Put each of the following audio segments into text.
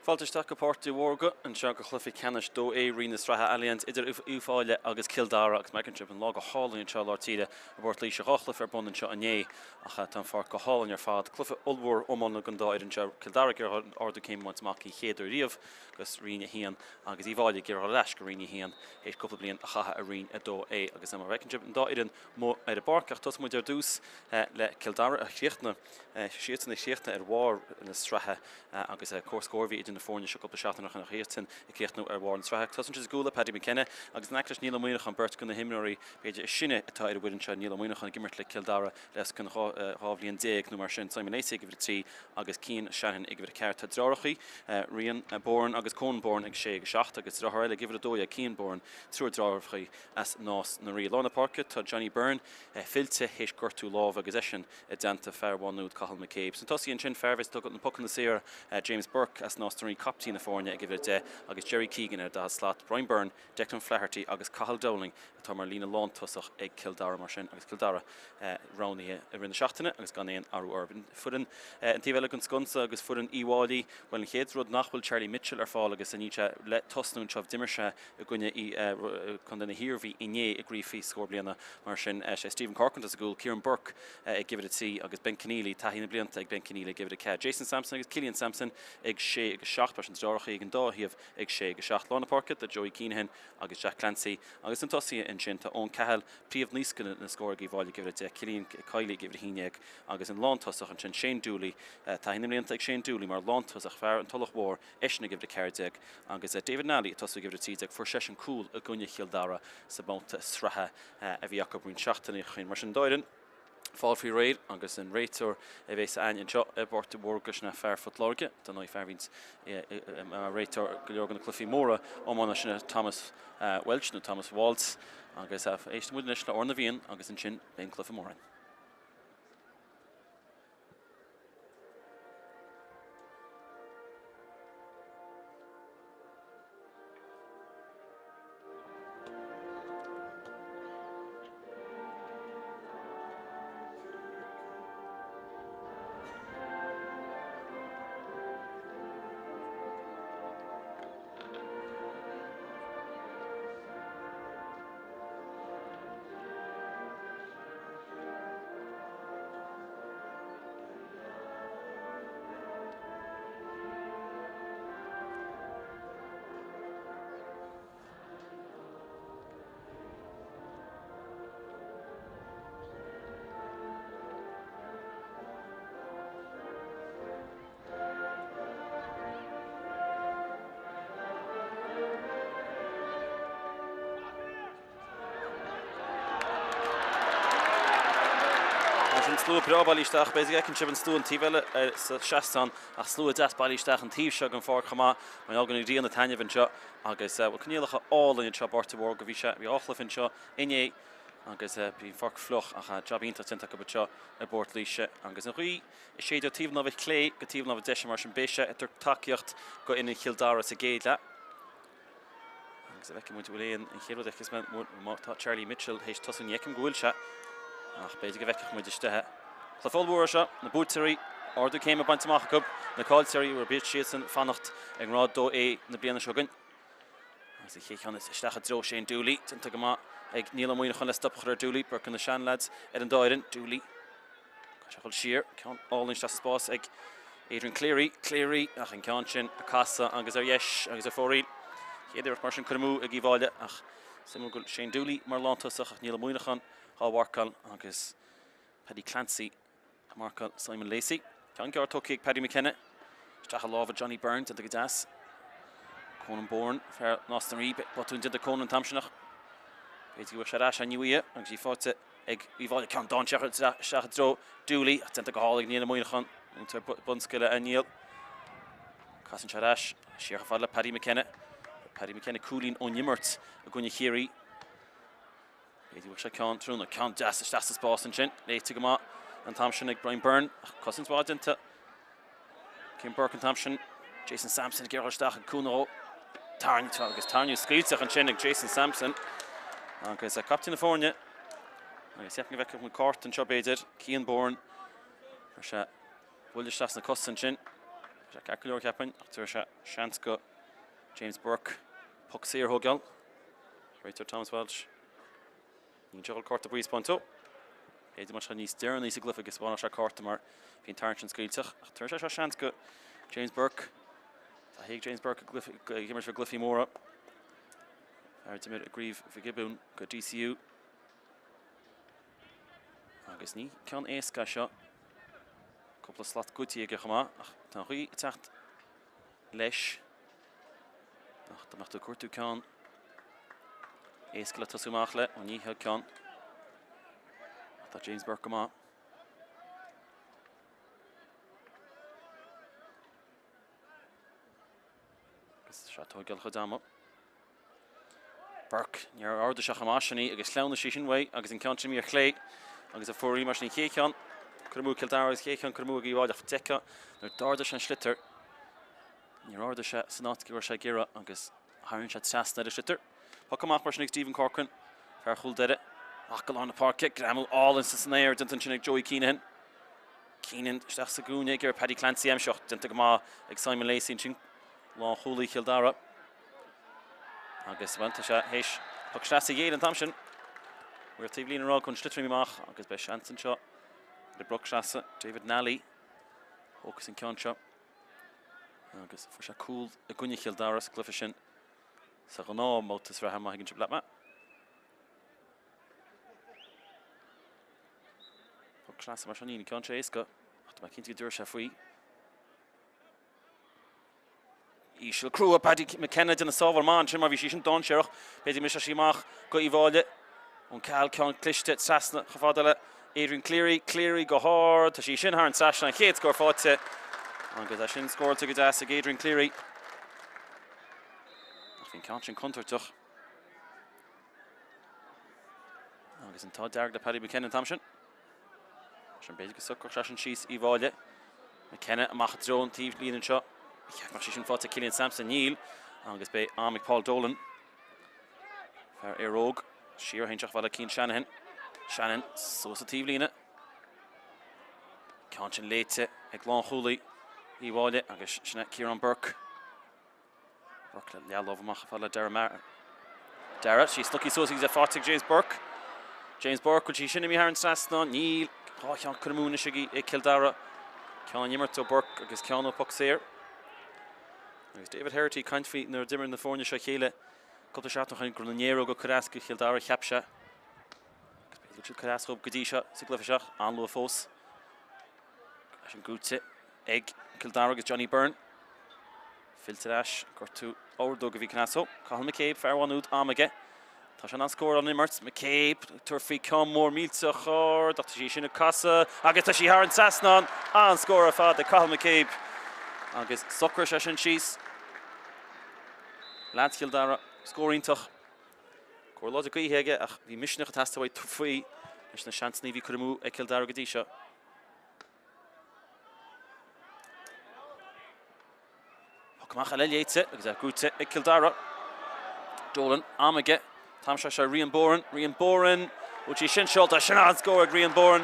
Fáilte isteach go Páirc Uí Mhórdha anseo go chluiche ceannais 2A Roinn na Sraithe Allianz idir Uíbh Fhailí agus Cill Dara agus mar a fheiceann sibh an lá go hálainn anseo i lár tíre i bPort Laoise. 2 chluiche ar bun anseo inné ach tá an pháirc go hálainn ar fad. Cluiche ollmhór iomána don dá fhoireann seo, Cill Dara ag iarraidh ardú céime a bhaint amach den chéad uair riamh agus Roinn 1 agus Uíbh Fhailí ag iarraidh dul ar ais go Roinn 1 théis cúpla bliain a chaitheamh i Roinn 2A agus mar a fheiceann sibh an dá fhoireann amuigh ar an bpáirc ach tosóidh muid ar dtús le Cill Dara a chríochnaigh siadsan a chríochnaigh ar bharr na sraithe agus comhscór a bhí idir na foirne seo cúpla seachtain ó shin ach iadsan ag críochnú ar bharr na sraithe. Tosaíonn siad i gcúl le Paddy McKenna agus in aice leis Niall Ó Muineacháin, beirt de na himreoirí b'fhéidir is sine atá ar an bhfoireann seo, Niall Ó Muineacháin ag imirt le Cill Dara le os cionn 12 bhliain nó mar sin, Simon Lacey ag uimhir 3 agus Cian Shanahan ag uimhir 4. Tá deartháireacha, Rian Bourne agus Conan Bourne ag 6 agus 7 agus deartháir eile ag uimhir 12, Cian Bourne, triúr deartháireacha as Nás na Rí. I lár na páirce tá Johnny Byrne fillte théis gortú láimhe agus eisean i dteannta fear Mhá Nuad, Cathal McCabe. Sna tosaithe ansin, fear a bheas ag tógáil na pocanna saora, James Burke as Nás na Rí, captaen na foirne ag uimhir 10, agus Jerry Keegan ar an daichead slat. Brian Byrne, Declan Flaherty agus Cathal Dowling atá mar líne lántosach ag Cill Dara mar sin agus Cill Dara roghnaithe i rith na seachtaine agus gan aon athrú orthu. Foireann an taobh eile den sconsa agus foireann Uíbh Fhailí, bhuel an chéad rud nach bhfuil Charlie Mitchell ar fáil agus níl sé le tosnú anseo, d'imir sé i gcoinne Contae na hIarmhí inné i gcraobh faoi scór bliana. Mar sin, sé Stephen Corcoran atá sa gcúl, Kieran Burke ag uimhir 3 agus Ben Conneely, taithí na blianta ag Ben Conneely ag uimhir 4. Jason Sampson agus Killian Sampson ag 6 agus 7, mar sin deartháireacha ag an dá thaobh ag 6 agus 7. Lár na páirce do Joey Keenahan agus Jack Clancy agus sna tosaithe ansin tá Eoin Cahill, príomh-naoscaire na scór ag Uíbh Fhailí ag uimhir 10, Cillian Kiely ag uimhir 11 agus an lántosach ansin Shane Dooley, taithí na mblianta ag Shane Dooley mar lántosach, fear an Tulach Mhór, eisean ag uimhir 14 agus David Nally ag tosú ag uimhir 13. Fuair seisean cúl i gcoinne Chill Dara sa mbabhta sraithe a bhí acu roinnt seachtainí ó shin. Mar sin an dá fhoireann fáil faoi réir agus an réiteoir a bheas againn anseo i bPáirc Uí Mhórdha sin fear Phort Láirge, dar ndóigh fear a bhíonns mar réiteoir go leor de na cluichí móra iomána sin Thomas Welch nó Thomas Waltz agus éistfidh muid anois le Ár na bhFiann agus ansin beidh an cluiche mór ann. Mar sin slua breá bailithe isteach, b'fhéidir go bhfeiceann sibh an slua an taobh eile sa seastán ach slua deas bailithe isteach an taobh seo den pháirc chomh maith. Mar gheall go bhfuil an ghrian ag taitneamh anseo agus bhuel coinníollacha álainn anseo i bPáirc Uí Mhórdha. Bhí sé, bhí dhá chluiche anseo inné agus bhí an pháirc fliuch ach jab iontach déanta acu anseo i bPort Laoise agus an ghaoth ag séideadh taobh na láimhe clé go taobh na láimhe deise mar sin beidh sé ag tabhairt tacaíocht go fhoireann Chill Dara sa gcéad leath. Agus a bhfeicfidh muid bhfuil aon an chéad rud a fheicfeas mé má tá Charlie Mitchell théis tosú ní fheicim go bhfuil sé ach b'fhéidir go bhfeicfeadh muid istigh é. Cluiche ollmhór é seo, na buaiteoirí, ardú céime bainte amach acu, na caillteoirí, bhuel beidh siadsan fanacht i ngrád 2A na bliana seo chugainn. Agus an chéad cheann isteach i dtreo Shane Dooley, déanta go maith ag Niall Ó Muineacháin le stop a chur ar Dooley, beirt de na seanleaids ar an dá fhoireann, Dooley. Tá sé ag dul siar, ceann álainn isteach sa spás ag Adrian Cleary, Cleary ach an ceann sin ag casadh agus ar dheis agus ar fóraoil. Chéad iarracht mar sin curtha amú ag Uíbh Fhailí ach suimiúil go bhfuil Shane Dooley mar lántosach ach Niall Ó Muineacháin á mharcáil agus Paddy Clancy ag marcáil Simon Lacey. Ceann gearr tógtha ag Paddy McKenna. Isteach i lámha Johnny Byrne, déanta go deas. Conan Bourne, fear Nás na Rí, botún déanta ag Conan an t-am sin ach b'fhéidir go bhfuil sé ar ais inniu agus í faighte ag Uíbh Fhailí. Ceann dainséarach isteach i dtreo Dooley ach déanta go hálainn ag Niall Ó Muineacháin, múinteoir bunscoile é Niall. Casann sé ar ais, siar chomh fada le Paddy McKenna. Paddy McKenna cúilín ón imirt i gcoinne Chiarraí. B'fhéidir go bhfuil sé ceann tráthnóna, ceann deas isteach sa spás ansin, léite go maith an t-am sin ag Brian Byrne ach cosaint mhaith déanta. Cian Burke an t-am sin, Jason Sampson ag iarraidh isteach ag cúnamh dhó. Tarraingt agus tarraingt scaoilteach ansin ag Jason Sampson agus captaen na foirne. Agus cheapfainn go bhfeicfeadh muid cárta anseo b'fhéidir, Cian Bourne. Chuir sé buille isteach sna cosa ansin. Tá sé ceart go leor cheapfainn ach tabharfaidh sé seans go James Burke poc saor a thógáil. Réiteoir Thomas Walsh. Níl sé ag dul cárta buí a spáint dó. B'fhéidir más níos deireanaí sa gcluiche go spáinfeadh sé cárta mar bhí an tarraingt sin scaoilteach. Ach tabharfaidh sé seo seans go James Burke. Tá ag James Burke ag imirt i gcluichí móra. Fear a d'imir i gCraobh Mhig Giobúin go DCU. Agus ní ceann éasca é seo. Cúpla slat goidte aige chomh maith, ach tá an ghaoth ag teacht leis. Ach dá mbeadh tú ag cuartú ceann éasca le tosú amach le, ó ní hea ceann. Ach tá James Burke go maith. Agus sé ag tógáil a chuid ama. Burke, níor ardaigh sé chomh maith sin í agus shleamhnaigh sí sin uaidh agus an ceann sin imithe ar chlé agus a fuair í mar sin an chéad cheann curtha amú ag Cill Dara agus an chéad cheann curtha amú ag Uíbh Fhailí ach d'fheicfeá nuair d'ardaigh sé an sliotar níor ardaigh sé san áit go raibh sé ag iarraidh agus tharraing sé trasna ar an sliotar. Poc amach mar sin ag Stephen Corcoran, fear chúl Doire, amach go lár na páirce, greamú álainn san aer déanta ansin ag Joey Keenahan. Keenan isteach sa gcúinne ag iarraidh Paddy Clancy a aimsiú ach déanta go maith ag Simon Lacey ansin, lánchúlaí Chill Dara. Agus bhuel tá sé théis poc sleasa a ghéilleadh an t-am sin. Maor taobhlíne ag rá go bhfuil an sliotar imithe amach agus beidh seans anseo le broc sleasa David Nally. Thógfas an ceann seo agus fuair sé cúl i gcoinne Chill Dara sa gcluiche sin sa ghnáth mbabhta sraithe má thuigeann sibh leat mé. Poc sleasa mar seo níl an ceann seo éasca ach tá mé cinnte go dtabharfaidh sé faoi. Íseal crua Paddy McKenna ag déanamh sábháil maith ansin mar bhí sí sin dainséarach. B'fhéidir go mbriseadh sí amach go Uíbh Fhailí ón ceal ceann cliste trasna chomh fada le Adrian Cleary. Cleary go hard. Tá sí sin thar an trasnán. An chéad scór faighte agus é sin scóráilte go deas ag Adrian Cleary. Ach bhí an ceann sin contúirteach. Agus an t-ádh dearg le Paddy McKenna an t-am sin. Sin b'fhéidir go socródh sé sin síos Uíbh Fhailí. McKenna amach i dtreo an taobh líne anseo. Cheap mé sí sin faighte Killian Sampson. Níl. Agus beidh am ag Paul Dolan. Fear Éire Óg. Siar a shinseach bhaile Cian Shanahan. Shanahan suas sa taobh líne. Ceann sin léite ag lánchúlaí Uíbh Fhailí agus sin é Ciarán Burke. Burke le leathlámh amach fad le Dara Maher. Dara, sí slogtha suas agus é faighte ag James Burke. James Burke, bhfuil sí sin imithe thar an trasnán? Níl. 2 cheann curtha amú anois ag Cill Dara. Ceann an imirt ó Burke agus ceann ó poc saor. Agus David Herity ag caint faoi nuair a d'imir na foirne seo a chéile cúpla seachtain ó shin go raibh na néaróga ag cur as go Chill Dara, cheap sé. Agus b'fhéidir go bhfuil siad ag cur as dhóibh go dtí seo sa gcluiche seo, an-luath fós. Leis an gcúite ag Cill Dara agus Johnny Byrne. Fillte ar ais, gortú ordóg a bhí Canasso. Cathal McCabe, fear Mhaigh Nuad, am aige. Tá sé in ann scóráil ón imirt. McCabe ag tabhairt faoi ceann mór millteach ard ach tá sí sin ag casadh agus tá sí thar an trasnán. An-scór ar fad ag Cathal McCabe agus socraigh sé sin síos. Leaids Chill Dara, scór iontach. Cóir láidir gaoithe aige ach bhí misneach ag teastáil uaidh tabhairt faoi leis na seansanna a bhí curtha amú ag Cill Dara go dtí seo. Poc amach eile léite agus é gnóite ag Cill Dara. Dolan, am aige. An t-am seo sé Rian Boran. Rian Boran. Bhfuil sí sin seolta? Sin an-scór ag Rian Boran.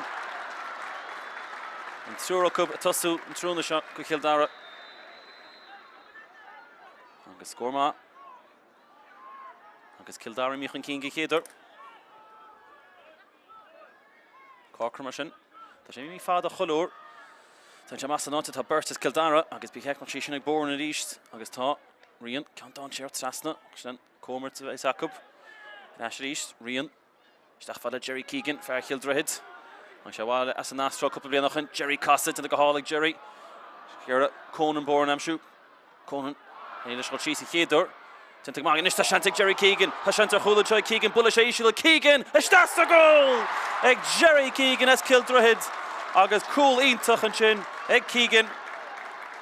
An triúr acu ag tosú an tráthnóna seo go Chill Dara. Agus scór maith. Agus Cill Dara imithe chun cinn den chéad uair. Corcoran mar sin. Tá sé imithe fada chuile uair. Tá sé amach san áit atá beirt as Cill Dara agus ba cheart go mbeadh sí sin ag Boran arís agus tá Rian ceann dainséarach trasna. Sin an comhimirt a bheas acu. Ar ais arís, Rian isteach fad le Jerry Keegan, fear Chill Droichid. Tháinig sé abhaile as an Astráil cúpla bliain ó shin. Jerry casadh, déanta go hálainn ag Jerry. Iarraidh Conan Boran a aimsiú. Conan, éiríonn leis dul síos an chéad uair. Déanta go maith anois, tá seans ag Jerry Keegan. Tá seans ar chúl anseo ag Keegan. Buailfidh sé íseal ag Keegan. Isteach sa gcúl ag Jerry Keegan as Cill Droichid. Agus cúl iontach ansin ag Keegan.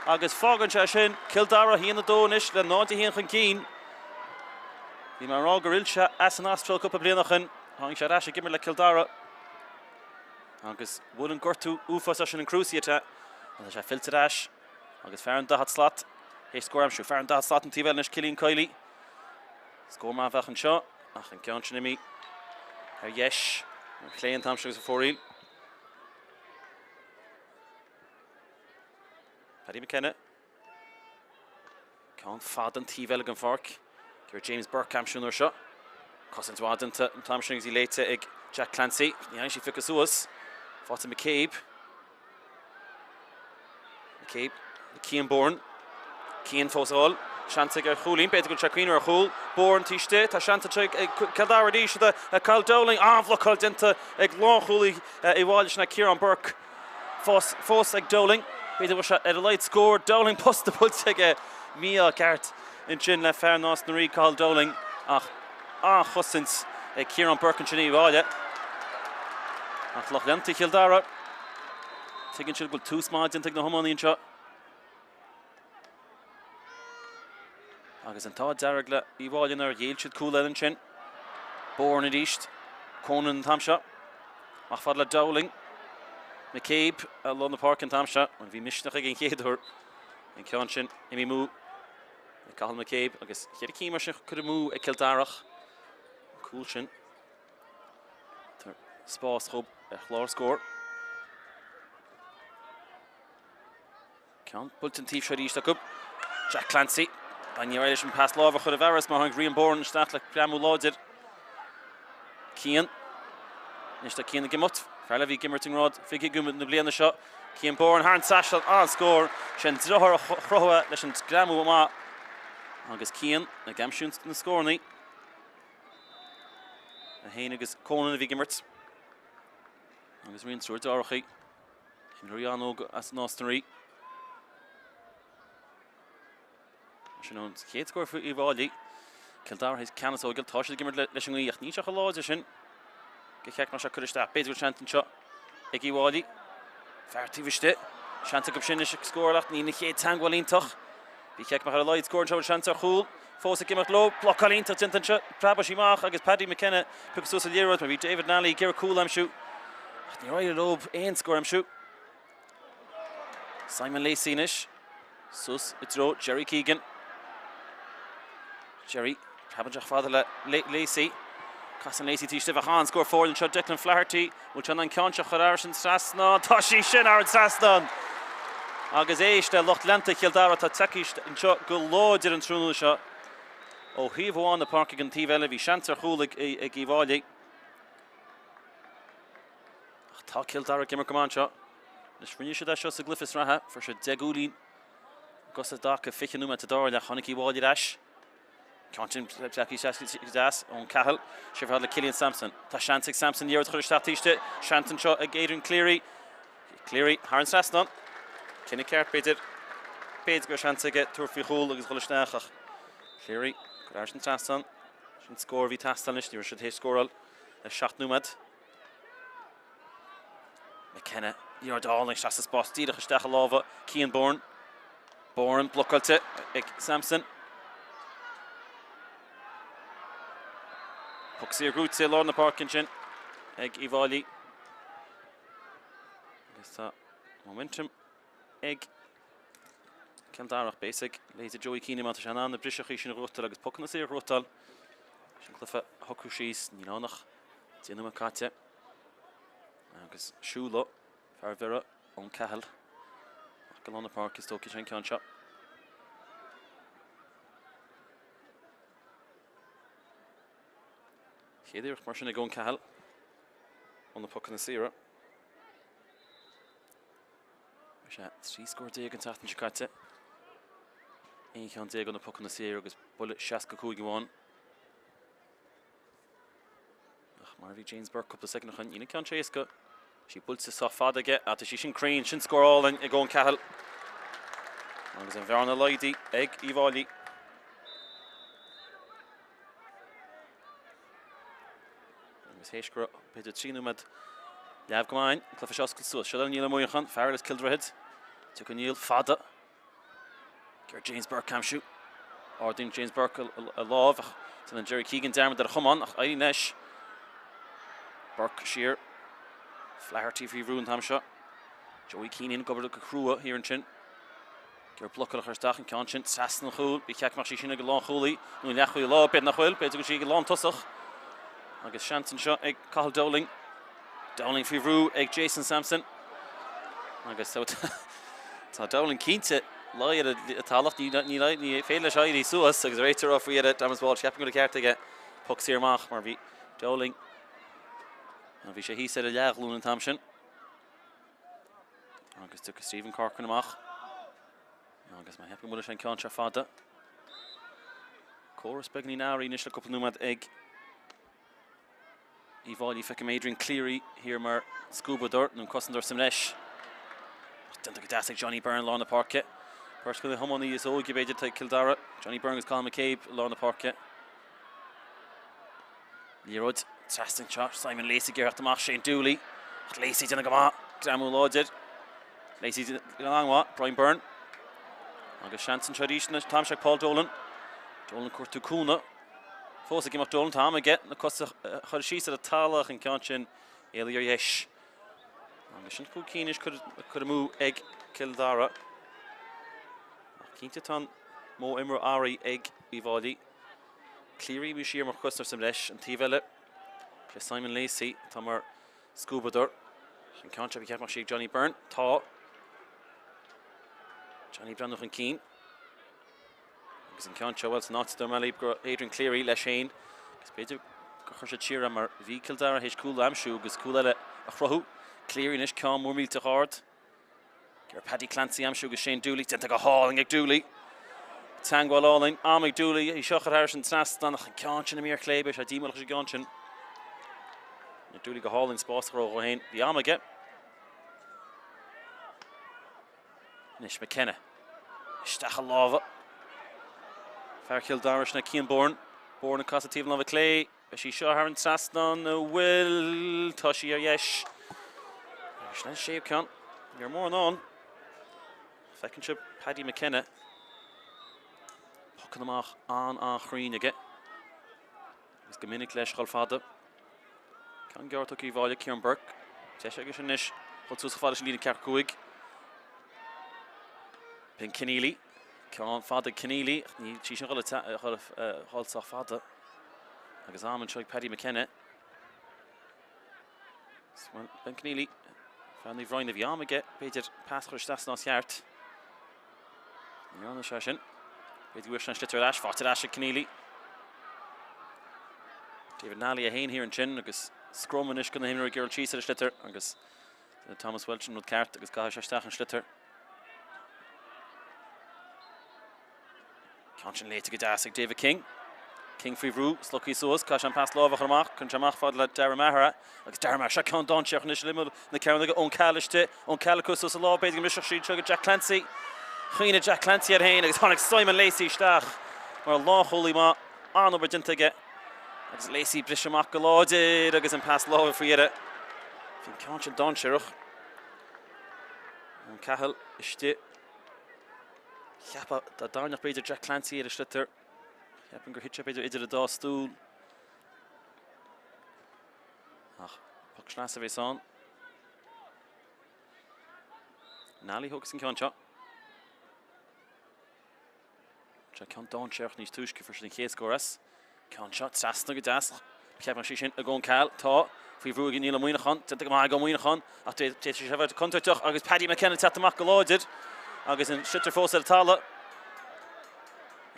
Agus fágann sé sin Cill Dara 1-2 anois le 0-1 chun cinn. Bhí mé ag rá gur fhill sé as an Astráil cúpla bliain ó shin. Tháinig sé ar ais ag imirt le Cill Dara. Agus bhuail an gortú uafásach sin an cruciate. Tá sé fillte ar ais. Agus fear an 40 slat théis scór a aimsiú. Fear an 40 slat an taobh eile anois, Cillian Kiely. Scór maith a bheadh anseo, ach an ceann sin imithe ar dheis, ar chlé an t-am seo agus a fóraíl. Paddy McKenna. Ceann fada an taobh eile den pháirc. Ag iarraidh James Burke aimsiú an uair seo. Cosaint mhaith déanta an t-am sin agus í léite ag Jack Clancy. Ní fhaigheann sí piocadh suas. Faighte McCabe. McCabe le Cian Bourne. Cian fós ag dul. Seans aige ar chúilín. B'fhéidir go bhfuil sé ag cuimhneamh ar chúl. Bourne taobh istigh. Tá seans anseo ag Cill Dara arís. Cathal Dowling. An-bhlocáil déanta ag lánchúlaí Uíbh Fhailí sin é Ciarán Burke. Fós, fós ag Dowling. B'fhéidir go bhfuil sé ar a laghad scór. Dowling posta buailte aige. Mí-ádh ceart ansin le fear Nás na Rí, Cathal Dowling, ach an-chosaint ag Ciarán Burke ansin Uíbh Fhailí. Ach lucht leanta Chill Dara, tuigeann siad go bhfuil tús maith déanta ag na hiománaí anseo. Agus an t-ádh dearg le Uíbh Fhailí nár ghéill siad cúl eile ansin. Bourne arís. Conan an t-am seo. Amach fad le Dowling. McCabe i lár na páirce an t-am seo. Bhuel, bhí misneach aige an chéad uair. An ceann sin imithe amú ag Cathal McCabe agus cheithre cinn mar sin curtha amú ag Cill Dara. An cúl sin. Tá spás dhóibh ar chlár scóir. Ceann buailte an taobh seo arís acu. Jack Clancy. Níor éirigh leis an pas láimhe a chur i bhfearas mar tháinig Rian Bourne isteach le greamú láidir. Cian. Anois tá Cian ag imeacht. Fear eile a bhí ag imirt i ngrád 20 na bliana seo. Cian Bourne thar an trasnán. An-scór. Sé an deartháir a chruthaigh leis an greamú maith. Agus Cian ag aimsiú na scóranna. É féin agus Conan a bhí ag imirt. Agus rian triúr deartháireacha. Imreoirí an-óg as Nás na Rí. Sin an chéad scór faoi Uíbh Fhailí. Cill Dara théis ceannas a thógáil. Tá siad ag imirt leis an ngaoth ach níl sé chomh láidir sin. Go cheart mar seo cur isteach. B'fhéidir go bhfuil seans anseo ag Uíbh Fhailí. Fear taobh istigh. Seans acu sin anois ag scóráil ach níl an chéad teagmháil iontach. Bhí cheart mar ar a laghad scór anseo bhfuil seans ar chúl. Fós ag imeacht leo. Blocáil iontach déanta anseo. Preabadh sí amach agus Paddy McKenna piocadh suas an liathróid mar bhí David Nally ag iarraidh cúl a aimsiú. Ach níor éirigh leo aon scór a aimsiú. Simon Lacey anois. Suas i dtreo Jerry Keegan. Jerry, preabann sé fada le Lacey. Casann Lacey taobh istigh ach an-scór foirne anseo Declan Flaherty. Bhfuil sé in ann an ceann seo a chur thar an trasnán? Tá sí sin thar an trasnán! Agus éist le lucht leanta Chill Dara atá tagtha anseo go láidir an tráthnóna seo. Ó thaobh amháin na páirce go an taobh eile bhí seans ar chúl ag Uíbh Fhailí. Ach tá Cill Dara ag imirt go maith anseo. Anois rinne siad é seo sa gcluiche sraithe, fuair siad 10 gcúilín i gcos i dtaca 20 nóiméad sa dara leath. Tháinig Uíbh Fhailí ar ais. Ceann sin tagtha isteach deas ón Cahill. Sé fad le Killian Sampson. Tá seans ag Sampson liathróid a chur isteach taobh istigh. Seans anseo ag Adrian Cleary. Cleary thar an trasnán. Cinneadh ceart b'fhéidir. B'fhéidir go raibh seans aige tabhairt faoi chúl agus dhul isteach ach Cleary ag cur thar an trasnán. Sin scór a bhí ag teastáil anois. Ní raibh siad théis scóráil le 7 nóiméad. McKenna, liathróid álainn isteach sa spás díreach isteach i lámha Cian Bourne. Bourne blocáilte ag Sampson. Puc saor gnóite i lár na páirce ansin ag Uíbh Fhailí. Agus tá momentum ag Cill Dara ach beidh a fhios ag leithéidí Joey Keenan má tá sé in ann na briseachaí sin a ghnóthachtáil agus pocanna saora a ghnóthachtáil. Sin cluiche a shocrú síos, níl ann ach 10 nóiméad caite. Agus siúl fear Bhiorra Eoin Cahill amach go lár na páirce is tógfaidh sé an ceann seo. Chéad iarracht mar sin ag Eoin Cahill ó na pocanna saora. Bhí sé 13 scór an tseachtain seo caite. 11 cheann ó na pocanna saora agus buille 65 amháin. Ach mar a bhí James Burke cúpla soicind ó shin, níl an ceann seo éasca. Sí buailte sách fada aige, ach tá sí sin cruinn, sin scór álainn ag Eoin Cahill. Agus an bhearna laghdaithe ag Uíbh Fhailí. Agus théis go raibh b'fhéidir 3 nóiméad leamh go maith an cluiche seo oscailte suas. Seo Niall Ó Muineacháin, fear as Cill Droichid. Tiocfaidh Niall fada. Ag iarraidh James Burke a aimsiú. Ardaíonn James Burke a lámh ach déanann Jerry Keegan dearmad ar a chamán ach éiríonn leis. Burke siar. Flaherty faoi bhrú an t-am seo. Joey Keenan ag obair go crua thiar ansin. Ag iarraidh blocáil a chur isteach an ceann sin trasna an chúil. Bhí cheart go mbeadh sí sin ag an lánchúlaí nó an leathchúlaí láimhe. B'fhéidir nach bhfuil. B'fhéidir go bhfuil sí ag an lántosach. Agus seans anseo ag Cathal Dowling. Dowling faoi bhrú ag Jason Sampson. Agus tá Dowling cinnte. Luí ar an talamh, ní féidir leis éirí suas agus réiteoir á faoi dheireadh, Thomas Walsh, ceapaim go bhfuil an ceart aige, poc saor amach mar bhí Dowling, bhí sé thíos ar a leathghlúin an t-am sin. Agus tiocfaidh Stephen Corcoran amach. Agus má cheapann go bhfuil sé an ceann seo fada. Córas beagáinín athraithe anois le cúpla nóiméad ag Uíbh Fhailí. Feicim Adrian Cleary thiar mar scuabadóir nó cosantóir sa mbreis. Déanta go deas ag Johnny Byrne lár na páirce. Beirt de na hiománaí is óige b'fhéidir atá ag Cill Dara, Johnny Byrne agus Cathal McCabe i lár na páirce. Liathróid trasna anseo, Simon Lacey ag iarraidh teacht amach, Shane Dooley. Ach Lacey ag déanamh go maith, greamú láidir. Lacey ag déanamh an-mhaith, Brian Byrne. Agus seans anseo arís an t-am seo ag Paul Dolan. Dolan ag cuartú cúnamh. Fós ag imeacht Dolan, tá am aige na cosa a chur síos ar an talamh ach an ceann sin éalaithe ar dheis. Agus sin 5 cinn anois curtha amú ag Cill Dara. Ach cinnte tá an modh imeartha athraithe ag Uíbh Fhailí. Cleary imithe siar mar chosantóir sa mbreis. An taobh eile, sé Simon Lacey atá mar scuabadóir. An ceann seo ba cheart go mbeadh sí ag Johnny Byrne. Tá. Johnny ag breathnú chun cinn. Agus an ceann seo, bhuel, san áit a dúirt mé go raibh Adrian Cleary leis féin agus b'fhéidir gur chuir siad siar é mar bhí Cill Dara théis cúl a aimsiú agus cúl eile a chruthú. Cleary anois, ceann mór millteach ard. Ag iarraidh Paddy Clancy a aimsiú agus Shane Dooley déanta go hálainn ag Dooley. Teagmháil álainn, am ag Dooley í seo a chur thairis an trasnán ach an ceann sin imithe ar chlé, beidh sé díomálach leis an gceann sin. Dooley go hálainn spás a chruthú dhó féin, bhí am aige. Anois McKenna. Isteach i lámha fear Chill Dara sin é Cian Bourne. Bourne ag casadh taobh na láimhe clé. Beidh sí seo thar an trasnán an bhfuil? Tá sí ar dheis. Agus sin an séú ceann. Ní raibh mórán ann. Feiceann sibh Paddy McKenna. Pocanna amach an-an-chruinn aige. Agus go minic leis dhul fada. Ceann gearr tugtha ag Uíbh Fhailí, Ciarán Burke. Deis aige sin anois dhul suas chomh fada leis an líne ceathracha 5. B'in Keneally. Ceann fada ag Keneally. Níl sí sin dhul sách fada. Agus am anseo ag Paddy McKenna. Ben Keneally, fear Naomh Ryan a bhí am aige, b'fhéidir pas a chur isteach san áit cheart. Ní dhearna sé sin. B'fhéidir go bhfuil sé an sliotar ar ais, faighte ar ais ag Keneally. David Nally é féin thiar ansin agus scrum anois do na himreoirí ag iarraidh síos ar an sliotar agus Thomas Walsh an rud ceart agus caithfidh sé isteach an sliotar. Ceann sin léite go deas ag David King. King faoi bhrú, slogtha suas, caithfidh sé an pas láimhe a chur amach, cuireann sé amach fad le Darragh Maher é agus Darragh Maher, seo ceann dainséarach anois ar imeall na cearnóige, Eoin Cahill istigh, Eoin Cahill ag cur suas a lámh, b'fhéidir go mbrisfeadh siad seo go Jack Clancy. Chuimhnigh Jack Clancy air féin agus tháinig Simon Lacey isteach mar lánchúlaí maith, an-obair déanta aige agus Lacey briseadh amach go láidir agus an pas láimhe faoi dheireadh. Bhí an ceann sin dainséarach. Eoin Cahill istigh. Cheapfá dá dtarraingeodh b'fhéidir Jack Clancy ar an sliotar. Cheapfainn gur thit sé b'fhéidir idir an dá stól. Ach poc sleasa a bhéas ann. Nally thógas an ceann seo. Seo ceann dainséarach níos túisce fuair siad an chéad scór as. Ceann seo trasna go deas. Cheapfainn sí sin ag Eoin Cahill. Tá faoi bhrú ag Niall Ó Muíneacháin. Déanta go maith ag Ó Muíneacháin ach d'fhéadfadh sé a bheith contúirteach agus Paddy McKenna ag teacht amach go láidir agus an sliotar fós ar an talamh.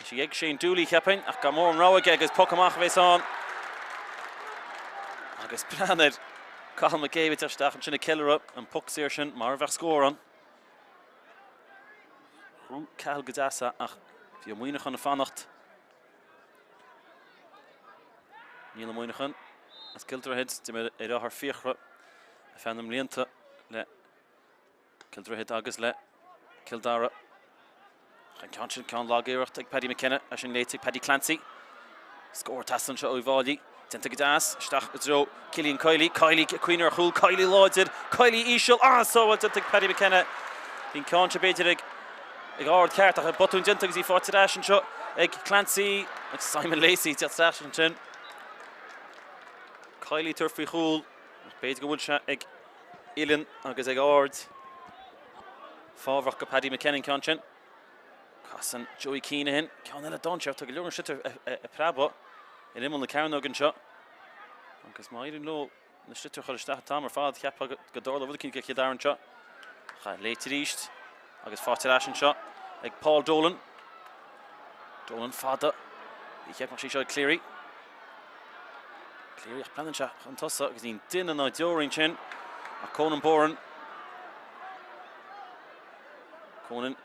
Tá sí ag Shane Dooley cheapfainn ach gan mórán rogha aige agus poc amach a bhéas ann. Agus breathnaigh ar Cathal McCabe ag teacht isteach ansin ag ceiliúradh an poc saor sin mar a bheadh scór ann. Chruthaigh Cahill go deas é ach bhí Ó Muíneacháin ag fanacht. Niall Ó Muíneacháin as Cill Droichid, d'imir ar Átha Fiachra ar feadh na mblianta le Cill Droichid agus le Cill Dara. An ceann sin ceann lag iarracht ag Paddy McKenna, é sin léite ag Paddy Clancy. Scór ag teastáil anseo ó Uíbh Fhailí. Déanta go deas, isteach i dtreo Cillian Kiely. Kiely ag cuimhneamh ar chúl, Kiely láidir, Kiely íseal, an-sábháil déanta ag Paddy McKenna. Bhí an ceann seo b'fhéidir ag ag ard ceart ach botún déanta agus í faighte ar ais anseo ag Clancy agus Simon Lacey ag teacht isteach ansin. Kiely ag tabhairt faoi chúl ach b'fhéidir go bhfuil sé ag uillinn agus ag ard. Fábhrach go Paddy McKenna an ceann sin. Casann Joey Keenahan ceann eile dainséarach. Tá go leor sliotar ag preabadh ar imeall na cearnóige anseo. Agus má éiríonn leo na sliotair a chur isteach an t-am ar fad, cheapfá go dtarlódh rud eicínt do Chill Dara anseo. Ach léite arís agus faighte ar ais anseo. ag Paul Dolan. Dolan fada. Ní cheart go mbeadh sí seo ag Cleary. Cleary ach breathnaíonn sé chun tosaigh agus níl duine ná deoraí ansin ach Conan Boran. Conan,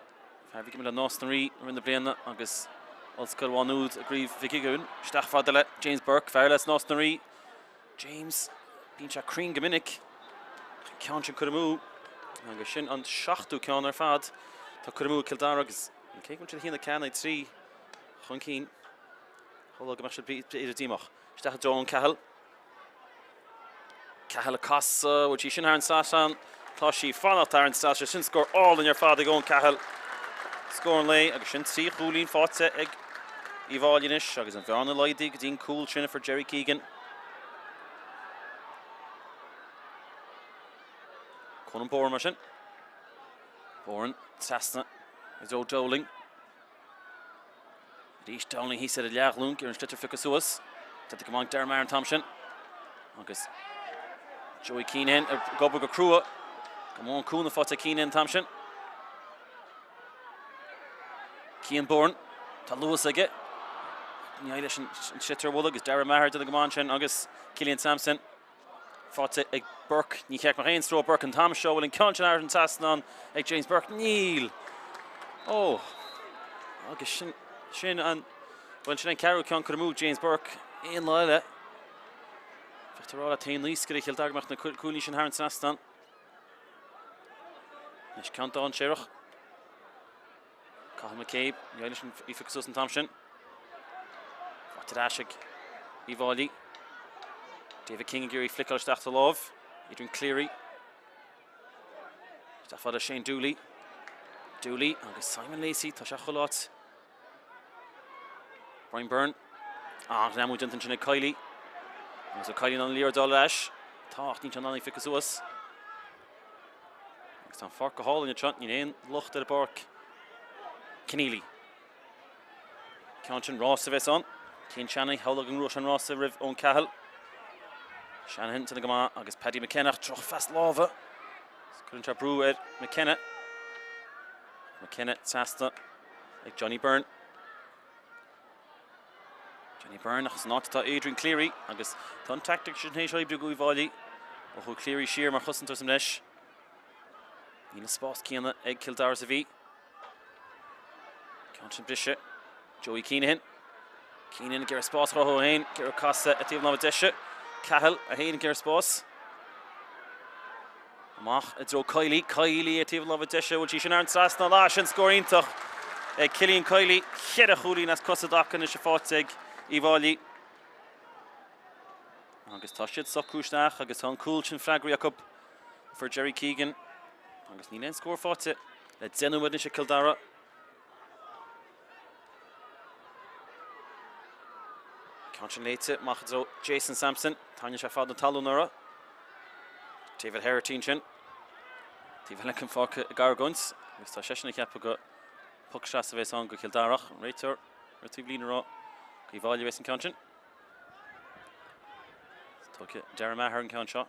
fear a bhí ag imirt le Nás na Rí i rith na bliana agus Ollscoil Mhá Nuad i gCraobh Mhic Uiginn. Isteach fada le James Burke, fear eile as Nás na Rí. James, bíonn sé cruinn go minic. An ceann sin curtha amú agus sin an seachtú ceann ar fad. Tá curtha amú ag Cill Dara agus cé go bhfuil siad 1, 4, 3 chun cinn, shamhlófá go mbeadh siad b'fhéidir díomách. Isteach i dtreo Eoin Cahill. Cahill ag casadh, bhfuil sí sin thar an trasnán? Tá sí fanacht thar an trasnán. Sin scór álainn ar fad ag Eoin Cahill. Scór an lae agus sin 3 chúilín faighte ag Uíbh Fhailí anois agus an bhearna laghdaithe go dtí an cúl sin a fuair Jerry Keegan. Conan Boran mar sin. Boran trasna i dtreo Dowling. Arís Dowling thíos ar a leathghlúin, ag iarraidh an sliotar a phiocadh suas. Déanta go maith ag Darragh Maher an t-am sin. Agus Joey Keenan ag obair go crua. Go mór an cúnamh faighte ag Keenan an t-am sin. Cian Boran, tá luas aige. Ní éireoidh leis an sliotar a bhualadh agus Darragh Maher déanta go maith ansin agus Killian Sampson faighte ag Burke. Ní cheart go mbeadh aon stró Burke an t-am seo. Bhfuil an ceann sin thar an trasnán ag James Burke? Níl! Ó! Agus sin, sin an, bhuel sin an ceathrú ceann curtha amú ag James Burke. Aon lá eile. Bheadh tú ag rá le haon naoscaire Chill Dara go mbeadh na cúilíní sin thar an trasnán. Anois ceann dainséarach. Cathal McCabe, ní éireoidh leis í a phiocadh suas an t-am sin. Faighte ar ais ag Uíbh Fhailí. David King ag iarraidh fliceáil isteach sa lámh. Adrian Cleary. Isteach fada Shane Dooley. Dooley agus Simon Lacey, tá sé chuile áit. Brian Byrne. Ah, greamú déanta ansin ag Kiely. Agus Kiely in ann an liathróid a fháil ar ais. Tá, ach níl sé in ann í a phiocadh suas. Agus tá an pháirc go hálainn anseo, níl aon locht ar an bpáirc. Keneally. Ceann sin rása a bheas ann. Cian Shanahan, shamhlófá go ngnóthódh sé an rása roimh Eoin Cahill. Shanahan déanta go maith agus Paddy McKenna ach drochphas láimhe. Cuireann sé brú ar McKenna. McKenna trasna ag Johnny Byrne. Johnny Byrne ach san áit atá Adrian Cleary agus tá an tactic sin théis oibriú go Uíbh Fhailí ó chuaigh Cleary siar mar chosantóir sa mbreis. Níl an spás céanna ag Cill Dara is a bhí. Ceann sin briseadh. Joey Keenahan. Keenahan ag iarraidh spás a chruthú féin, ag iarraidh casadh ar taobh na láimhe deise. Cahill é féin ag iarraidh spás. Amach i dtreo Kiely, Kiely ar taobh na láimhe deise, bhfuil sí sin thar an trasnán? Ah, sin scór iontach ag Cillian Kiely. Cheithre chúilín as cosa i dtaca anois faighte ag Uíbh Fhailí. Agus tá siad socrú isteach agus tá an cúl sin freagraithe acu for Jerry Keegan. Agus níl aon scór faighte le 10 nóiméad anois ag Cill Dara. Ceann sin léite amach i dtreo Jason Sampson. Tarraingíonn sé fad na talún orthu. David Herity ansin. Taobh eile den pháirc ag argóint agus tá seisean ag ceapadh gur poc seasamh a bheas ann go Cill Dara ach an réiteoir ar taobh líne ag rá go Uíbh Fhailí a bheas an ceann sin. Tógfaidh Darragh Maher an ceann seo.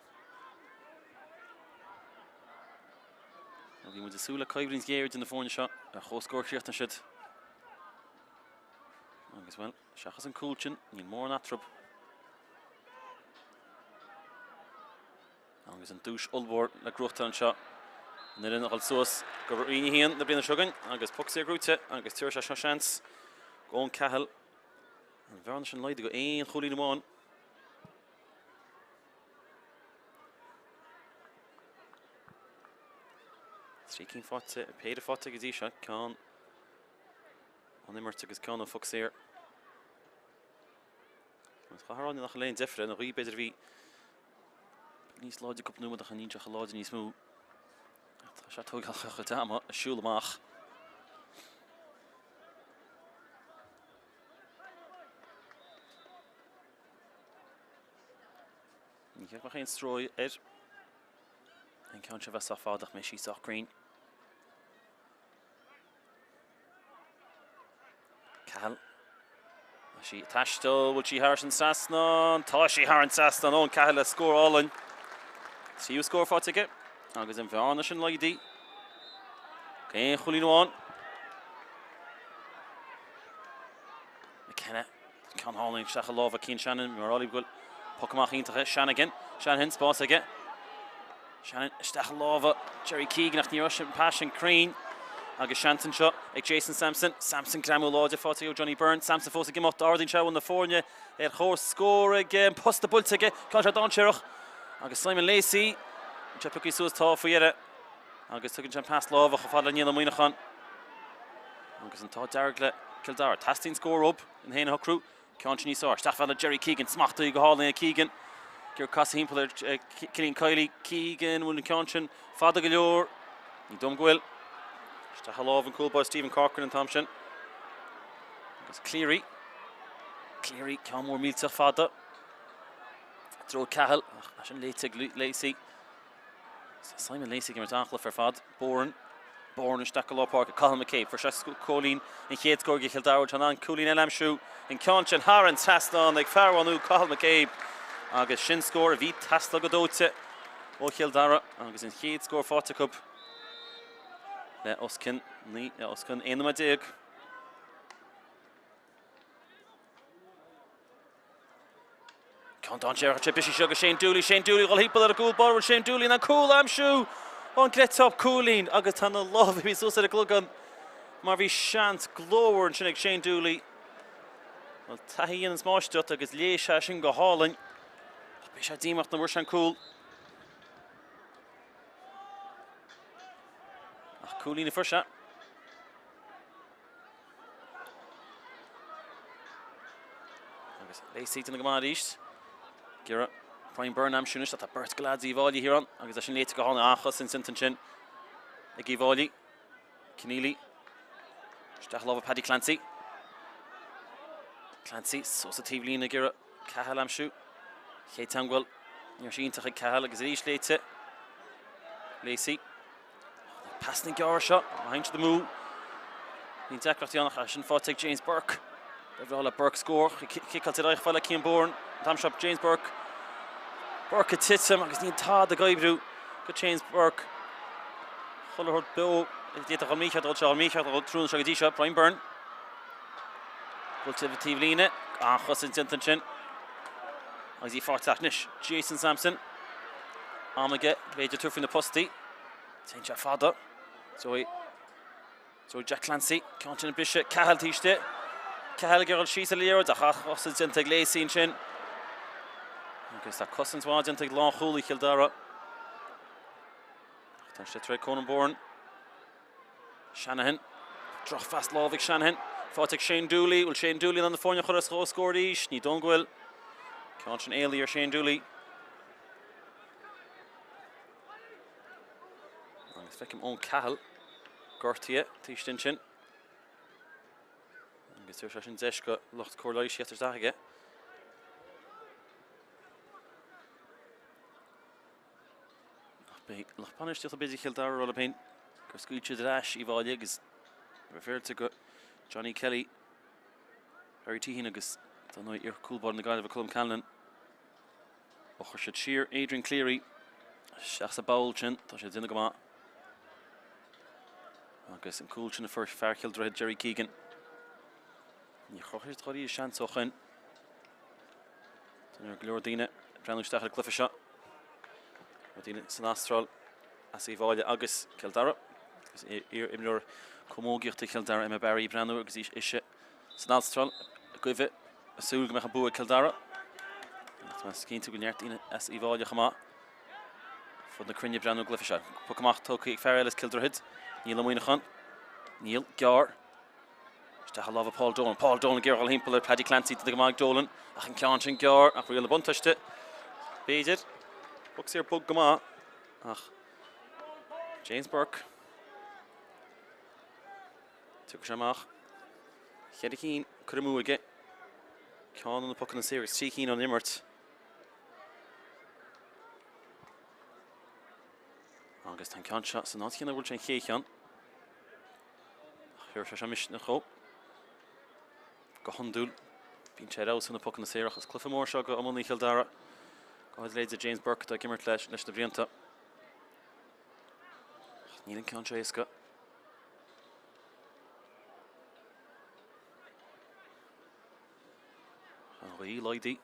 Bhí muid ag súil le coimhlint ghéar idir na foirne seo ar chomhscór a chríochnaigh siad. Agus bhuel, seachas an cúl sin, níl mórán eatarthu. Agus an duais ollmhór le gnóthachtáil anseo. An fhoireann a dhul suas go Roinn 1 na bliana seo chugainn agus poc saor gnóite agus tabharfaidh sé seo seans d'Eoin Cahill an bhearna sin a laghdú go aon chúilín amháin. 3 cinn faighte, péire faighte go dtí seo, ceann ón imirt agus ceann ó phoc saor. Agus chaithfeá a rá nach bhfuil aon deifre, an ghaoth b'fhéidir a bhí níos láidre cúpla nóiméad ach níl sé chomh láidir níos mó. Tá sé ag tógáil a chuid ama ag siúl amach. Ní cheart go mbeadh aon stró air. An ceann seo bheith sách fada ach mbeidh sí sách cruinn. Cahill. Tá sí ag taisteal, bhfuil sí thar an trasnán? Tá sí thar an trasnán, Eoin Cahill le scór álainn. Tríú scór faighte aige agus an bhearna sin laghdaithe. Aon chúilín amháin. Ceann álainn isteach i lámha Cian Shannon, mar go bhfuil poc amach iontach é. Shanahan, Shanahan, spás aige. Shanahan isteach i lámha Jerry Keegan ach ní raibh an pas sin cruinn. Agus seans anseo ag Jason Sampson. Sampson greamú láidir faighte ag Johnny Byrne. Sampson fós ag imeacht, ardaíonn sé bhfuil na foirne ar chomh scór aige, an posta buailte aige, ceann seo dainséarach. Agus Simon Lacey, anseo pioctha suas tá faoi dheireadh. Agus tugann sé an pas láimhe chomh fada le Niall Ó Muíneacháin. Agus an t-ádh dearg le Cill Dara. Teastaíonn scór uathu iad féin a shocrú. Ceann sin níos fearr. Isteach fada le Jerry Keegan. Smachtaithe go hálainn ag Keegan. Ag iarraidh casadh thimpeall ar Cillian Kiely. Keegan, bhfuil an ceann sin fada go leor? Ní dóigh liom go bhfuil. Isteach i lámh an cúl báire Stephen Corcoran an t-am sin. Agus Cleary. Cleary, ceann mór millteach fada. I dtreo Cahill. Ach sin léite ag Lacey. Simon Lacey ag imirt an-chluiche ar fad. Boran. Boran isteach go lár páirce. Cathal McCabe. Fuair sé cúilín an chéad scór do Chill Dara. Tá in ann cúilín eile a aimsiú. An ceann sin thar an trasnán ag fear Mhaigh Nuad, Cathal McCabe. Agus sin scór a bhí ag teastáil go dóite ó Chill Dara. Agus an chéad scór faighte acu le os cionn 11 nóiméad. Ceann dainséarach sé briseadh seo go Shane Dooley, Shane Dooley ag dul thimpeall ar an gcúl báire, bhfuil Shane Dooley in ann cúl a aimsiú ón gcreiteop cúilín agus tá na lámha imithe suas ar a gcloigeann mar bhí seans glórmhar ansin ag Shane Dooley. Bhuel taithí a dhéananns máistreacht agus léigh sé sin go hálainn. Ach beidh sé díomách nach bhfuair sé an cúl. Ach cúilín a fuair sé. Agus Lacey déanamh go maith arís. Ag iarraidh Brian Byrne a aimsiú anois. Tá beirt de leaids Uíbh Fhailí thiar ann agus é sin léite go hálainn. An-chosaint ansin ag Uíbh Fhailí. Keneally. Isteach i lámha Paddy Clancy. Clancy suas an taobhlíne ag iarraidh Cahill a aimsiú. Chéad teagmháil ní raibh sé iontach ag Cahill agus arís léite. Lacey. Pasanna gearra seo, má théann siad amú, bíonn deacrachtaí ann ach sin faighte ag James Burke. Ba bhreá le Burke scór, ciceáilte ar aghaidh fada le Cian Boran. An t-am seo James Burke. Burke ag titim agus níl tada ag oibriú go James Burke. Chuile shórt beo a d'fhéadfadh an mícheart a dhul seo, an mícheart a dhul trúna seo go dtí seo, Brian Byrne. Buailte ar an taobhlíne, an-chosaint déanta ansin. Agus í faighte anois, Jason Sampson. Am aige, b'fhéidir tabhairt faoi na postaí. Téann sé fada. Joey. Joey Jack Clancy. Ceann sin ag briseadh. Cahill taobh istigh. Cahill ag dul síos ar an liathróid ach cosaint déanta ag Lacey ansin. Agus tá cosaint mhaith déanta ag lánchúlaí Chill Dara. Ach tá sé tar Conan Bourne. Shanahan. Drochphas láimhe ag Shanahan. Faighte ag Shane Dooley. Bhfuil Shane Dooley in ann na foirne a chur os comhair arís? Ní dóigh go bhfuil. Ceann sin éalaithe ar Shane Dooley. Agus feicim Eoin Cahill gortaithe taobh istigh ansin. Agus tabharfaidh sé sin deis go lucht cóir leighis theacht isteach aige. Ach beidh lucht bainistíochta b'fhéidir Chill Dara ag rá leo féin gur scaoil siad ar ais Uíbh Fhailí agus ba féilte go Johnny Kelly, Barry Teehan agus dar ndóigh iar-chúl báire na Gaillimhe Colm Callanan. Ó chuir siad siar Adrian Cleary isteach sa bpoll sin, tá sé ag déanamh go maith. Agus an cúl sin a fuair fear Chill Droichid Jerry Keegan. Ní chruthaigh siad dáiríre seans ó shoin. Tá go leor daoine ag breathnú isteach ar an gcluiche seo. Tá daoine san Astráil as Uíbh Fhailí agus Cill Dara. Agus iar-imreoir camógaíochta Chill Dara Emma Barry ag breathnú agus ise san Astráil ag goimhe ag súil go mbeadh an bua ag Cill Dara. Tá cinnte go neart daoine as Uíbh Fhailí chomh maith. Fud na cruinne ag breathnú an gcluiche seo. Poc amach tógtha ag fear eile as Cill Droichid. Niall Ó Muineacháin. Niall, gearr. Isteach i lámha Paul Dolan. Paul Dolan ag iarraidh dul thimpeall ar Paddy Clancy. Déanta go maith ag Dolan. Ach an ceann sin gearr. Ach riail na buntáiste. B'fhéidir. Poc saor bog go maith. Ach James Burke. Tiocfaidh sé amach. Cheithre cinn curtha amú aige. Ceann de na pocanna saora agus 3 cinn ón imirt. Agus tá an ceann seo san áit chéanna a bhfuil sé an chéad cheann. Ach thabharfaidh sé seo misneach dhó. Go hiondúil, bíonn sé ar fheabhas sna pocanna saora ach is cluiche mór seo go iománaí Chill Dara. Go háirid leithéidí James Burke atá ag imirt leis leis na blianta. Ach níl an ceann seo éasca. Gaoth laghdaithe.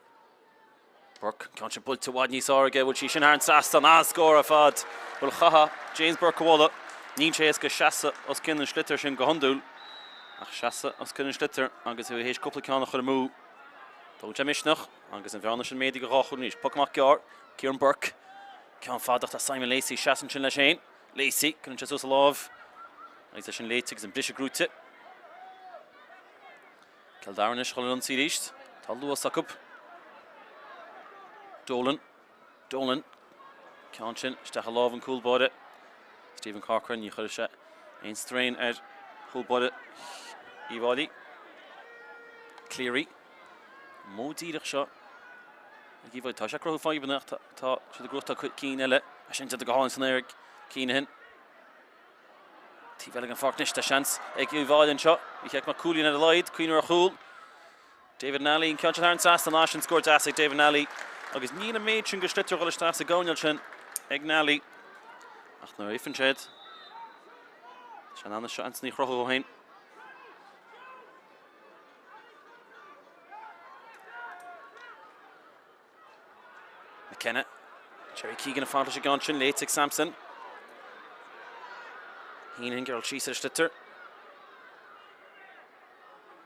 Burke, ceann sin buailte i bhfad níos fearr aige, bhfuil sí sin thar an trasnán, an-scór ar fad. Bhuel chaithfeá James Burke a mholadh, níl sé éasca seasamh os cionn an sliotair sin go hiondúil, ach seasamh os cionn an sliotair agus é théis cúpla ceann a chur amú. Tógann sé misneach agus an bhearna sin méadaithe go 2 chúl anois. Poc amach gearr, Ciarán Burke, ceann fada ach tá Simon Lacey seasamh ansin leis féin. Lacey, cuireann sé suas a lámh agus é sin léite agus an briseadh gnóite. Cill Dara anois chun an ionsaí arís. Tá luas acu. Dolan. Dolan. Ceann sin isteach i lámh an cúl báire. Stephen Corcoran, ní chuirfidh sé aon strain ar chúl báire Uíbh Fhailí. Cleary. Modh díreach seo ag Uíbh Fhailí. Tá sé ag cruthú fadhbanna ach tá siad ag gnóthachtáil cinn eile. Sin déanta go hálainn san aer ag Keenahan. Taobh eile den pháirc anois, tá seans ag Uíbh Fhailí anseo. Bhí check maith cúilín ar a laghad, cuimhneamh ar chúl. David Nally, an ceann sin thar an trasnán, ah sin scór deas ag David Nally. Agus níl an méid sin de shliotar ag dul isteach sa gcoirnéal sin ag Nally. Ach nuair a fhaigheann sé iad, tá sé in ann a seansanna a chruthú dó féin. McKenna. Jerry Keegan ag fanacht leis an gceann sin, léite ag Sampson. Heenan gearrtha síos ar an sliotar.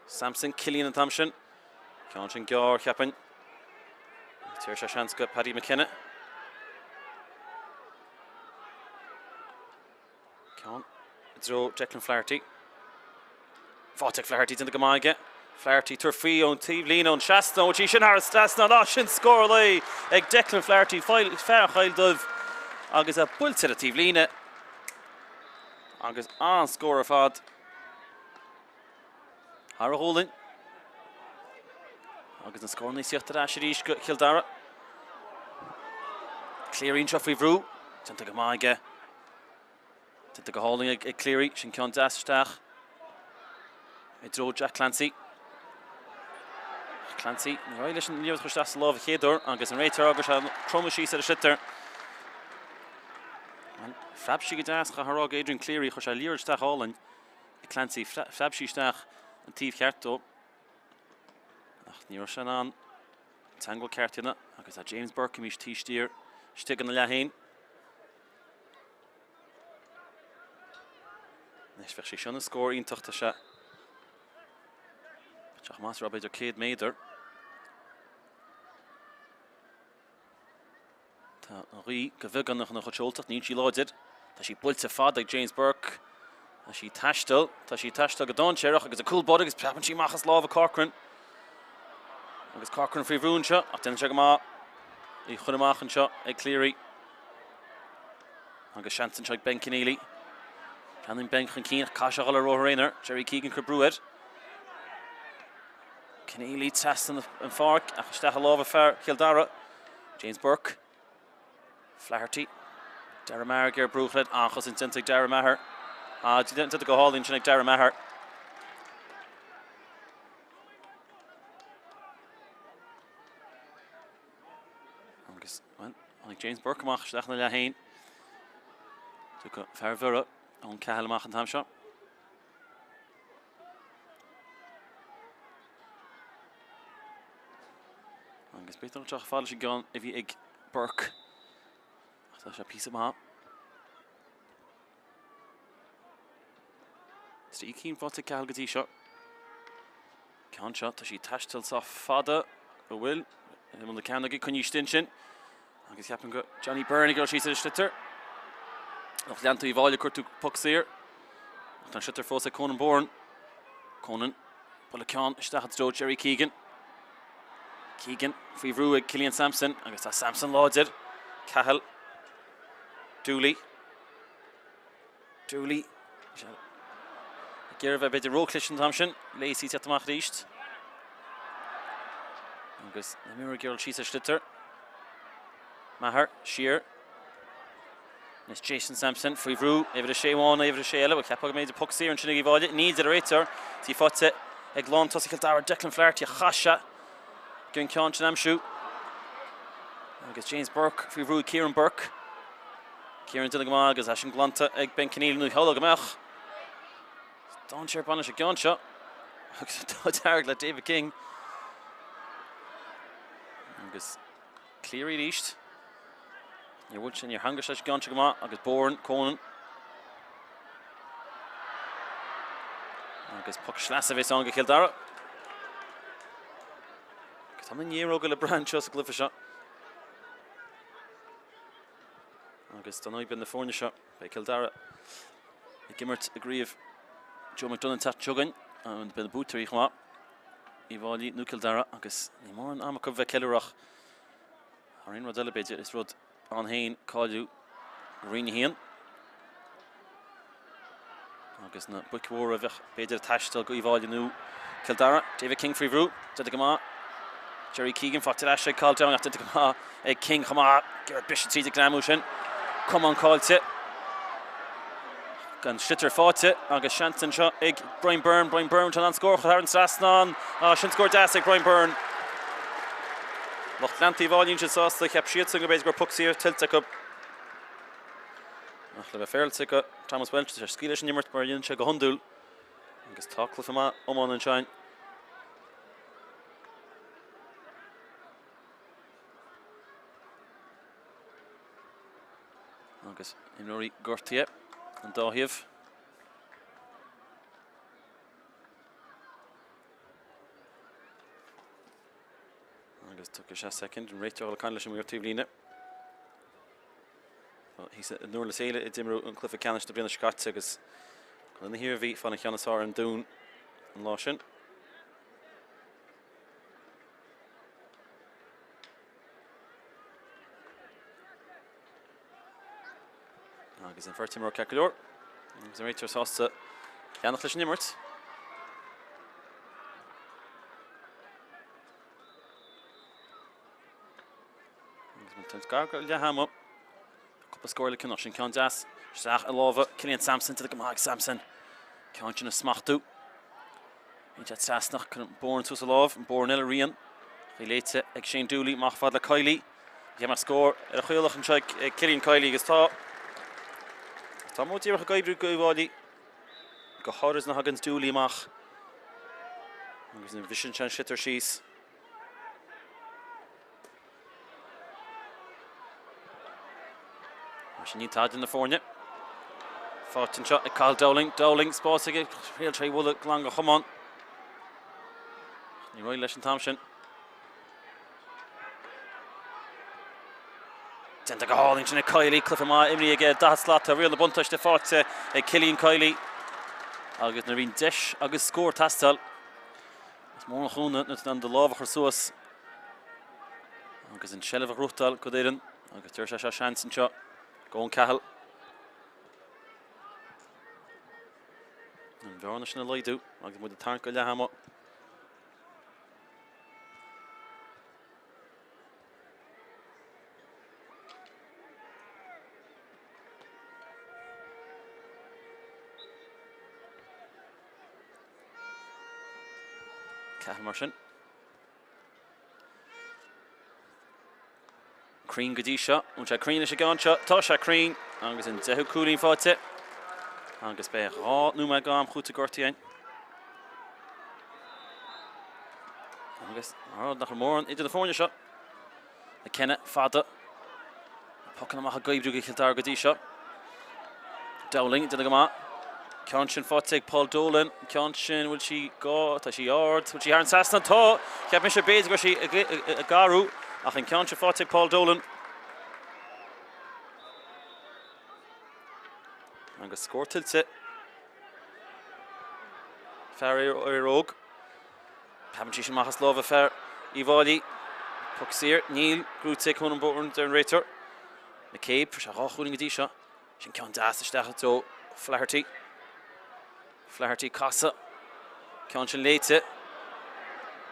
Sampson, Killian an t-am sin. Ceann sin gearr, cheapfainn. Tabharfaidh sé seans go Paddy McKenna. Ceann i dtreo Declan Flaherty. Faighte ag Flaherty déanta go maith aige. Flaherty tabhairt faoi ón taobhlíne ón seasnán, bhfuil sí sin thar an trasnán, á sin scór an lae ag Declan Flaherty, fear an Choill Duibh agus é buailte ar an taobhlíne agus an-scór ar fad. Thar a ghualainn. Agus na scóranna ag tíocht ar ais arís go Cill Dara. Cleary anseo faoi bhrú. Déanta go maith aige. Déanta go hálainn ag Cleary. Sin ceann deas isteach i dtreo Jack Clancy. Clancy, níor éirigh leis an liathróid a chur isteach sa lámh a chéad uair agus an réiteoir agus é cromadh síos ar an sliotar. Phreab sí go deas, chaithfeá a rá go Adrian Cleary, chuir sé liathróid isteach álainn. Clancy, phreab sí isteach an taobh cheart dó ach ní raibh sé in ann an teagmháil ceart a dhéanamh agus tá James Burke imithe taobh siar istigh ina leath féin. Anois bheadh sé seo ina scór iontach tá sé Teach amach b'fhéidir 100 méadar. Tá an ghaoth go bheagán ina chuid seoltacht, níl sí láidir. Tá sí buailte fada ag James Burke. Tá sí ag taisteal, tá sí ag taisteal go dainséarach agus an cúl báire agus preabann sí amach as lámha Corcoran. Agus Corcoran faoi bhrú anseo ach déanann sé go maith í chur amach anseo ag Cleary. Agus seans anseo ag Ben Keneally. Leanann Ben chun cinn ach caithfidh sé a dhul ar rothar aonair. Jerry Keegan cur brú air. Keneally trasna an pháirc ach isteach i lámha fear Chill Dara, James Burke. Flaherty. Darragh Maher ag iarraidh brú a chur air. An-chosaint déanta ag Darragh Maher. Ah, déanta go hálainn sin ag Darragh Maher. Agus, well, tháinig James Burke amach isteach ina leath féin. Tiocfaidh fear Bhiorra, Eoin Cahill amach an t-am seo. Agus b'fhéidir nach fada leis an gceann a bhí ag Burke. Ach tá sé píosa maith. 3 cinn faighte ag Cahill go dtí seo. Ceann seo, tá sí ag taisteal sách fada, an bhfuil? I mbun na cearnóige, coinnithe istigh ansin. Agus ceapaim go Johnny Byrne ag dul síos ar an sliotar. Lucht leanta Uíbh Fhailí ag cuartú poc saor. Ach tá an sliotar fós ag Conan Bourne. Conan, buille ceann isteach i dtreo Jerry Keegan. Keegan faoi bhrú ag Killian Sampson agus tá Sampson láidir. Cahill. Dooley. Dooley. Ag iarraidh a bheith b'fhéidir róchliste an t-am sin. Lacey teacht amach arís. Agus na Muir ag síos ar sliotar. Maher siar. Anois Jason Sampson faoi bhrú, uimhir a sé amháin, uimhir a sé eile, bhuel cheapfá go mb'fhéidir poc saor ansin ag Uíbh Fhailí. Níl, deir an réiteoir. Í faighte ag lántosaí Chill Dara, Declan Flaherty a chaith sé go an ceann sin a aimsiú. Agus James Burke faoi bhrú ag Kieran Burke. Kieran déanamh go maith agus é sin glanta ag Ben Keneally nó cheol go mbeadh. Dainséar ag baint leis an gceann seo. Agus an t-ádh dearg le David King. Agus Cleary arís. Níor bhuail sé, níor theangaigh sé leis an gceann seo go maith agus Boran, Conan. Agus poc sleasa a bheas ann do Chill Dara. Agus tá na néaróga le brath anseo sa gcluiche seo. Agus don oibre na foirne seo, beidh Cill Dara ag imirt i gcraobh Joe McDonagh an tseachtain seo chugainn, and beidh na buaiteoirí chomh maith, Uíbh Fhailí nó Cill Dara, agus níl mórán ama acu bheith ceiliúrach thar aon rud eile b'fhéidir, is rud ann féin cáiliú go Roinn 1. Agus na boic mhóra a bheadh b'fhéidir ag taisteal go Uíbh Fhailí nó Cill Dara. David King faoi bhrú, déanta go maith. Jerry Keegan faighte ar ais ag Cathal Dowling ach déanta go maith ag King chomh maith. Ag iarraidh briseadh tríd ag greamú sin. Camán caillte. An sliotar faighte agus seans anseo ag Brian Byrne. Brian Byrne chun an scór a chur thar an trasnán. Ah, sin scór deas ag Brian Byrne. Lucht leanta Uíbh Fhailí ansin sásta, cheap siadsan go b'fhéidir go raibh poc saor tuillte acu. Ach le bheith féaráilte do Thomas Walsh, tá sé ag scaoileadh leis an imirt mar a dhéanann sé go hiondúil. Agus tá cluiche maith iomána anseo againn. Agus imreoirí gortaithe an dá thaobh. Agus tógfaidh sé soicind an réiteoir le caint leis an maor taobhlíne. Thíos i nDurlas Éile a d'imríodh an cluiche ceannais na bliana seo caite agus Contae na hIarmhí ag fáil an cheann is fearr ar an Dún an lá sin. Agus an bheirt imreoir ceart go leor. Agus an réiteoir sásta leanacht leis an imirt. Agus muid ag gar go leath ama. Cúpla scór le ceannach sin ceann deas. Isteach i lámha Killian Sampson, déanta go maith ag Sampson. Ceann sin a smachtú. Bíonn sé trasna ach Bourne suas a lámh, an Bourne eile Rian. Í léite ag Shane Dooley, amach fad le Kiely. Bhí mar scór ar a chaolach anseo ag Killian Kiely agus tá tá modh díreach ag oibriú go Uíbh Fhailí. Go háirid nuair a thagann Dooley amach agus nuair a bhriseann sé an sliotar síos. Mar sin níl tada idir na foirne. Faighte anseo ag Cathal Dowling. Dowling, spás aige, thriail sé í a bhualadh glan den chamán. Níor éirigh leis an t-am sin. Déanta go hálainn sin ag Kiely, cluiche maith imrithe aige, 40 slat, tá riail na buntáiste faighte ag Cillian Kiely. Agus nuair a bhíonn deis agus scór ag teastáil, Is mór an chúnamh nuair atá tú in ann do lámh a chur suas agus an tseilbh a ghnóthachtáil do d'fhoireann agus deir sé seo seans anseo go Eoin Cahill. An bhearna sin a laghdú agus muid ag tarraingt go leath ama. Cahill mar sin. Cruinn go dtí seo. An bhfuil sé cruinn leis an gceann seo. Tá sé cruinn agus an deichiú cúilín faighte. Agus beidh 2 nóiméad d'am cúitimh gortaithe againn. Agus mar nach raibh mórán idir na foirne seo. McKenna fada. Pocanna amach ag oibriú do Chill Dara go dtí seo. Dowling déanta go maith. Ceann sin faighte ag Paul Dolan. Ceann sin bhfuil sí go tá sí ard, bhfuil sí thar an trasnán tá. Cheap mise b'fhéidir go raibh sí ag athrú ach an ceann sin faighte ag Paul Dolan. Agus scór tuillte. Fear Éire Óg. Preabann sí sin amach as lámha fear Uíbh Fhailí. Poc saor, níl gnóite ag Conan Bourne, deir an réiteoir. McCabe, fuair sé 2 chúilín go dtí seo. Sin ceann deas isteach i dtreo Flaherty. Flaherty casadh. Ceann sin léite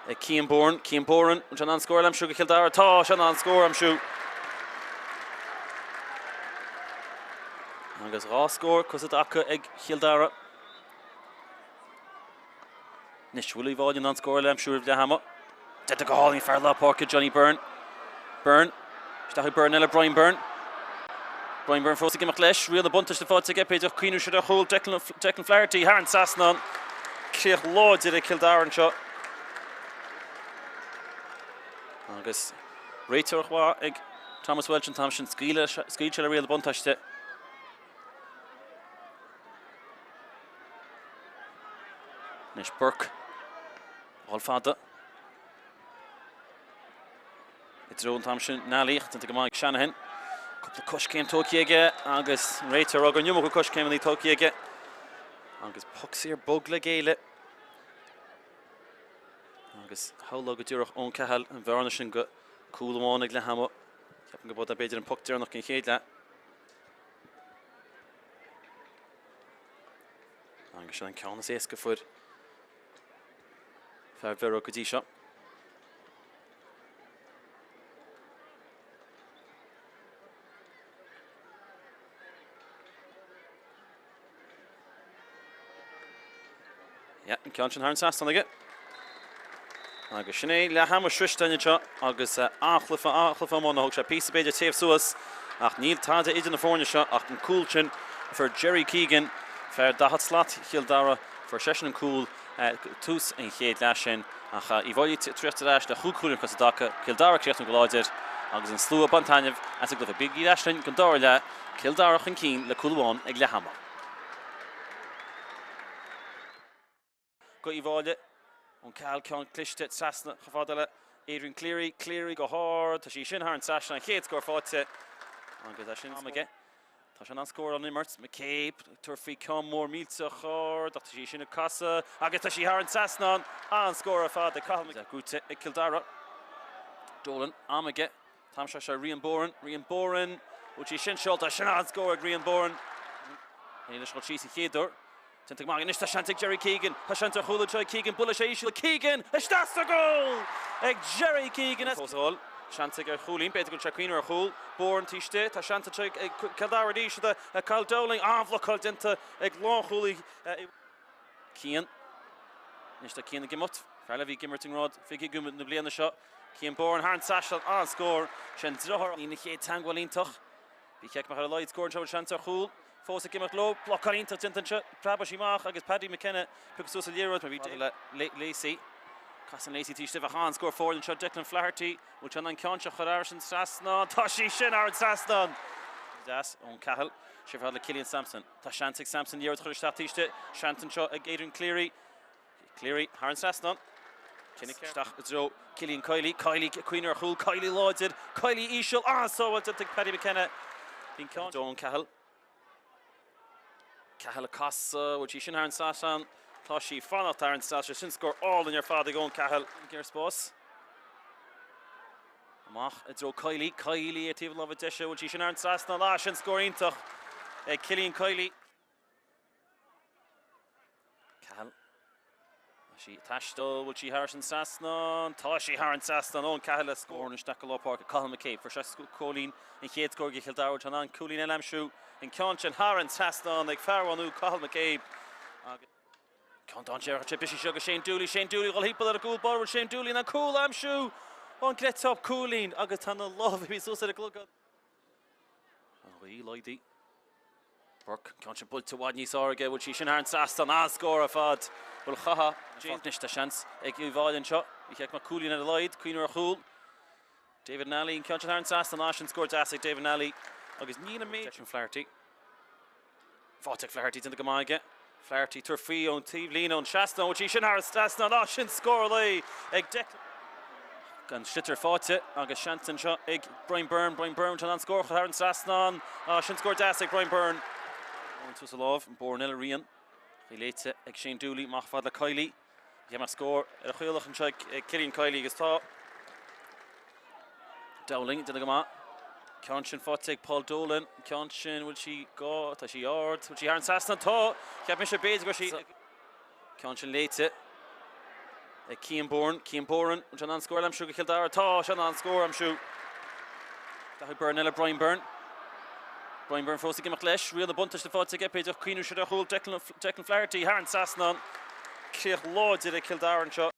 ag Cian Bourne. Cian Bourne, an sé in ann scór a aimsiú do Chill Dara? Tá sé in ann scór a aimsiú. Agus 2 scór curtha i dtaca ag Chill Dara. Anois, bhfuil Uíbh Fhailí in ann scór eile a aimsiú roimh leath ama? Déanta go hálainn fear lár páirce Johnny Byrne. Byrne. Isteach ag Byrne eile, Brian Byrne. Brian Byrne fós ag imeacht leis. Riail na buntáiste faighte aige, b'fhéidir cuimhniú siad ar chúl Declan, Declan Flaherty thar an trasnán. Críoch láidir ag Cill Dara anseo. Agus. Réiteoireacht mhaith ag Thomas Walsh an t-am sin. Scaoil sé le riail na buntáiste. Anois Burke. Dhul fada. I dtreo an t-am sin Nally, ach déanta go maith ag Shanahan. Cúpla coiscéim tógtha aige agus an réiteoir ag rá go an iomarca coiscéimeanna tógtha aige. Agus poc saor bog le géilleadh. Agus shamhlófá go dtabharfadh Eoin Cahill an bhearna sin go cúl amháin ag leath ama. Ceapaim go b'é b'fhéidir an poc deireanach den chéad leath. Agus sin an ceann is éasca a fuair fear Bhiorra go dtí seo. Yeah, an ceann sin thar an trasnán aige. Agus sin é leath ama sroiste anseo agus an-chluiche an-chluiche iomána. Thóg sé píosa b'fhéidir téamh suas ach níl tada idir na foirne seo ach an cúl sin a fuair Jerry Keegan, fear 40 slat Chill Dara, fuair seisean an cúl tús an chéad leath sin ach Uíbh Fhailí ag tíocht ar ais le chúig chúilín i dtaca, Cill Dara ag críochnú go láidir agus an slua ag baint taitneamh as an gcluiche. Bígí ar ais linn don dara leath, Cill Dara chun cinn le cúl amháin ag leath ama. Go Uíbh Fhailí, Eoin Cahill ceann cliste trasna chomh fada le Adrian Cleary, Cleary go hard, tá sí sin thar an trasnán, an chéad scór faighte agus é sin am aige. Tá sé in ann scóráil an imirt, McCabe ag tabhairt faoi ceann mór millteach ard ach tá sí sin ag casadh agus tá sí thar an trasnán, an-scór ar fad ag Cathal McCabe. Buaite ag Cill Dara. Dolan, am aige, an t-am seo seo Rian Boran, Rian Boran, bhfuil sí sin seolta, sin an-scór ag Rian Boran. Ní leis dul síos an chéad uair. Déanta go maith anois, tá seans ag Jerry Keegan, tá seans ar chúl anseo ag Keegan, buailfidh sé íseal, Keegan, isteach sa gcúl ag Jerry Keegan. Fós a dhul, seans aige ar chúilín, b'fhéidir go bhfuil sé ag cuimhneamh ar chúl, Bourne taobh istigh, tá seans anseo ag Cill Dara arís, Kyle Dowling, an-bhlocáil déanta ag lánchúlaí Cian. Anois tá Cian ag imeacht, fear eile a bhí ag imirt i ngrád 20 na bliana seo, Cian Bourne thar an trasnán, an-scór, sin deartháir. Ní na chéad teagmháil iontach. Bhí check ar a laghad scór anseo, bhfuil seans ar chúl fós ag imeacht leo. Blocáil iontach déanta anseo, preabadh sí amach agus Paddy McKenna pioctha suas an liathróid mar bhí le Lacey. Casann Lacey taobh istigh ach an-scór foirne anseo Declan Flaherty. Bhfuil sé in ann an ceann seo a chur thar an trasnán? Tá sí sin thar an trasnán! Deas Eoin Cahill. Sé fad le Killian Sampson. Tá seans ag Sampson liathróid a chur isteach taobh istigh. Seans anseo ag Adrian Cleary. Cleary thar an trasnán. Isteach i dtreo Cillian Kiely. Kiely ag cuimhneamh ar chúl. Kiely láidir. Kiely íseal. An-sábháil déanta ag Paddy McKenna. Bhí an ceann. Eoin Cahill. Cahill ag casadh. Bhfuil sí sin thar an trasnán? Tá sí fanacht thar an trasnán. Sin scór álainn ar fad ag Eoin Cahill. Ar spás. Amach i dtreo Kiely. Kiely ar taobh na láimhe deise. Bhfuil sí sin thar an trasnán? Ah, sin scór iontach ag Cillian Kiely. Cahill. Tá sí ag taisteal, bhfuil sí thar an trasnán? Tá sí thar an trasnán, Eoin Cahill le scór isteach go lár páirce. Cathal McCabe, fuair sé cúilín an chéad scór do Chill Dara, bhfuil sé in ann cúilín eile a aimsiú? An ceann sin thar an trasnán ag fear Mhaigh Nuad, Cathal McCabe. Agus ceann dainséarach anseo, briseadh seo go Shane Dooley, Shane Dooley ag dul thimpeall ar an gcúl báire, bhfuil Shane Dooley in ann cúl a aimsiú? An gcreidfeá cúilín agus tá na lámha suas ar an gclogad. An ghaoth laghdaithe. Burke, ceann sin buailte i bhfad níos fearr aige, bhfuil sí sin thar an trasnán, an-scór ar fad. Bhfuil chaithfeá. Anois tá seans ag Uíbh Fhailí anseo. Ní cheart go mbeadh cúilín ar a laghad, cuimhneamh ar chúl. David Nally, an ceann sin thar an trasnán, ah sin scór deas ag David Nally agus níl an méid. Declan Flaherty. Faighte ag Flaherty, déanta go maith aige. Flaherty, tabhairt faoi ón taobhlíne, ón trasnán, bhfuil sí sin thar an trasnán, ah sin scór lae ag Declan. An sliotar faighte agus seans anseo ag Brian Byrne, Brian Byrne chun an scór a chur thar an trasnán, ah sin scór deas ag Brian Byrne. Suas a lámh, Byrne eile Rian, í léite ag Shane Dooley, amach fad le Kiely. Bhí mar scór ar a chaolach anseo ag Cillian Kiely agus tá Dowling déanta go maith. Ceann sin faighte ag Paul Dolan. Ceann sin bhfuil sí gá, tá sí ard, bhfuil sí thar an trasnán? Tá! Cheap mise b'fhéidir go raibh sí. Ceann sin léite ag Cian Bourne. Cian Bourne, bhfuil sé in ann scór a aimsiú do Chill Dara? Tá sé in ann scór a aimsiú. Daithí Byrne eile, Brian Byrne. Brian Byrne fós ag imeacht leis. Riail na buntáiste faighte aige, b'fhéidir cuimhneamh siad ar chúl Declan, Declan Flaherty thar an trasnán. Críoch láidir ag Cill Dara anseo.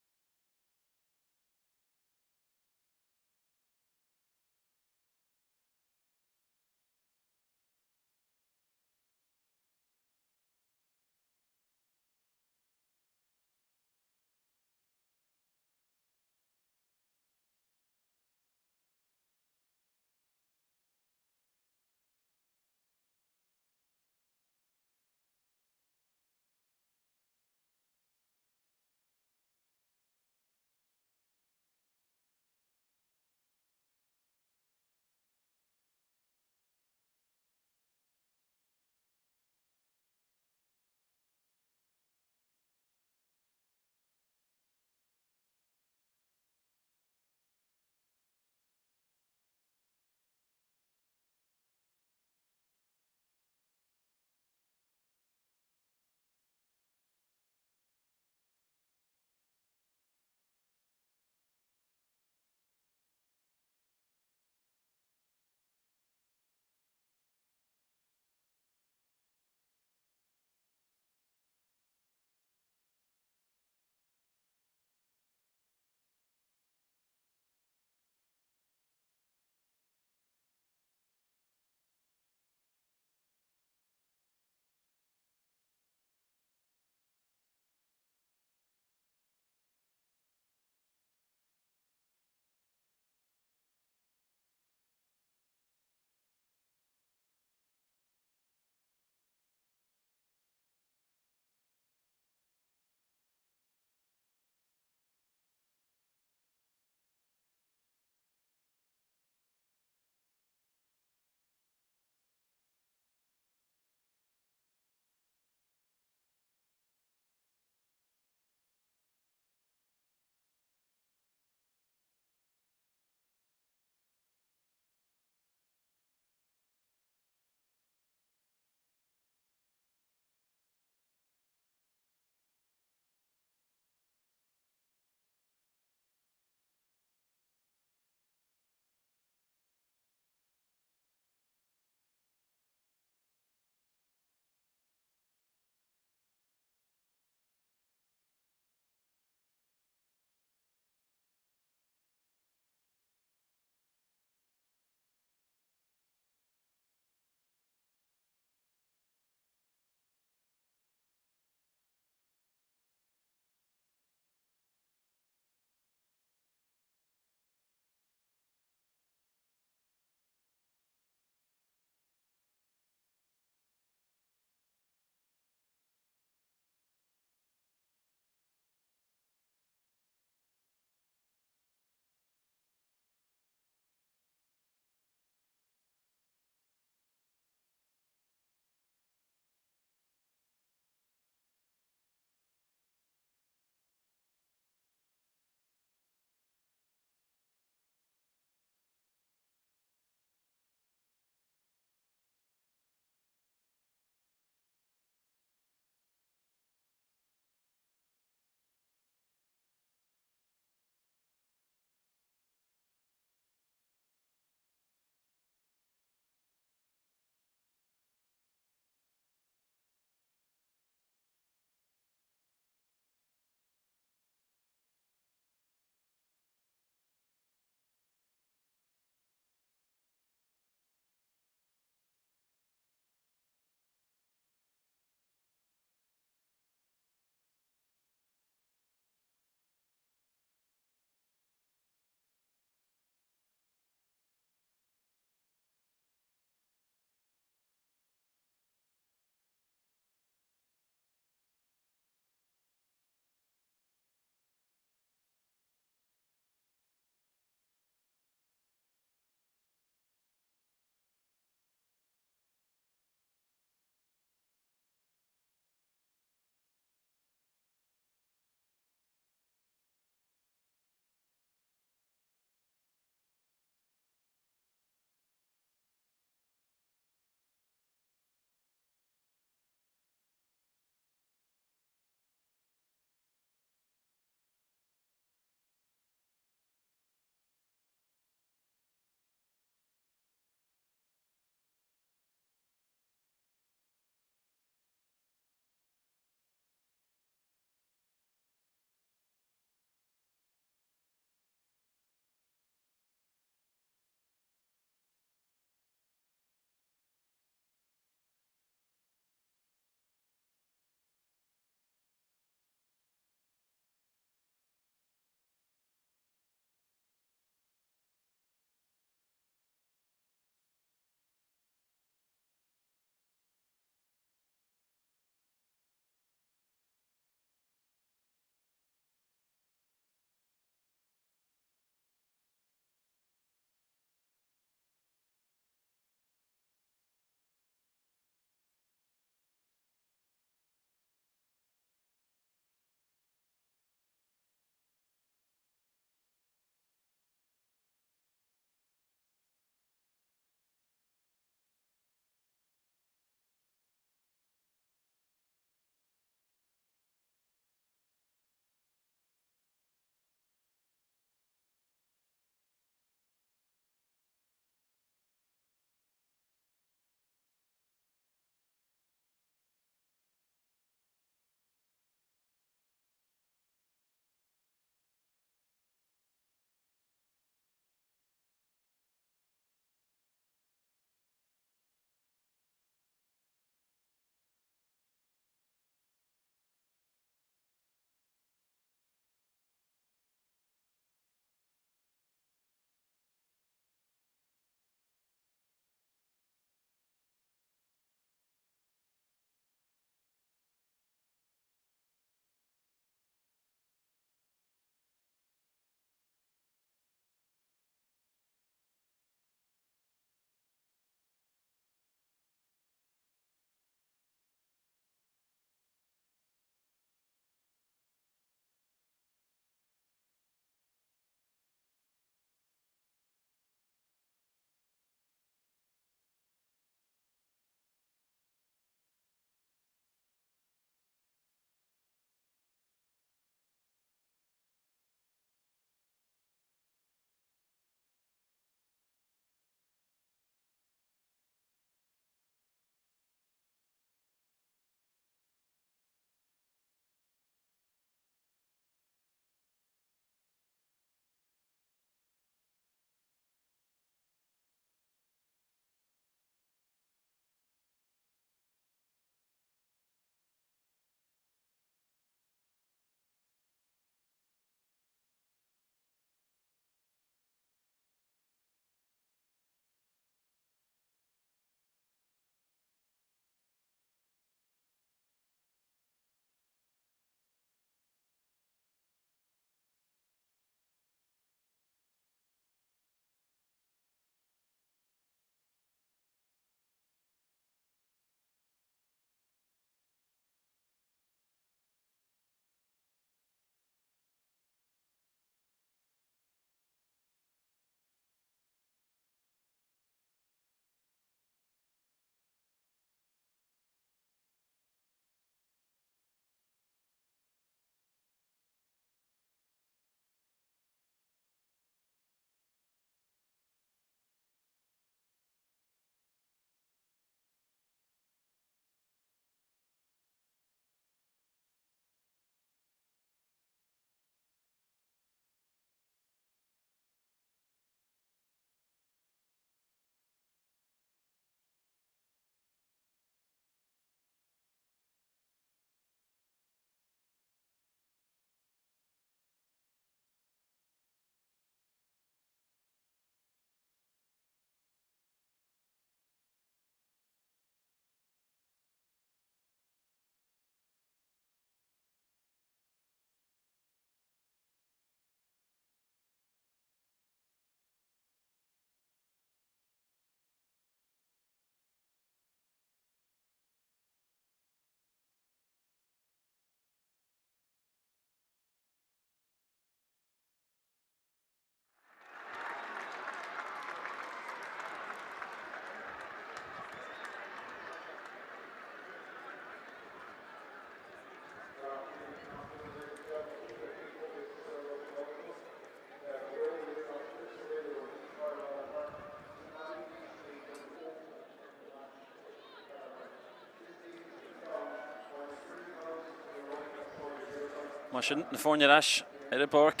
Mar sin, na foirne ar ais ar an bpáirc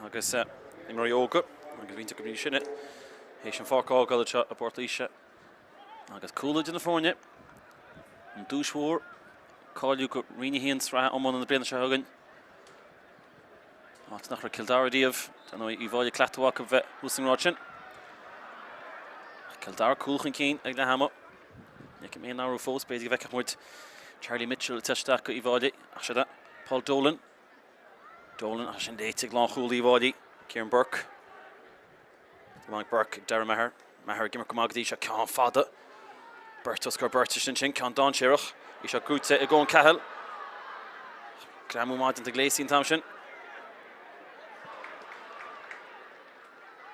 agus imreoirí óga agus roinnt acu níos sine théis an pháirc a fhágáil anseo i bPort Laoise agus cúl idir na foirne. An duais mhór, cáiliú go Roinn 1 Sraith Iomána na bliana seo chugainn. Áit nach raibh Cill Dara riamh, dar ndóigh Uíbh Fhailí cleachtadh acu bheith thuas sa ngrád sin. Ach Cill Dara cúl chun cinn ag leath ama. Ní fheicim aon athrú fós, b'fhéidir go bhfeicfeadh muid Charlie Mitchell ag teacht isteach go Uíbh Fhailí. Ach siod é Paul Dolan. Dolan, ach sin léite ag lánchúl Uíbh Fhailí, Kieran Burke. Mike Burke ag Darragh Maher. Maher ag imirt go maith go dtí seo. Ceann fada. Beirt os comhair beirt ansin. Ceann dainséarach. Í seo gnóite ag Eoin Cahill. Greamú maith déanta ag Lacey an t-am sin.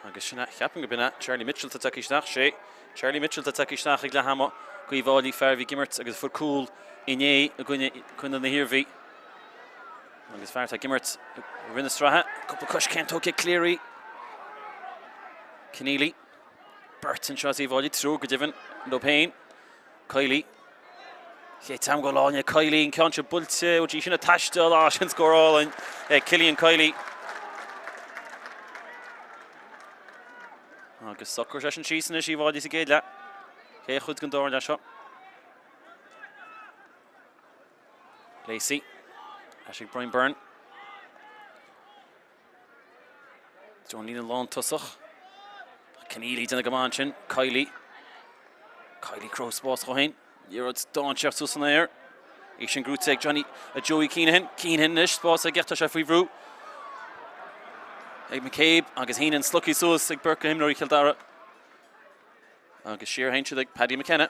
Agus sin é, cheapfainn go b'in é Charlie Mitchell atá tagtha isteach. Sé Charlie Mitchell atá tagtha isteach ag leath ama go Uíbh Fhailí, fear a bhí ag imirt agus a fuair cúl inné i gcoinne na hIarmhí. Agus fear atá ag imirt i Roinn na Sraithe, cúpla coiscéim tógtha ag Cleary. Keneally. Beirt anseo as Uíbh Fhailí, triúr go deimhin leo féin. Kiely. Chéad teagmháil álainn ag Kiely, an ceann seo buailte, ó sin ag taisteal, á sin scór álainn ag Cillian Kiely. Agus socróidh sé sin síos anois Uíbh Fhailí sa gcéad leath. Chéad chuid den dara leath seo. Lacey. Ar ais ag Brian Byrne. John líne lántosach. Keneally déanamh go maith ansin. Kiely. Kiely ag cruthú spás dó féin. Liathróid dainséarach suas san aer. Í sin gnóite ag Johnny a Joey Keenahan. Keenahan anois spás aige tá sé faoi bhrú. Ag McCabe agus Heenan slogtha suas ag beirt d'imreoirí Chill Dara. Agus siar a théann siad ag Paddy McKenna.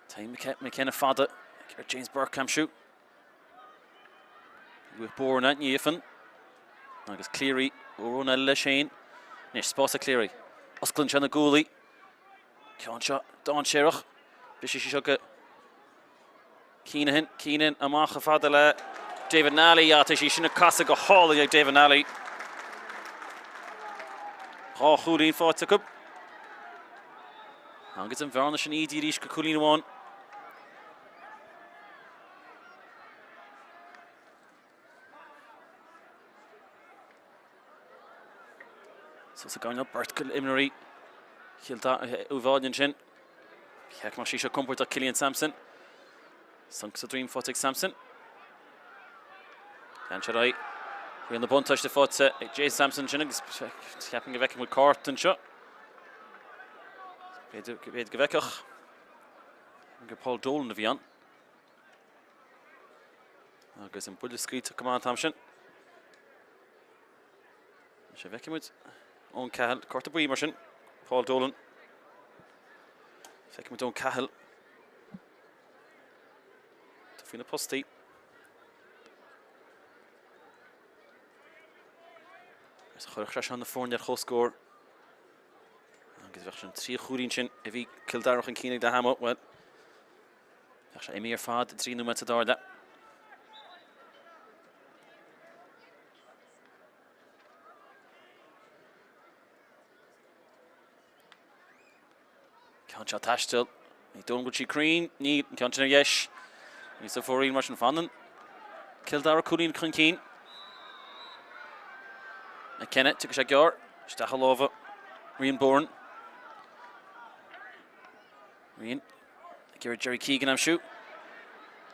Téann McKenna fada ar James Burke aimsiú. With Bourne ní Ifan agus Cleary ó eile leis féin. Anois spás ag Cleary. Osclaíonn sé na guaillí. Ceann seo dainséarach. Briseann sí seo go Keenahan. Keenahan amach chomh fada le David Nally. Tá sí sin ag casadh go hálainn ag David Nally. Dhá chúilín faighte acu. Agus an bhearna sin ídithe arís go cúilín amháin. Suas ag gaibhneáil beirt d'imreoirí Chill Uíbh Fhailí ansin. Cheap mé sí seo compordach Cillian Sampson. Sonc sa droim faighte ag Sampson. Lean sé ar aghaidh. Riail na buntáiste faighte ag Jason Sampson sin agus cheapfainn go bhfeicfidh muid cárta anseo. B'fhéidir go bhfeicfeadh gur Paul Dolan a bhí ann. Agus an buille scaoilte go maith an t-am sin. Sé bhfeicfidh muid Eoin Cahill, cárta buí mar sin, Paul Dolan. Feicfidh muid Eoin Cahill. Tá faoi na postaí. Agus chuirfeadh sé seo na foirne ar comhscór. Agus bheadh sin 3 chúilín sin a bhí Cill Dara chun cinn ag leath ama. Bhuel, bheadh sé imithe ar fad i dtrí nóiméad sa dara leath. Ceann seo taisteal. Ní dóigh liom go bhfuil sí cruinn. Níl. An ceann sin ar dheis. Níos a fóirín mar sin fanann. Cill Dara cúilín chun cinn. McKenna, tiocfaidh sé gearr. Isteach i lámha Rian Bourne. Rian ag iarraidh Jerry Keegan aimsiú.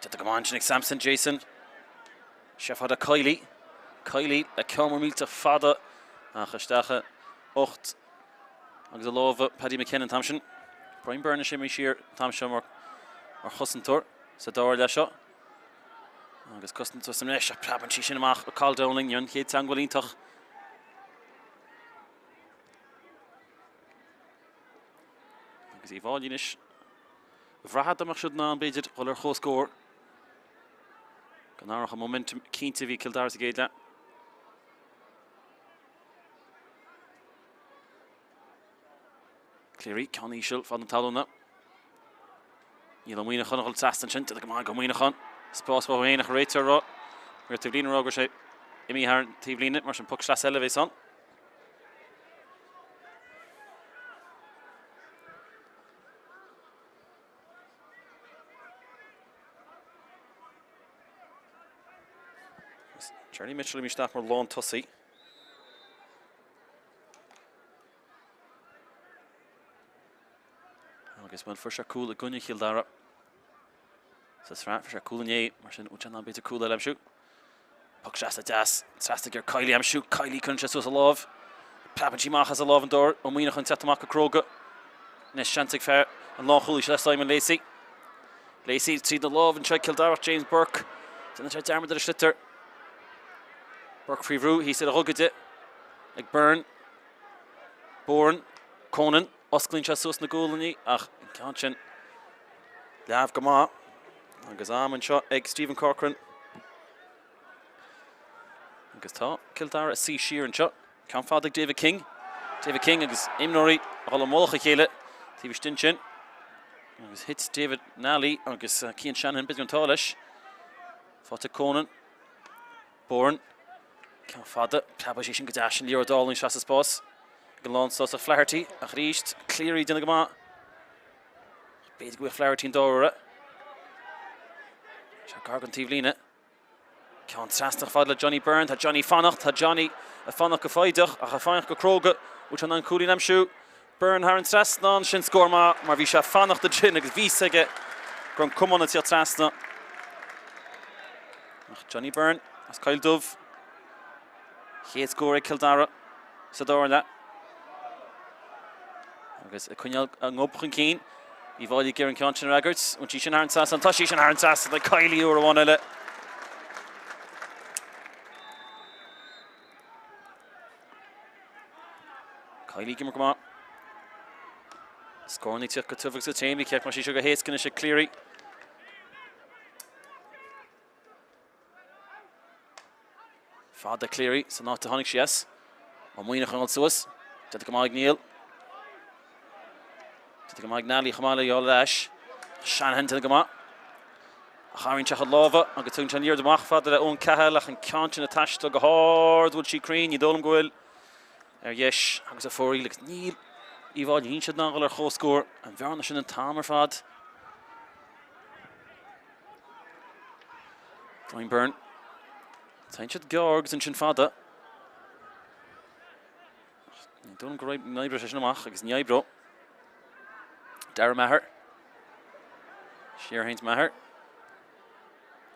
Déanta go maith ansin ag Sampson, Jason. Sé fada Kiely. Kiely le ceann mór millteach fada ach isteach i ucht agus i lámha Paddy McKenna an t-am sin. Brian Byrne is imithe siar an t-am seo mar chosantóir sa dara leath seo. Agus cosantóir sa mbreis ach preabann sí sin amach ó Cathal Dowling, an chéad teagmháil iontach. Agus Uíbh Fhailí anois. Bhraithfeá dá mbeadh siad in ann b'fhéidir dhul ar chomhscór. Go n-athródh an momentum cinnte a bhí ag Cill Dara sa gcéad leath. Cleary, ceann íseal, fad na talúna. Níl Ó Muíneacháin ag dul trasna ansin, déanta go maith ag Ó Muíneacháin. Spás dhó féin ach an réiteoir ag rá, ar taobh líne ag rá go raibh sé imithe thar an taobh líne, mar sin poc sleasa eile a bheas ann. Agus Charlie Mitchell imithe isteach mar lántosaí. Agus bhuel fuair sé cúl i gcoinne Chill Dara sa tsraith, fuair sé cúl inné, mar sin bhfuil sé in ann b'fhéidir cúl eile a aimsiú. Puc trasna deas, trasna ag iarraidh Kiely a aimsiú, Kiely cuireann sé suas a lámh, preabann sí amach as a lámh an dóir, Ó Muíneacháin teacht amach go cróga. Anois seans ag fear an lánchúlaí seo Simon Lacey. Lacey tríd na lámh anseo ag Cill Dara ach James Burke. Déanann sé dearmad ar a sliotar. Burke faoi bhrú thíos ar a ghogaide ag Byrne. Bourne, Conan, osclaíonn sé suas na gualainní ach an ceann sin leamh go maith agus am anseo ag Stephen Corcoran. Agus tá Cill Dara ag suí siar anseo. Ceann fada ag David King. David King agus imreoirí ag dul i mullach a chéile taobh istigh ansin. Agus thit David Nally agus Cian Shanahan b'fhéidir an t-ádh leis. Faighte ag Conan. Bourne. Ceann fada. Preabfaidh sí sin go deas an liathróid álainn isteach sa spás. Ag an lántosach Flaherty ach arís Cleary déanamh go maith. B'fhéidir go bhfuil Flaherty an dá uaire. Sé gar don taobhlíne. Ceann trasna fada le Johnny Byrne. Tá Johnny fanacht. Tá Johnny ag fanacht go foighdeach ach ag fanacht go cróga. Bhfuil sé in ann cúilín a aimsiú? Byrne thar an trasnán. Sin scór maith mar bhí sé ag fanacht ansin agus bhí fhios aige go raibh an camán ag tíocht trasna. Ach Johnny Byrne as Coill Dubh. Chéad scór ag Cill Dara sa dara leath. Agus ag coinneáil a ngob chun cinn. Uíbh Fhailí ag iarraidh an ceann sin a fhreagairt. Bhfuil sí sin thar an trasnán. Tá sí sin thar an trasnán ag Kiely uair amháin eile. Kiely ag imirt go maith. Scóranna ag tíocht go tiubh agus go tréan. Bhí ceart mar sí seo go héasca anois ag Cleary. Fada Cleary san áit a tháinig sí as. Ó Muíneacháin ag dul suas. Déanta go maith ag Neil. Déanta go maith ag Nally chomh maith le dhul ar ais. Shanahan déanta go maith. Ach tharraing sé a chuid lámha agus tugann sé an liathróid amach fada le Eoin Cahill ach an ceann sin ag taisteal go hard. Bhfuil sí cruinn? Ní dóigh liom go bhfuil. Ar dheis agus ag fóraoil agus níl Uíbh Fhailí níl siad in ann dhul ar chomhscór. An bhearna sin an t-am ar fad. Brian Byrne. Téann siad gearr agus ansin fada. Ní dóigh liom go n-oibreoidh sé sin amach agus ní oibreoidh. Darragh Maher. Siar théann Maher.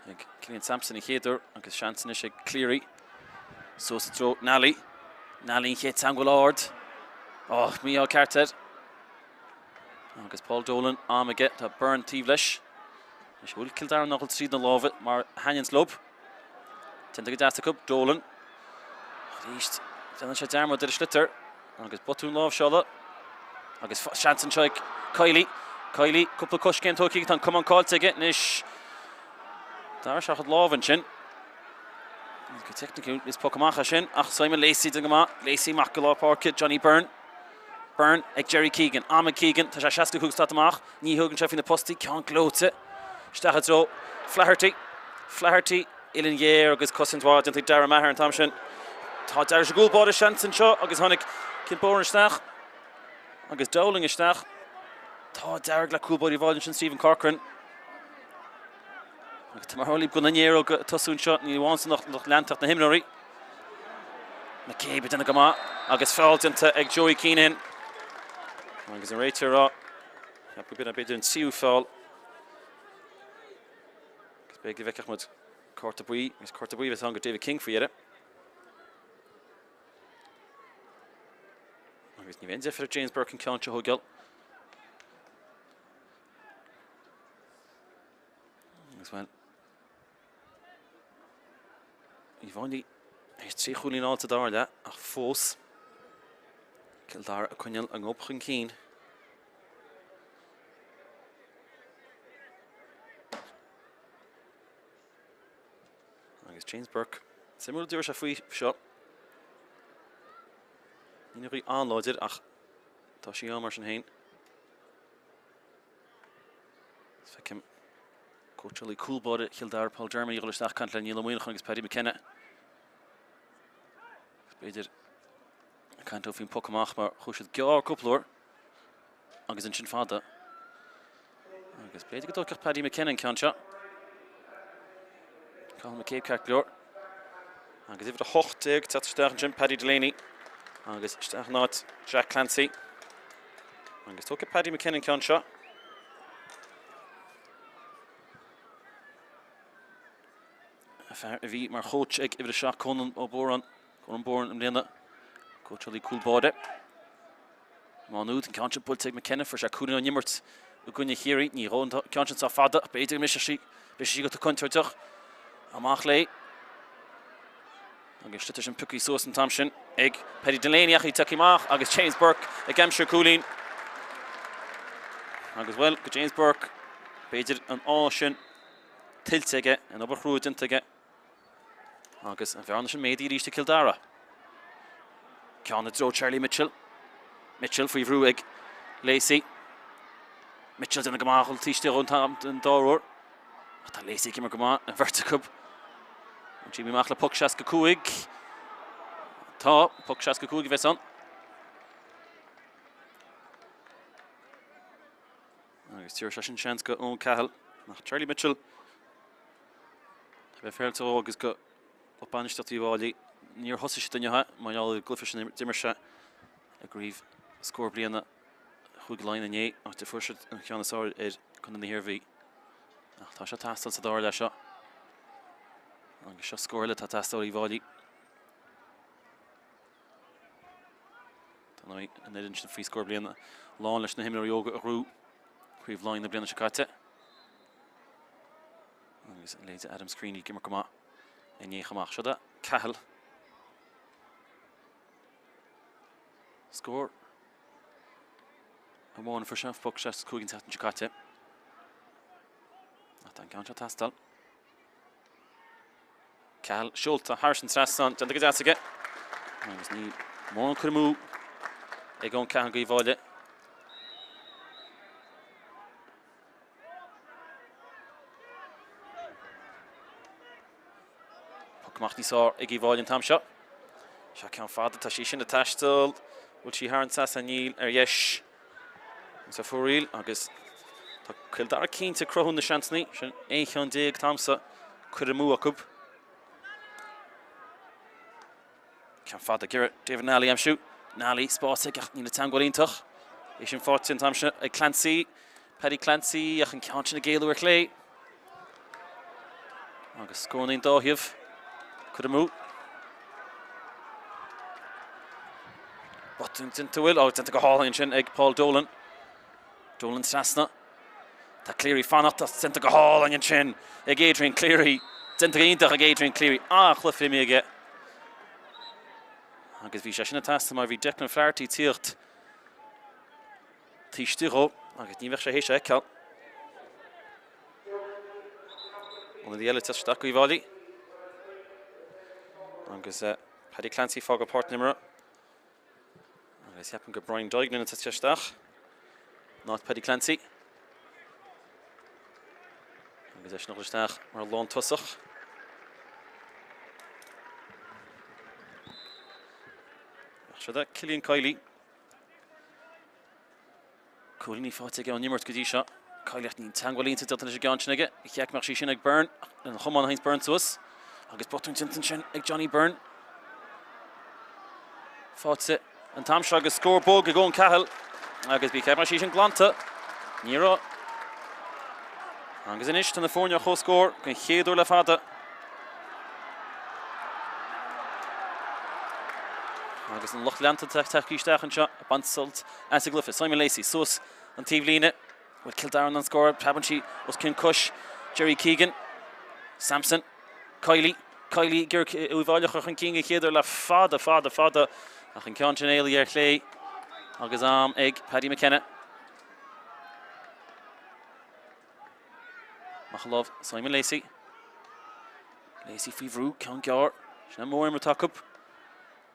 Ag Cillian Sampson an chéad uair agus seans anois ag Cleary. Suas i dtreo Nally. Nally an chéad teagmháil ard. Ó, mí-ádh ceart air. Agus Paul Dolan am aige, tá Byrne taobh leis. Anois bhfuil Cill Dara in ann dul tríd na lámha mar a thaitníonns leo. Déanta go deas acu, Dolan. Arís, déanann sé dearmad ar a sliotar agus botún láimhseála. Agus seans anseo ag Kiely. Kiely, cúpla coiscéim tógtha, tá an camán caillte aige anois. D'athraigh sé a chuid lámh ansin. Go teicniciúil, is poc amach é sin, ach Simon Lacey déanta go maith. Lacey amach go lár páirce, Johnny Byrne. Byrne ag Jerry Keegan. Am ag Keegan. Tá sé 65 slat amach. Ní thugann sé faoi na postaí. Ceann gleoite isteach i dtreo Flaherty. Flaherty, uillinn ghéar agus cosaint mhaith déanta ag Darragh Maher an t-am sin. Tá deis ag an gcúl báire seans anseo agus tháinig Cian Boran isteach agus Dowling isteach. Tá dearg le cúl báire Uíbh Fhailí ansin Stephen Corcoran. Agus tá mar tharlaíonn go na néaróga ag tosú anseo, ní amháin san lucht leantach na himreoirí. McCabe ag déanamh go maith agus feall déanta ag Joey Keenan. Agus an réiteoir ag rá, cheap go b'fhéidir an tríú feall. Agus b'fhéidir go bhfeicfeadh muid cárta buí, agus cárta buí a bheas ann go David King faoi dheireadh. Agus ní bheidh aon deifir ar James Burke an ceann seo a thógáil. Agus bhuel, Uíbh Fhailí théis 3 chúilín a fháil sa dara leath ach fós Cill Dara ag coinneáil a ngob chun cinn. Agus James Burke, suimiúil dúirt sé faoi seo. Ní ghaoth an-láidir ach tá sí ann mar sin féin. Feicim cóitseálaí cúl báire Chill Dara Paul Jeremy ag dul isteach ag caint le Niall Ó Muineacháin agus Paddy McKenna. Agus b'fhéidir ag caint leo faoin poc amach mar chuaigh siad gearr cúpla uair agus ansin fada. Agus b'fhéidir go dtógfadh Paddy McKenna an ceann seo. Cathal McCabe ceart go leor. Agus uimhir 18 ag teacht isteach ansin, Paddy Delaney. Agus isteach in áit Jack Clancy. Agus tógfaidh Paddy McKenna an ceann seo. A fear a bhí mar chóits ag uimhir 7 Conan Ó Bóráin, Conan Boran i mbliana, cóitseálaí cúl báire. Má Nuad, an ceann sin buailte ag McKenna, fuair sé cúilín ón imirt i gcoinne Chiarraí. Ní dhóigh an ceann sin sách fada ach b'fhéidir go mbrisfidh sí, brisfidh sí giota contúirteach. Amach léi. Agus sliotar sin pioctha suas an t-am sin ag Paddy Delaney ach í tagtha amach agus James Burke ag aimsiú cúilín. Agus bhuel, go James Burke, b'fhéidir an ádh sin tuillte aige, an obair chrua déanta aige. Agus an bhearna sin méadaithe arís ag Cill Dara. Ceann i dtreo Charlie Mitchell. Mitchell faoi bhrú ag Lacey. Mitchell déanamh go maith taobh istigh ón t-am den dá uair. Ach tá Lacey ag imirt go maith, an bheirt acu. An Jimmy amach le poc 65. Tá poc 65 a bheas ann. Agus tabharfaidh sé sin seans go Eoin Cahill. Ach Charlie Mitchell a bheith féaráilte dhó agus go lucht bainistíochta Uíbh Fhailí. Níor thosaigh siad inniu mar gheall ar an gcluiche sin a d'imir sé i gcraobh scór bliana Chúige Laighean inné, áit a fuair siad an ceann is fearr ar Chontae na hIarmhí. Ach tá sé ag teastáil sa dara leath seo. Agus seo scór eile atá ag teastáil ó Uíbh Fhailí. Dar ndóigh, an fhoireann sin faoi scór bliana lán leis na himreoirí óga a ghnóthaigh Craobh Laighean na bliana seo caite. Agus leithéidí Adam Screeney ag imirt go maith inné chomh maith. Seo do Cahill. Scór amháin a fuair sé poc 65 an tseachtain seo caite. Ach tá an ceann seo ag teastáil. Cahill seolta thar an trasnán, déanta go deas aige. Agus níl mórán cur amú ag Eoin Cahill d'Uíbh Fhailí. Poc amach níos fearr ag Uíbh Fhailí an t-am seo. Seo ceann fada, tá sí sin ag taisteal. Bhfuil sí thar an trasnán? Níl, ar dheis. Agus ar fóraoil agus tá Cill Dara cinnte ag cruthú na seansanna, sin 11 cheann an t-am seo curtha amú acu. Ceann fada ag iarraidh David Nally a aimsiú. Nally spás aige ach níl an teagmháil iontach. É sin faighte an t-am seo ag Clancy. Paddy Clancy ach an ceann sin ag éalú ar chlé. Agus scóranna ón dá thaobh curtha amú. Botún déanta bhfuil, ó déanta go hálainn ansin ag Paul Dolan. Dolan trasna. Tá Cleary fanacht déanta go hálainn ansin ag Adrian Cleary. Déanta go iontach ag Adrian Cleary. An-chluiche imeartha aige. Agus bhí sé sin ag teastáil mar bhí Declan Flaherty ag tíocht taobh istigh dhó agus ní bheadh sé théis é a fheiceáil. Ionadaí eile ag teacht isteach Uíbh Fhailí. Agus eh, Paddy Clancy ag fágáil páirc na himeartha. Agus ceapaim gur Brian Duignan atá ag teacht isteach. In áit Paddy Clancy. Agus eisean ag dul isteach mar lántosach. Ach seo é Cillian Kiely. Cúilíní faighte aige ón imirt go dtí seo. Kiely ach níl teagmháil iontach déanta leis an gceann sin aige. Cheap mé go mbeadh sí sin ag Byrne. An chuma a théanns Byrne suas. Agus botún déanta ansin ag Johnny Byrne. Faighte an t-am seo agus scór bog ag Eoin Cahill. Agus bhí cheap mé sí sin glanta. Ní raibh. Agus anois tá na foirne ar comhscór den chéad uair le fada. Agus an lucht leanta tagtha isteach anseo ag baint sult as an gcluiche. Simon Lacey suas an taobhlíne. Bhfuil Cill Dara in ann scóráil? Preabann sí os cionn cois Jerry Keegan. Sampson. Kiely. Kiely ag iarraidh Uíbh Fhailí a chur chun cinn den chéad uair le fada, fada, fada. Ach an ceann sin éalaithe ar chlé agus am ag Paddy McKenna. Amach a lámh Simon Lacey. Lacey faoi bhrú, ceann gearr. Sin an mór imeartha acu.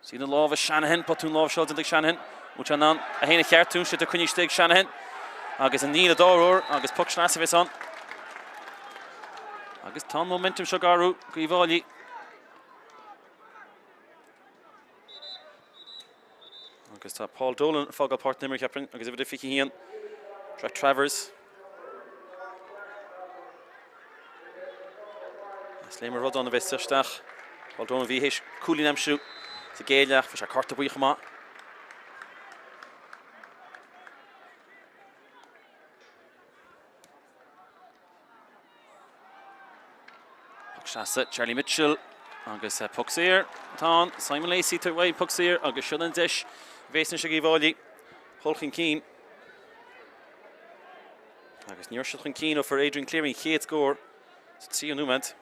Sí na lámha Shanahan, botún láimhseála déanta ag Shanahan. Bhfuil sé in ann é féin a cheartú, sliotar coinnithe istigh ag Shanahan. Agus an níl a dá uair agus poc sleasa a bheas ann. Agus tá an momentum seo ag athrú go Uíbh Fhailí. Agus tá Paul Dolan ag fágáil páirc na himeartha cheapfainn agus uimhir a 21, Jack Travers. Is Liam Ó Rodáin a bheas isteach. Paul Dolan a bhí théis cúilín a aimsiú sa gcéad leath, fuair sé cárta buí chomh maith. Poc seasta Charlie Mitchell agus poc saor atá ann. Simon Lacey tabhairt uaidh poc saor agus seo an deis a bhéas anois ag Uíbh Fhailí dhul chun cinn. Agus ní raibh siad chun cinn ó fuair Adrian Cleary an chéad scór sa tríú nóiméad.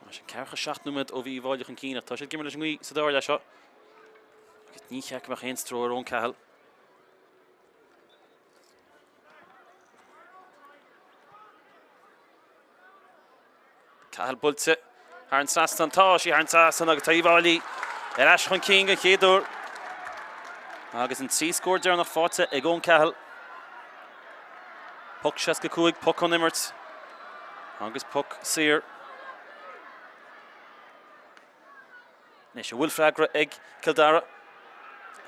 Tá sé 47 nóiméad ó bhí Uíbh Fhailí chun cinn ach tá siad ag imirt leis an ngaoth sa dara leath seo. Agus ní cheart go mbeadh aon stró ar Eoin Cahill. Cahill buailte thar an trasnán. Tá sí thar an trasnán agus tá Uíbh Fhailí ar ais chun cinn den chéad uair. Agus an 3 scór deireanach faighte ag Eoin Cahill. Poc 65, poc ón imirt agus poc saor. Anois, an bhfuil freagra ag Cill Dara?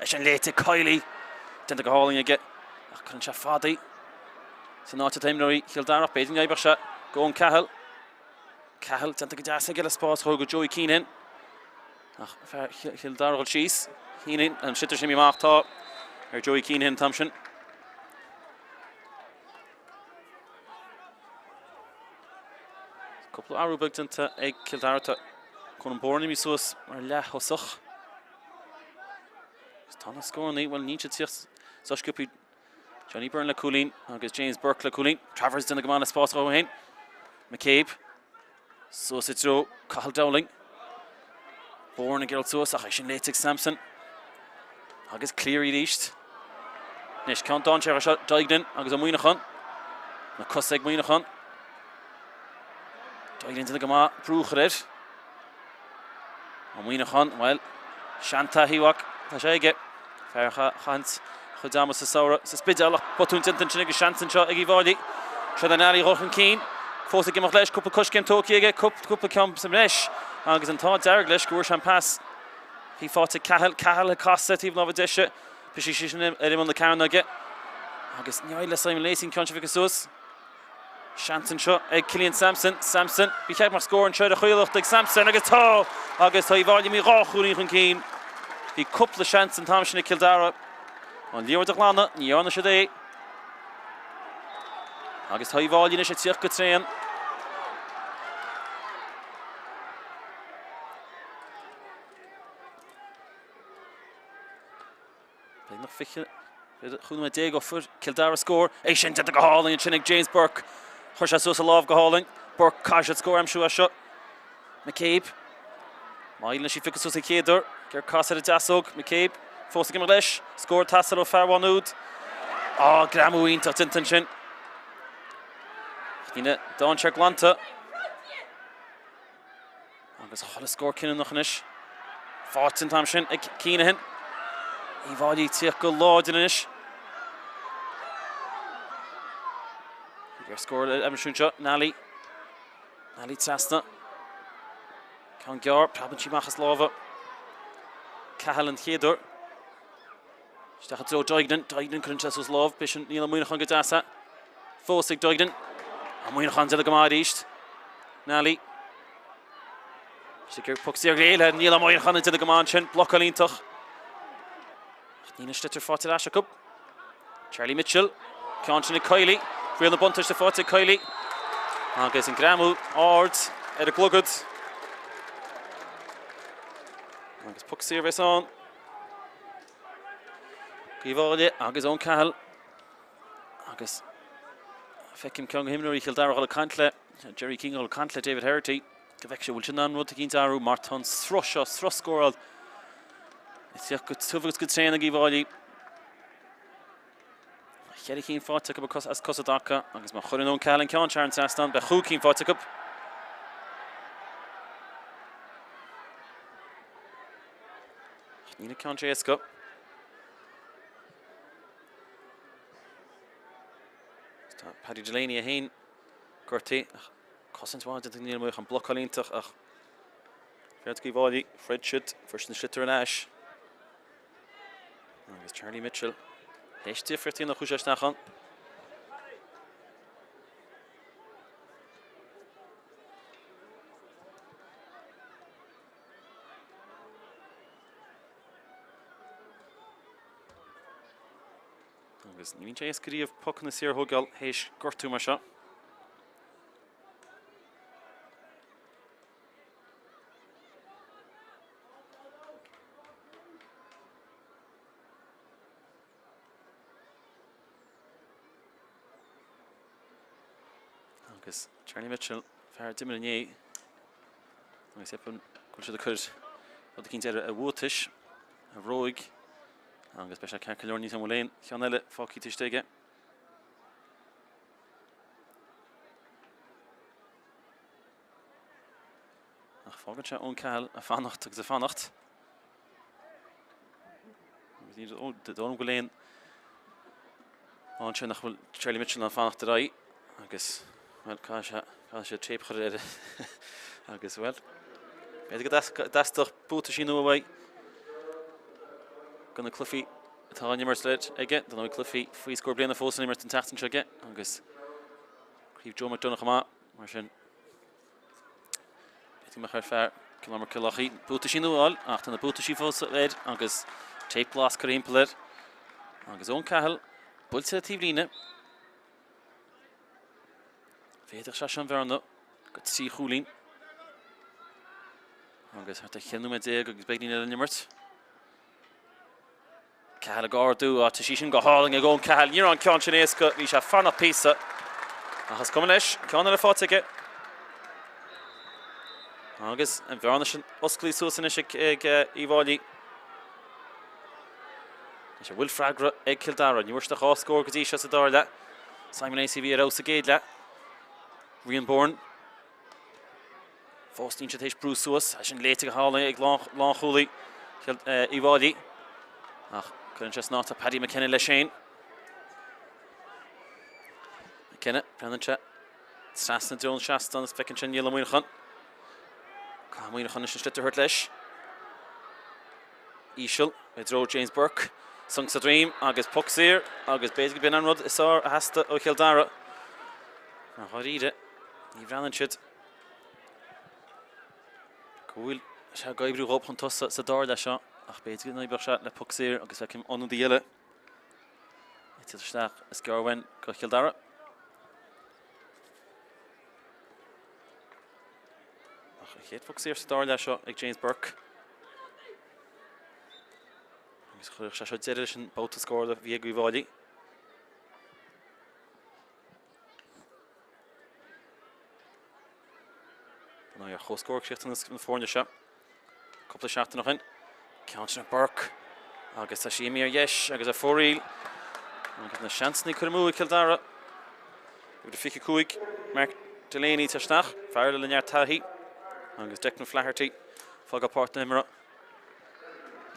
Leis an léite Kiely déanta go hálainn aige ach cuireann sé fada í san áit atá imreoirí Chill Dara ach b'fhéidir go n-oibreodh sé go Eoin Cahill. Cahill déanta go deas aige le spás a chruthú go Joey Keenan ach fear Chill Dara dhul síos. Keenan an sliotar sin amach tá ar Joey Keenan an t-am sin. Cúpla athrú beag déanta ag Cill Dara. Tá Conan Bourne imithe suas mar leath-thosach. Agus tá na scórannaí, bhuel níl siad ag tíocht so sciobtha. Johnny Byrne le cúilín agus James Burke le cúilín. Travers déanamh go maith le spás a chruthú féin. McCabe. Suas i dtreo Cathal Dowling. Bourne ag iarraidh suas ach é sin léite ag Sampson. Agus Cleary arís. Anois ceann dainséarach seo Duignan agus Ó Muineacháin. Na cosa ag Muineachán. Duignan déanamh go maith brú a chur air. Ó Muineacháin, bhuel, seantaithí ach tá sé aige. Fear a chaitheann a chuid ama sa samhradh sa Spidéal ach botún déanta ansin agus seans anseo ag Uíbh Fhailí. Seán Nally a dhul chun cinn. Fós ag imeacht leis, cúpla coiscéim tógtha aige, cúpla ceann sa mbreis agus an t-ádh dearg leis go bhfuair sé an pas. Bhí faighte ag Cahill, Cahill ag casadh taobh láimhe deise, bhí sé sin ar imeall na cearnóige agus ní le Simon Lacey an ceann seo a phiocadh suas. Seans anseo ag Killian Sampson. Sampson, ba cheart go mbeadh scór anseo ar a chaolacht ag Sampson agus tá! Agus tá Uíbh Fhailí imithe dhá chúilín chun cinn. Bhí cúpla seans an t-am sin ag Cill Dara. An liathróid a ghlanadh, ní dhearna siad é. Agus tá Uíbh Fhailí anois ag tíocht go tréan. Beagnach 20 nóiméad ó fuair Cill Dara scór. É sin déanta go hálainn ansin ag James Burke. Chuir sé suas a lámh go hálainn. Burke caithfidh siad scór a aimsiú as seo. McCabe. Maith leis í phiocadh suas an chéad uair. Ag casadh ar an deasóg. McCabe fós ag imeacht leis. Scór ag teastáil ó fear Mhá Nuad. Á, greamú iontach déanta ansin. Ach níl an dainséar glanta. Agus chuile scór cinniúnach anois. Faighte an t-am sin ag Keenahan. Uíbh Fhailí ag tíocht go láidir anois. Ar scór a aimsiú anseo, Nally. Nally trasna. Ceann gearr, preabann sí amach as lámha. Cahill an chéad uair. Isteach i dtreo Duignan. Duignan cuireann sé suas lámh. B'shin Niall Ó Muineacháin go deas é. Fós ag Duignan. Ó Muineacháin déanamh go maith arís. Nally. Is ag poc saor le Niall Ó Muineacháin ag déanamh go maith ansin. Blocáil iontach. Ach níl an sliotar faighte ar ais acu. Charlie Mitchell. Ceann sin ag Kiely. Riail na buntáiste faighte ag Kiely. Agus an greamú ard ar a gclogad. Agus poc saor a bheas ann. Uíbh Fhailí agus Eoin Cahill agus feicim ceann de himreoirí Chill Dara ag dul ag caint le Jerry King ag dul ag caint le David Herity go bhfeicfidh sé bhfuil siad in ann rud eicínt a athrú mar tá an sruth seo, sruth scóráil ag tíocht go tiubh agus go tréan ag Uíbh Fhailí. Cheithre cinn faighte acu as cosa i dtaca agus má chuireann Eoin Cahill an ceann seo thar an trasnán beidh chúig cinn faighte acu. Níl an ceann seo éasca. Tá Paddy Delaney é féin gortaithe ach cosaint mhaith déanta ag Niall Ó Muineacháin, blocáil iontach ach féach Uíbh Fhailí, throid siad, fuair siad an sliotar ar ais. Agus Charlie Mitchell théis difríocht a dhéanamh chuaigh sé isteach ann. Agus ní bhíonn sé éasca riamh pocanna saora a thógáil théis gortú mar seo. Agus Charlie Mitchell, fear a d'imir inné, agus ceapaim go bhfuil siad ag cur rud eicínt ar a bhuatais, a bhróig, agus beidh sé ceart go leor níl a fhios agam an bhfuil aon cheann eile fágtha taobh istigh aige. Ach fágann sé Eoin Cahill ag fanacht agus ag fanacht. Agus ní dóigh liom go bhfuil aon ansin nach bhfuil Charlie Mitchell in ann fanacht ar aghaidh agus bhuel caithfidh sé caithfidh sé téip a chur air agus bhuel b'fhéidir go dteastódh buataisí nua uaidh do na cluichí atá á n-imirt aige, dar ndóigh cluichí faoi scór bliana fós á n-imirt an tseachtain seo aige agus Craobh Joe McDonagh chomh maith mar sin B'fhéidir go mbeadh ar fear Cill Orma-Cill Loughnaí buataisí nua a fháil ach tá na buataisí fós air agus téip glas curtha thimpeall air. Agus Eoin Cahill buailte le taobhlíne. Mhéadaigh sé seo an bhearna go 3 chúilín. Agus thart ar 14 nóiméad agus beagáinín eile á n-imirt. Cahill ag ardú, á tá sí sin go hálainn ag Eoin Cahill. Ní raibh an ceann sin éasca, bhí sé ag fanacht píosa. Ach is cuma leis, ceann eile faighte aige. Agus an bhearna sin osclaithe suas anois ag Uíbh Fhailí. Anois an bhfuil freagra ag Cill Dara. Ní bhfuair siad ach 2 scór go dtí seo sa dara leath. Simon Lacey a bhí ar fheabhas sa gcéad leath. Rian Bourne. Fós níl siad théis brú suas, é sin léite go hálainn ag lánchúlaí Uíbh Fhailí. Ach cuireann sé san áit Paddy McKenna leis féin. McKenna, breathnaíonn sé trasna i dtreo an trasnán agus feiceann sé Niall Ó Muineacháin. Caithfidh Muineachán anois an sliotar a thabhairt leis. Íseal i dtreo James Burke. Sonc sa droim agus poc saor agus b'fhéidir go b'in an rud is fearr a theastaigh ó Chill Dara. Mar dháiríre, ní bhreathnaíonn siad go bhfuil sé ag oibriú dhóibh chun tosaigh sa dara leath seo ach b'fhéidir go n-oibreodh sé le poc saor agus feicim ionadaí eile ag teacht isteach is gearr uainn go Chill Dara. Ach an chéad phoc saor sa dara leath seo ag James Burke. Agus chuirfeadh sé seo deireadh leis an babhta scórála a bhí ag Uíbh Fhailí. Ar comhscór a chríochnaigh na foirne seo cúpla seachtain ó shin. Ceann sin ag Burke agus tá sí imithe ar dheis agus ar fóraoil. Agus na seansanna curtha amú ag Cill Dara. Uimhir 25, Mark Delaney tar isteach, fear eile le neart taithí agus Declan Flaherty fágáil páirc na himeartha.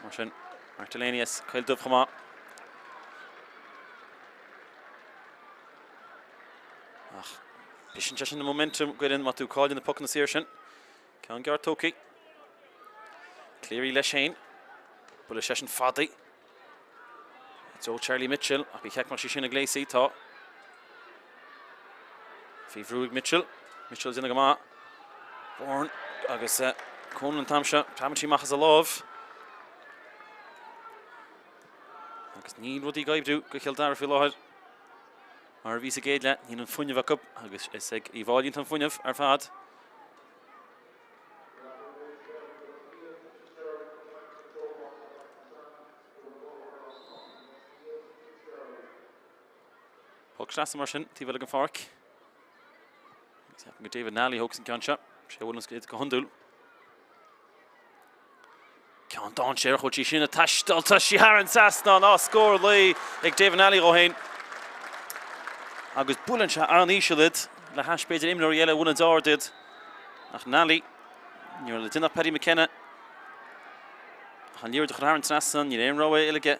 Mar sin, Mark Delaney as Coill Dubh chomh maith. Ach briseann sé sin an momentum go má tú cailleann na pocanna saor sin. Ceann gearr tógtha. Cleary leis féin. Buille seisean fada. I dtreo Charlie Mitchell ach bhí check mar sí sin ag Lacey. Tá. Faoi bhrú ag Mitchell. Mitchell ag déanamh go maith. Bourne agus Conan an t-am seo. Preabann sí amach as a lámh. Agus níl rudaí ag oibriú go Chill Dara faoi láthair. Mar a bhí sa gcéad leath, níl an fuinneamh acu agus is ag Uíbh Fhailí atá an fuinneamh ar fad. Poc sleasa mar sin, taobh eile den pháirc. Agus ceapaim gur David Nally a thógas an ceann seo. Sé a bhuaileann iad go hiondúil. Ceann dainséarach, bhfuil sí sin ag taisteal, tá sí thar an trasnán, á scór an lae ag David Nally dhó féin. Agus buaileann sé an-íseal iad, le hais b'fhéidir imreoirí eile a bhuaileann ard iad. Ach Nally, ní raibh le déanamh ag Paddy McKenna. Ach an liathróid a chur thar an trasnán, níl aon rogha eile aige.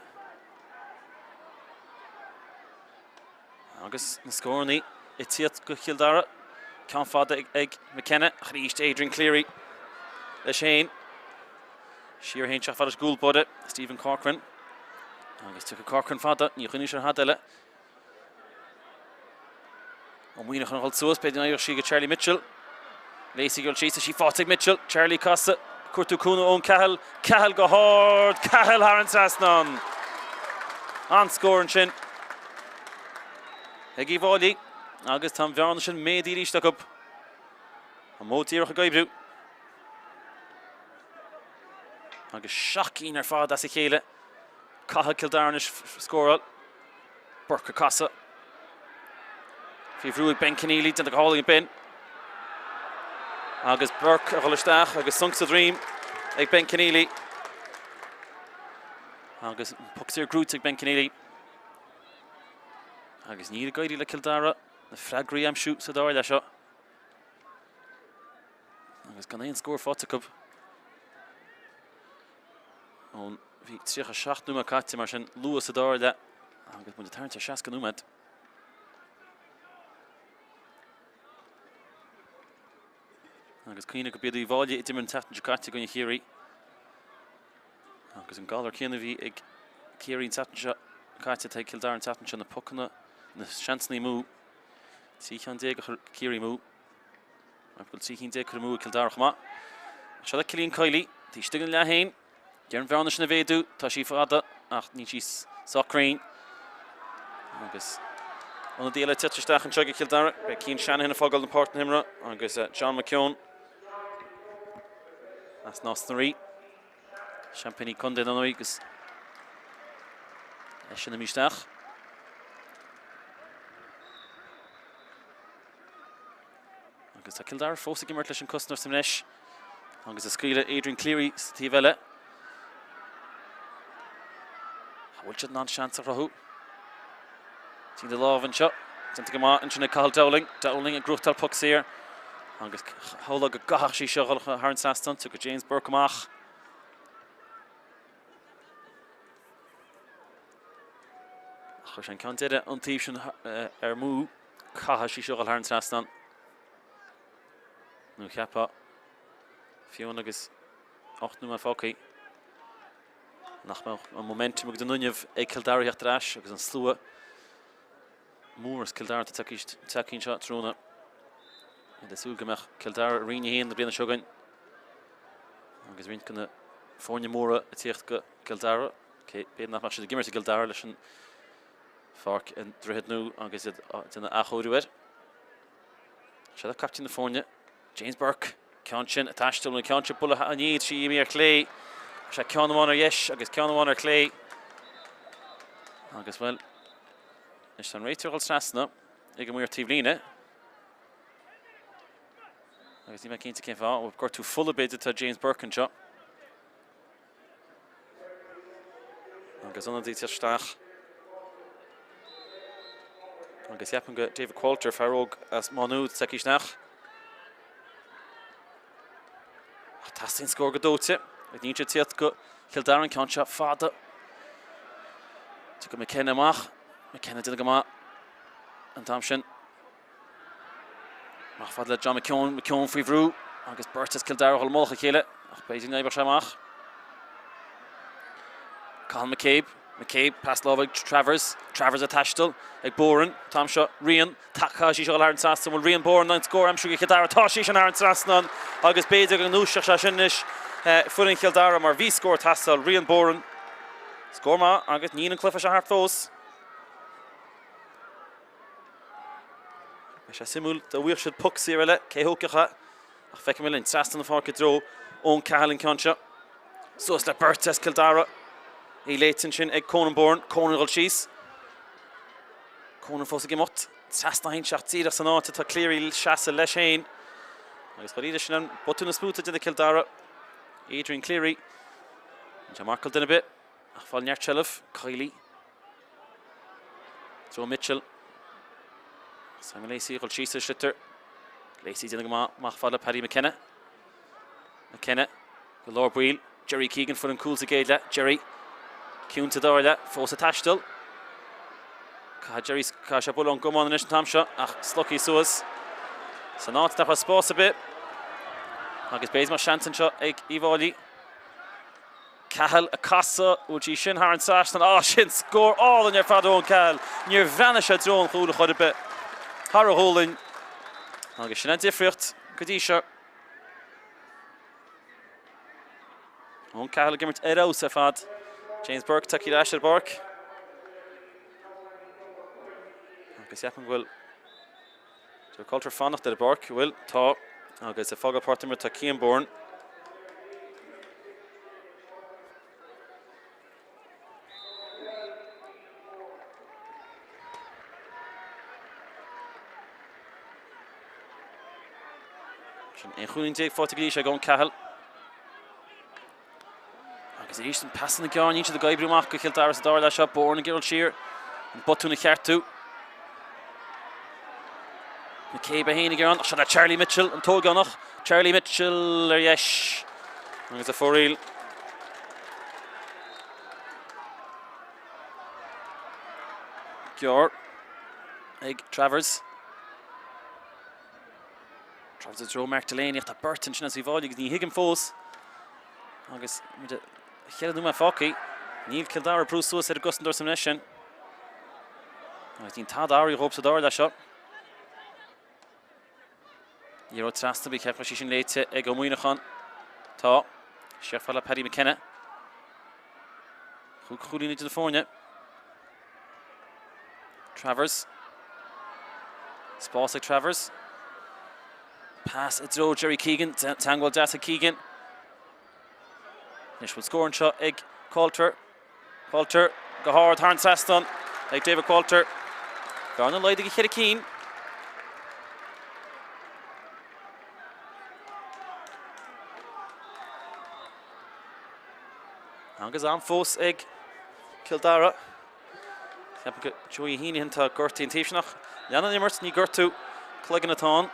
Agus na scóranna ag tíocht go Chill Dara. Ceann fada ag McKenna ach arís Adrian Cleary leis féin. Siar féin seo fada leis an gcúl báire Stephen Corcoran. Agus tiocfaidh Corcoran fada, ní choinneoidh sé ar thada eile. Ó Muineacháin a dhul suas, b'fhéidir go n-éireodh sí go Charlie Mitchell. Lacey ag dul síos, tá sí faighte ag Mitchell. Charlie casadh, cuartú cúnamh Eoin Cahill. Cahill go hard, Cahill thar an trasnán! An-scór ansin. ag Uíbh Fháilí agus tá an bhearna sin méadaithe arís acu. An modh díreach ag oibriú. Agus 7 gcinn ar fad as a chéile. Caithfidh Cill Dara anois scóráil. Burke ag casadh. Faoi bhrú ag Ben Conneely, déanta go hálainn ag Ben. Agus Burke a dhul isteach agus sonc sa droim ag Ben Conneely. Agus poc saor gnóite ag Ben Conneely. Agus níl ag éirí le Cill Dara na freagraí a aimsiú sa dara leath seo. Agus gan aon scór faighte acu. Ón bhí 37 nóiméad caite mar sin luath sa dara leath agus muid ag tarraingt ar 60 nóiméad. Agus cuimhnigh gurb iad Uíbh Fháilí a d'imir an tseachtain seo caite i gcoinne Chiarraí. Agus an galar céanna a bhí ag Ciarraí an tseachtain seo caite atá ag Cill Dara an tseachtain seo, na pocanna, na seansanna amú. 13 cheann a chuir Ciarraí amú. Mar go bhfuil 13 chinn curtha amú ag Cill Dara chomh maith. Ach seo le Cillian Kiely, taobh istigh den leath féin. Ag iarraidh an bhearna sin a mhéadú, tá sí fada ach níl sí sách cruinn. Agus ionadaí eile ag teacht isteach anseo ag Cill Dara. Beidh Cian Shanahan ag fágáil na páirce na himeartha agus John McKeown as Nás na Rí. Seaimpíní contae dar ndóigh agus eisean imithe isteach. Agus tá Cill Dara fós ag imirt leis an cosantóir sa mbreis agus ag scaoileadh Adrian Cleary sa taobh eile. An bhfuil siad in ann seans a chruthú? Tinn de lámh anseo. Déanta go maith ansin ag Cathal Dowling. Dowling ag gnóthachtáil poc saor. Agus shamhlófá go gcaithfeadh sí seo dhul thar an trasnán. Tiocfaidh James Burke amach. Ach chuir sé an ceann deiridh an taobh sin ar amú. Caithfidh sí seo dhul thar an trasnán. Nó cheapfá. Fiú agus 8 nóiméad fágtha. Nach mbeadh an momentum agus an fhuinneamh ag Cill Dara theacht ar ais agus an slua mór as Cill Dara atá tagtha anseo tráthnóna. Iad ag súil go mbeadh Cill Dara i Roinn 1 na bliana seo chugainn agus roinnt de na foirne móra ag tíocht go Cill Dara. Cé b'fhéidir nach mbeadh siad ag imirt i gCill Dara leis an pháirc an Droichead Nua agus iad ag déanamh athchóiriú air. Seo le captaen na foirne, James Burke. Ceann sin ag taisteal an ceann seo bualadh aniar, sí imithe ar chlé. Sé ceann amháin ar dheis agus ceann amháin ar chlé. Agus bhuel, anois tá an réiteoir ag dul trasna ag an maor taobhlíne. Agus níl mé cinnte cén fáth, gortú fola b'fhéidir atá James Burke anseo. Agus ionadaí ag teacht isteach. Agus ceapaim go David Qualter, fear óg as Má Nuad, tagtha isteach. Ach teastaíonn scór go dóite. Ag níl sé tíocht go Chill Dara an ceann seo fada. Tiocfaidh McKenna amach. McKenna déanamh go maith an t-am sin. Amach fad le John McKeown, McKeown faoi bhrú agus beirt as Cill Dara ag dul i mullach a chéile ach b'fhéidir go n-oibreodh sé amach. Cathal McCabe, McCabe, pas láimhe ag Travers, Travers ag taisteal ag Boran, an t-am seo Rian, caithfidh sí seo dhul thar an trasnán, bhfuil Rian Boran in ann scór a aimsiú do Chill Dara, tá sí sin thar an trasnán agus b'fhéidir go ndúiseodh sé sin anois foireann Chill Dara mar bhí scór ag teastáil, Rian Boran, scór maith agus níl an cluiche seo thart fós. Beidh sé suimiúil dá bhfaigheadh siad poc saor eile, cé thógfadh é? Ach feicfidh muid linn. Trasna na páirce i dtreo Eoin Cahill an ceann seo. Suas le beirt as Cill Dara. Í léite ansin ag Conan Boran. Conan ag dul síos. Conan fós ag imeacht. Trasna ach díreach san áit atá Cleary seasamh leis féin. Agus dáiríre sin an botún is mó atá déanta ag Cill Dara. Adrian Cleary. Níl sé ag marcáil duine ar bith. Ach fáil neart seilbh. Kiely. Joe Mitchell. Simon Lacey ag dul síos ar sliotar. Lacey déanamh go maith amach fad le Paddy McKenna. McKenna go lár baill. Jerry Keegan fuair an cúl sa gcéad leath. Jerry ciúin sa dara leath, fós ag taisteal. Caithfidh Jerry caithfidh sé bualadh ón gcamán anois an t-am seo ach slogtha suas san áit nach raibh spás ar bith. Agus b'fhéidir go mbeadh seans anseo ag Uíbh Fháilí. Cahill ag casadh, bhfuil sí sin thar an trasnán? Á, sin scór álainn ar fad ó Eoin Cahill. Níor bhreathnaigh sé i dtreo an chúil ar chor ar bith. Thar a ghualainn. Agus sin an difríocht go dtí seo. Eoin Cahill ag imirt ar fheabhas ar fad. James Burke tagtha ar ais ar an bpáirc. Agus ceapaim go bhfuil Joe Coulter fanacht ar an bpáirc, bhfuil? Tá. Agus ag fágáil páirc na himeartha tá Cian Bourne. Sin 11 chúilín faighte go dtí seo ag Eoin Cahill. Agus arís an pasanna gearr, níl siad ag oibriú amach go Chill Dara sa dara leath seo. Bourne ag iarraidh siar an botún a cheartú. McCabe é féin ag iarraidh, ach seo le Charlie Mitchell, an t-ógánach. Charlie Mitchell ar dheis agus a fuaraíl. Gearr ag Travers. Travers i dtreo Mark Delaney ach tá beirt ansin as Uíbh Fhailí agus ní thuigim fós agus muid cheithre nóiméad fágtha. Níl Cill Dara ag brú suas ar an gcosantóir sa mbreis sin. Agus níl tada athraithe dhóibh sa dara leath seo. Liathróid trasna bhí ceap go raibh sí sin léite ag Ó Muineacháin. Tá. Siar fad le Paddy McKenna. Chúig chúilín idir na foirne. Travers. Spás ag Travers. Pas i dtreo Jerry Keegan. Teagmháil deas ag Keegan. Anois bhfuil scór anseo ag Qualter. Qualter go hard thar an trasnán ag David Qualter. Bearna laghdaithe go cheithre cinn. Agus am fós ag Cill Dara. Ceapaim go Joey Heneghan atá gortaithe an taobh sin ach leanann an imirt, ní gortú cloigeann atá ann.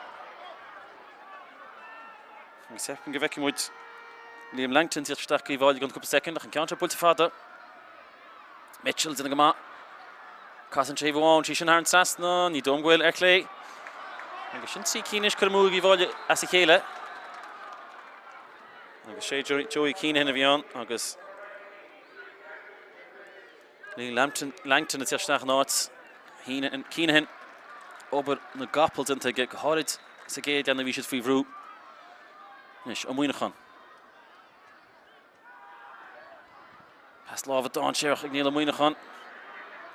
Agus ceapaim go bhfeicfidh muid Liam Langton tíocht isteach go Uíbh Fhailí i gceann cúpla soicind ach an ceann seo buailte fada. Mitchell déanamh go maith. Casann sé taobh amháin, sí sin thar an trasna, ní dóigh liom go bhfuil ar chlé. Agus sin trí cinn anois curtha amú ag Uíbh Fhailí as a chéile. Agus sé Joey Keenahan a bhí ann agus Liam Langton, Langton ag teacht isteach in áit Keenahan. Obair na gcapall déanta aige, go háirid sa gcéad leath nuair a bhí siad faoi bhrú. Anois, Ó Muineacháin. Pas láimhe dainséarach ag Niall Ó Muineacháin.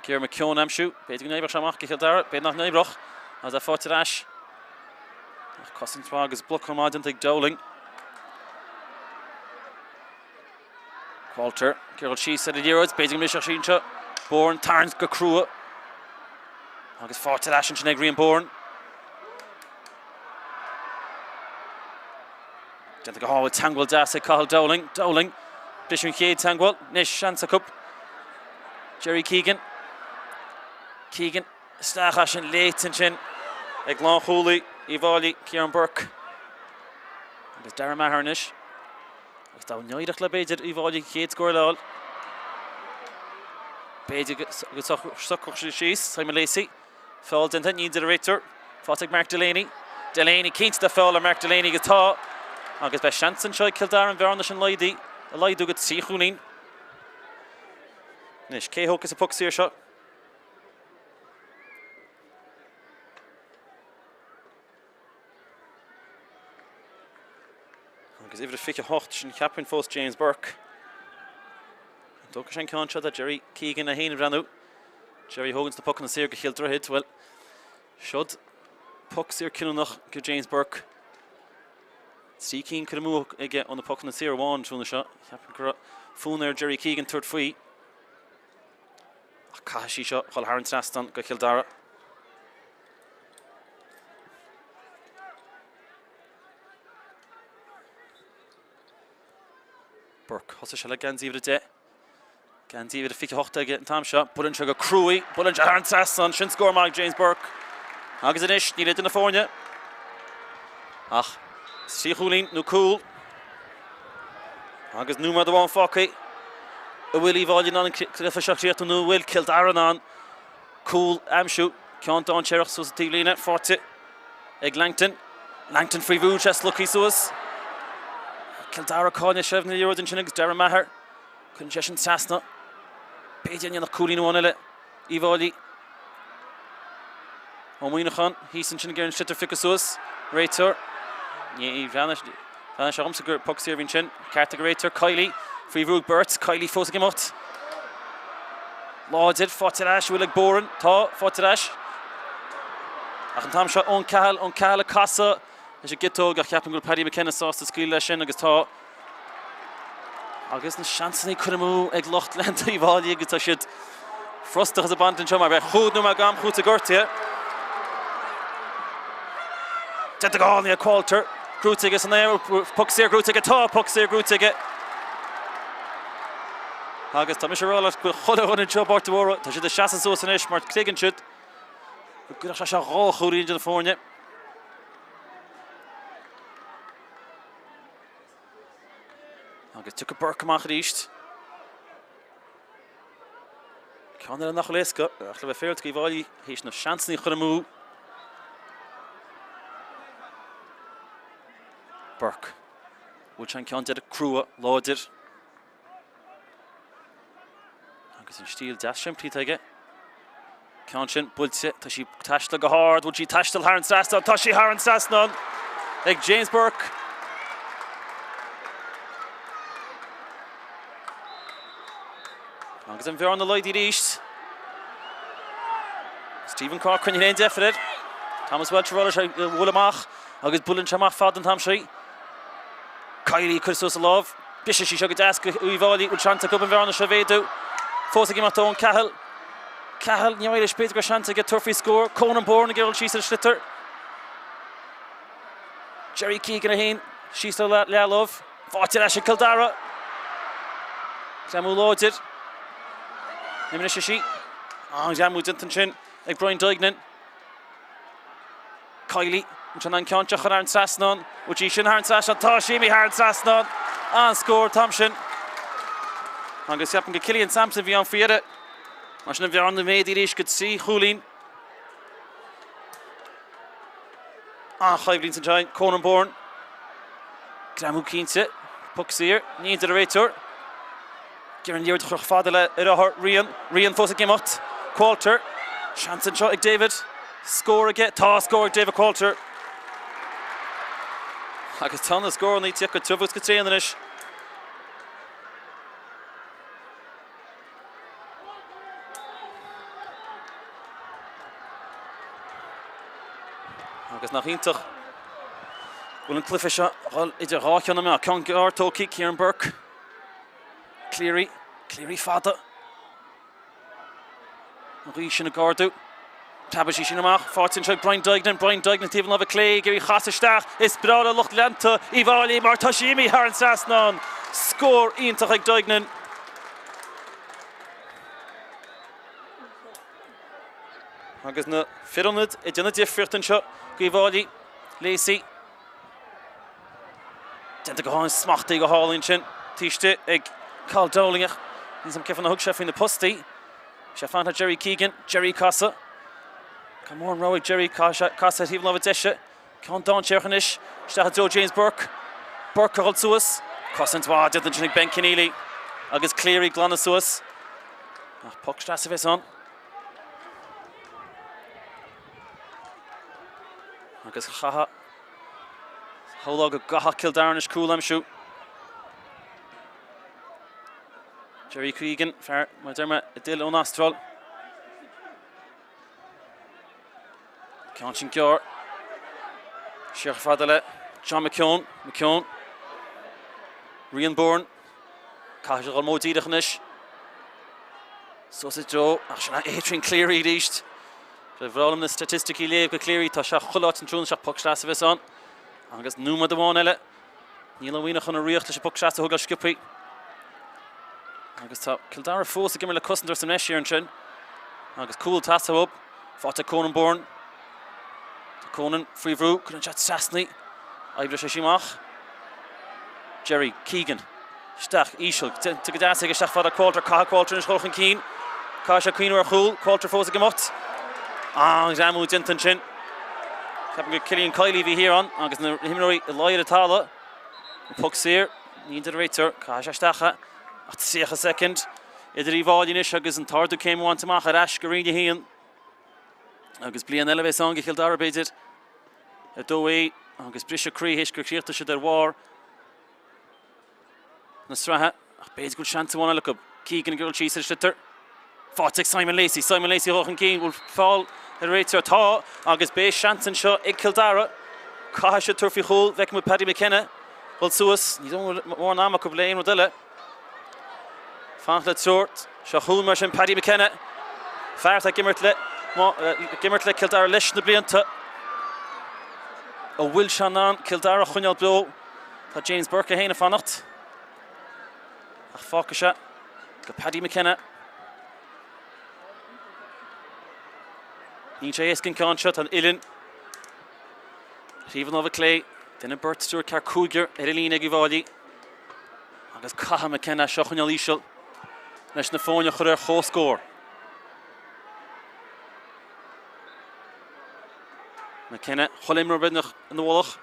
Ciarán McKeown aimsiú. B'fhéidir go n-oibreodh sé amach go Chill Dara, b'fhéidir nach n-oibreodh. Agus é faighte ar ais. Ach cosaint mhaith agus bloc maith déanta ag Dowling. Qualter, ag dul síos ar an liathróid, b'fhéidir go mbrisfeadh sí anseo. Bourne tarraingt go crua. Agus faighte ar ais ansin ag Rian Bourne. Déanta go hálainn, teagmháil deas ag Cathal Dowling. Dowling, briseadh an chéad teagmháil. Anois seans acu. Jerry Keegan. Keegan isteach as sin léite ansin ag lánchúlaí Uíbh Fhailí, Ciarán Burke. Agus Darragh Maher anois. Agus dá n-éireodh le b'fhéidir Uíbh Fhailí an chéad scór a fháil, b'fhéidir go socródh siad síos. Simon Lacey, feall déanta, níl deir an réiteoir. Faighte ag Mark Delaney. Delaney cinnte tá feall ar Mark Delaney agus tá. Agus beidh seans anseo ag Cill Dara an bhearna sin a laghdú go 3 chúilín. Anois, cé thógfas an poc saor seo? Agus uimhir a 28, sin cheapfainn fós James Burke. An dtógfaidh sé an ceann seo? Tá Jerry Keegan é féin ag breathnú. Jerry thóganns na pocanna saor go Chill Droichid. Bhuel, seod poc saor cinniúnach go James Burke. Trí cinn curtha amú aige ó na pocanna saor amháin tráthnóna seo. Cheapfainn go raibh fonn ar Jerry Keegan tabhairt faoi. Ach caithfidh sí seo dhul thar an trasnán go Chill Dara. Burke. Thosaigh sé le geansaí uimhir a 10. Geansaí uimhir a 28 aige an t-am seo. Buaileann sé go cruaidh. Buaileann sé thar an trasnán. Sin scór maith ag James Burke. Agus anois, níl idir na foirne ach trí chúilín nó cúl. Agus nóiméad amháin fágtha. An bhfuil Uíbh Fhailí in ann an cluiche seo a chríochnú nó an bhfuil Cill Dara in ann cúl a aimsiú? Ceann dainséarach suas an taobhlíne. Faighte ag Langton. Langton faoi bhrú, sé slogtha suas. Cill Dara caillte seilbh na liathróide ansin agus Darragh Maher. Cuireann sé sin trasna. B'fhéidir go ndéanfadh cúilín amháin eile Uíbh Fhailí. Ó Muineacháin thíos ansin ag iarraidh an sliotar a phiocadh suas. Réiteoir. Ní bhreathnaigh sé dhomsa gur poc saor a bhí ansin. Ceart ag an réiteoir. Kiely faoi bhrú ag beirt. Kiely fós ag imeacht. Láidir, faighte ar ais, bhfuil ag Boran? Tá, faighte ar ais. Ach an t-am seo Eoin Cahill, Eoin Cahill ag casadh leis an gciotóg ach ceapaim go bhfuil Paddy McKenna sásta scaoileadh leis sin agus tá Agus na seansanna curtha amú ag lucht leanta Uíbh Fhailí agus tá siad frustrach as a baint anseo mar beidh chúig nóiméad d'am cúitimh gortaithe. Déanta go hálainn ag Qualter. Gnóite aige san aer, poc saor gnóite aige, tá poc saor gnóite aige. Agus tá mise ag rá leat go bhfuil chuile dhuine anseo i bPáirc de Mhórdha, tá siad ag seasamh suas anois mar tuigeann siad go gcuirfeadh sé seo dhá chúilín de na foirne. Agus tiocfaidh Burke amach arís. Ceann eile nach bhfuil éasca, ach le bheith féaráilte d'Uíbh Fhailí théis na seansanna a chur amú. Burke. Bhuail sé an ceann deiridh crua, láidir. Agus an stíl deas simplí atá aige. Ceann sin buailte, tá sí ag taisteal go hard, bhfuil sí ag taisteal thar an trasnán? Tá sí thar an trasnán ag James Burke. Agus an bhearna laghdaithe arís. Stephen Corcoran níl aon deifir air. Thomas Walsh ag rá leis é a bhualadh amach agus buaileann sé amach fada an t-am seo. Kiely ag cur suas a lámh. Briseann sí seo go deas go Uíbh Fhailí. Bhfuil seans acu an bhearna seo a mhéadú? Fós ag imeacht Eoin Cahill. Cahill, ní leis, b'fhéidir go raibh seans aige tabhairt faoi scór. Conan Bourne ag dul síos ar an sliotar. Jerry Keegan é féin síos le leathlámh. Faighte ar ais ag Cill Dara. Greamú láidir. Ní bhrisfidh sí. An-ghreamú déanta ansin ag Brian Duignan. Kiely, ansin an ceann seo chun thar an trasnán. Bhfuil sí sin thar an trasnán? Tá sí imithe thar an trasnán. An-scór an t-am sin. Agus ceapaim gur Cillian Sampson a bhí ann faoi dheireadh. Mar sin an bhearna méadaithe arís go 3 chúilín. An-choimhlint anseo. Conan Bourne. Greamú cinnte. Puc saor. Ní a deir an réiteoir. Ag iarraidh an liathróid a chur chomh fada le a dheartháir Rian. Rian fós ag imeacht. Qualter. Seans anseo ag David. Scór aige. Tá scór ag David Qualter. Agus tá na scóranna ag tíocht go tiubh agus go tréan anois. Agus nach iontach go bhfuil an cluiche seo ag dul idir dhá cheann na meá. Ceann gearr tógtha, Kieran Burke. Cleary, Cleary fada. An ghaoth sin ag ardú. Preabfaidh sí sin amach. Faighte anseo ag Brian Duignan. Brian Duignan taobh na láimhe clé ag iarraidh a chasadh isteach. Is breá le lucht leanta Uíbh Fhailí mar tá sí imithe thar an trasnán. Scór iontach ag Duignan. Agus na fir ionaid ag déanamh difríocht anseo d'Uíbh Fhailí. Lacey. Déanta go hálainn, smachtaithe go hálainn ansin taobh istigh ag Cathal Dowling ach níl 's a'm cén fáth nár thug sé faoi na postaí. Sé ag fanacht le Jerry Keegan, Jerry ag casadh. Gan mórán rogha ag Jerry, casadh ar thaobh na láimhe deise. Ceann dainséarach anois, isteach i dtreo James Burke. Burke a dhul suas. Cosaint mhaith déanta ansin ag Ben Kenneally agus Cleary ag glanadh suas. Ach poc deas a bheas ann. Agus chaithfeadh Shamhlófá go gcaithfeadh Cill Dara anois cúl a aimsiú. Jerry Keegan, fear, mar a deir mé, a d'fhill ón Astráil. Ceann sin gearr. Siar chomh fada le John McKeown. McKeown. Rian Bourne. Caithfidh sé dhul modh díreach anois. Suas i dtreo, ach sin Adrian Cleary arís. Ba bhreá liom na staitisticí a léamh go Cleary, tá sé chuile áit an tráthnóna seo, poc sleasa a bheas ann. Agus nóiméad amháin eile, níl an mhianach chun a ríocht leis an bpoc sleasa a thógáil sciobthaí. Agus tá Cill Dara fós ag imirt le cosantóir sa mbreis thiar ansin. Agus cúl ag teastáil uathu, faighte ag Conan Bourne. Tá Conan faoi bhrú, cuireann sé trasna í. Oibreoidh sé sí amach. Jerry Keegan. Isteach, íseal, déanta go deas aige, isteach fada Qualter, caithfidh Qualter anois dul chun cinn. Caithfidh sé cuimhniú ar chúl, Qualter fós ag imeacht. An-ghreamú déanta ansin. Ceapaim gur Cillian Kiely a bhí thiar ann agus na himreoirí ag luí ar an talamh. An poc saor, ní a deir an réiteoir, caithfidh sé isteach é. Ach 30 soicind idir Uíbh Fhailí anois agus an t-ardú céime a bhaint amach ar ais go Roinn 1. Agus bliain eile a bheas ann do Chill Dara b'fhéidir. 2A agus briseadh croí théis gur chríochnaigh siad ar bharr na sraithe ach b'fhéidir go bhfuil seans amháin eile acu. Keegan ag dul síos ar an sliotar. Faighte ag Simon Lacey. Simon Lacey ag dul chun cinn. Bhfuil feall. An réiteoir, Tá, agus beidh seans anseo ag Cill Dara. Caithfidh siad tabhairt faoi chúl. Feicfidh muid Paddy McKenna dul suas. Ní dóigh go bhfuil mórán ama acu le aon rud eile. Fanacht le triúr. Seo chugainn mar sin Paddy McKenna. Fear atá ag imirt le ag imirt le Cill Dara leis na blianta. An bhfuil sé in ann Cill Dara a choinneáil beo? Tá James Burke é féin ag fanacht. Ach fágfaidh sé go Paddy McKenna. Níl sé éasca an ceann seo, tá an uillinn ar thaobh an láimhe clé, duine, beirt, triúr, ceathrar, cúigear ar an líne ag Uíbh Fhailí. Agus caithfidh McKenna é seo a choinneáil íseal leis na foirne a chur ar comhscór. McKenna, chuile imreoir beagnach ina mhullach.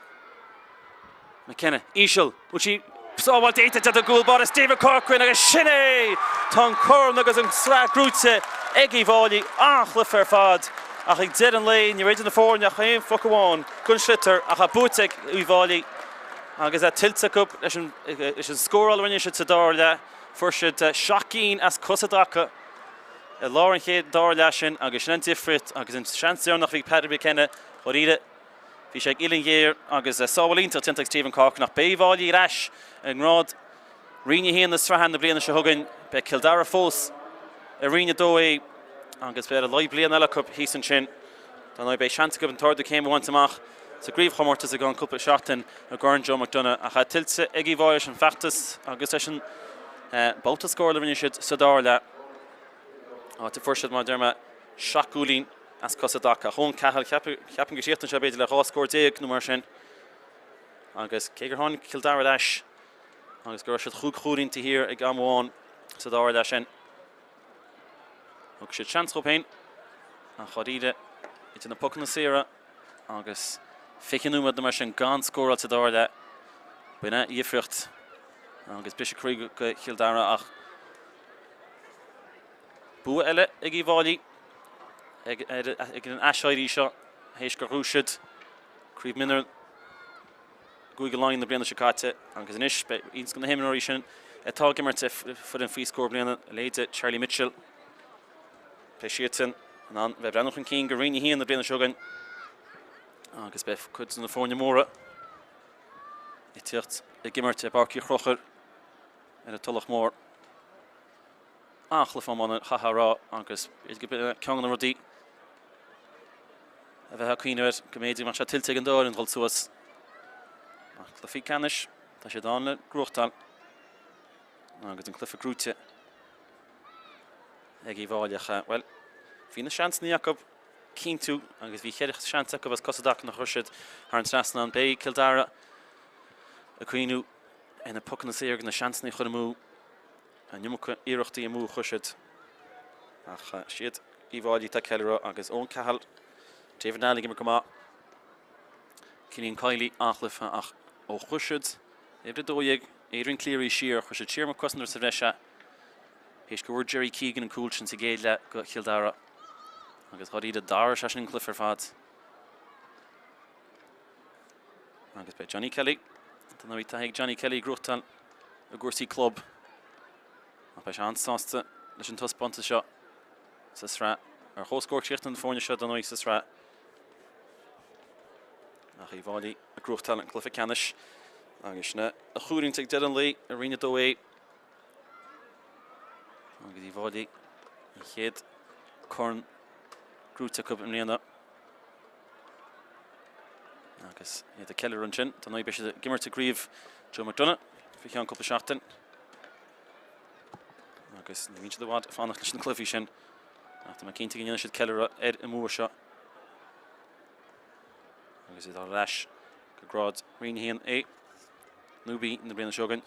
McKenna, íseal, bhfuil sí sábháilte iontach ag an gcúl báire Stephen Corcoran agus sin é! Tá an corn agus an tsraith gnóite ag Uíbh Fhailí, an-chluiche ar fad ach ag deireadh an lae ní raibh idir na foirne ach aon phoc amháin den sliotar ach é buaite ag Uíbh Fhailí agus é tuillte acu leis an scóráil a rinne siad sa dara leath. Fuair siad 7 gcinn as cos i dtaca i lár an chéad dara leath sin agus sin an difríocht agus an seans deireanach a bhí ag Paddy McKenna dháiríre. Bhí sé ag uillinn ghéar agus sábháil iontach déanta ag Stephen Corcoran ach beidh Uíbh Fhailí ar ais i ngrád Roinn 1 na sraithe na bliana seo chugainn. Beidh Cill Dara fós i Roinn 2A agus beidh ar a laghad bliain eile acu thíos ansin. Dar ndóigh beidh seans acu an t-ardú céime a bhaint amach sa gcraobhchomórtas i gceann cúpla seachtain i gCorn Joe McDonagh ach é tuillte ag Uíbh Fhailí leis an bhfeachtas agus leis an babhta scórála a rinne siad sa dara leath, áit a fuair siad, mar a deir mé, 7 gcúilín. as cos i dtaca. Ach Eoin Cahill, ceapaim go chríochnaigh sé b'fhéidir le 12 scór nó mar sin. Agus cé gur tháinig Cill Dara ar ais agus go raibh siad chúig chúilín taobh thiar ag am amháin sa dara leath sin, thug siad seans dhóibh féin ach dháiríre idir na pocanna saora agus 20 nóiméad nó mar sin gan scóráil sa dara leath, b'in an dhifríocht agus briseadh croí go Chill Dara ach Bua eile ag Uíbh Fhailí ag an aiséirí seo théis gur ghnóthaigh siad Craobh Mionúir i gCúige Laighean na bliana seo caite agus anois beidh roinnt de na himreoirí sin atá ag imirt i foireann faoi scór bliana, a leithéid Charlie Mitchell, beidh siadsan in ann bheith ag breathnú chun cinn go Roinn 1 na bliana seo chugainn agus beidh cuid de na foirne móra ag tíocht ag imirt i bPáirc Uí Chonchúir ar an Tulach Mhór. An-chluiche iomána chaithfeá a rá agus b'fhéidir gurb é ceann de na rudaí a bheifeá ag cuimhneamh air go mb'fhéidir go mbeadh sé tuillte ag an dá fhoireann dul suas. Ach cluichí ceannais, tá siad ann le gnóthachtáil agus an cluiche gnóite ag Uíbh Fhailí ach, bhuel, bhí na seansanna acu cinntiú agus bhí cheithre sheans acu as cos i dtaca nach chuir siad thar an trasnán. Beidh Cill Dara ag cuimhniú ar na pocanna saora agus na seansanna a chur amú. An iomarca iarrachtaí amú a chuir siad ach siad Uíbh Fhailí atá ag ceiliúradh agus Eoin Cahill, David Nally ag imirt go maith, Cillian Kiely an-chluiche ach ó chuir siad uimhir 12 Adrian Cleary siar, chuir siad siar McCrossland sa bhreis é théis go bhfuair Jerry Keegan an cúl sin sa gcéad leath go Chill Dara agus dháiríre d'athraigh sé sin an cluiche ar fad. Agus beidh Johnny Kelly, tá ndóigh taithí ag Johnny Kelly ag gnóthachtáil i gcúrsaí club ach beidh sé an-sásta leis an taispeántas seo sa sraith. Ar chomhscór chríochnaigh na foirne seo dar ndóigh sa sraith. Ach Uíbh Fhailí ag gnóthachtáil an cluiche ceannais agus sin a chomhroinnt ag deireadh an lae i Roinn 2A. Agus Uíbh Fhailí an chéad corn gnóite acu i mbliana. Agus iad ag ceiliúradh ansin, dar ndóigh beidh siad ag imirt i gcraobh Joe McDonagh faoi cheann cúpla seachtain. Agus ní bhíonn siad i bhfad ag fanacht leis na cluichí sin. Ach tá mé cinnte go ndéanfaidh siad ceiliúradh ar an mbua seo. Agus iad ar ais go grád Roinn 1A nó B na bliana seo chugainn.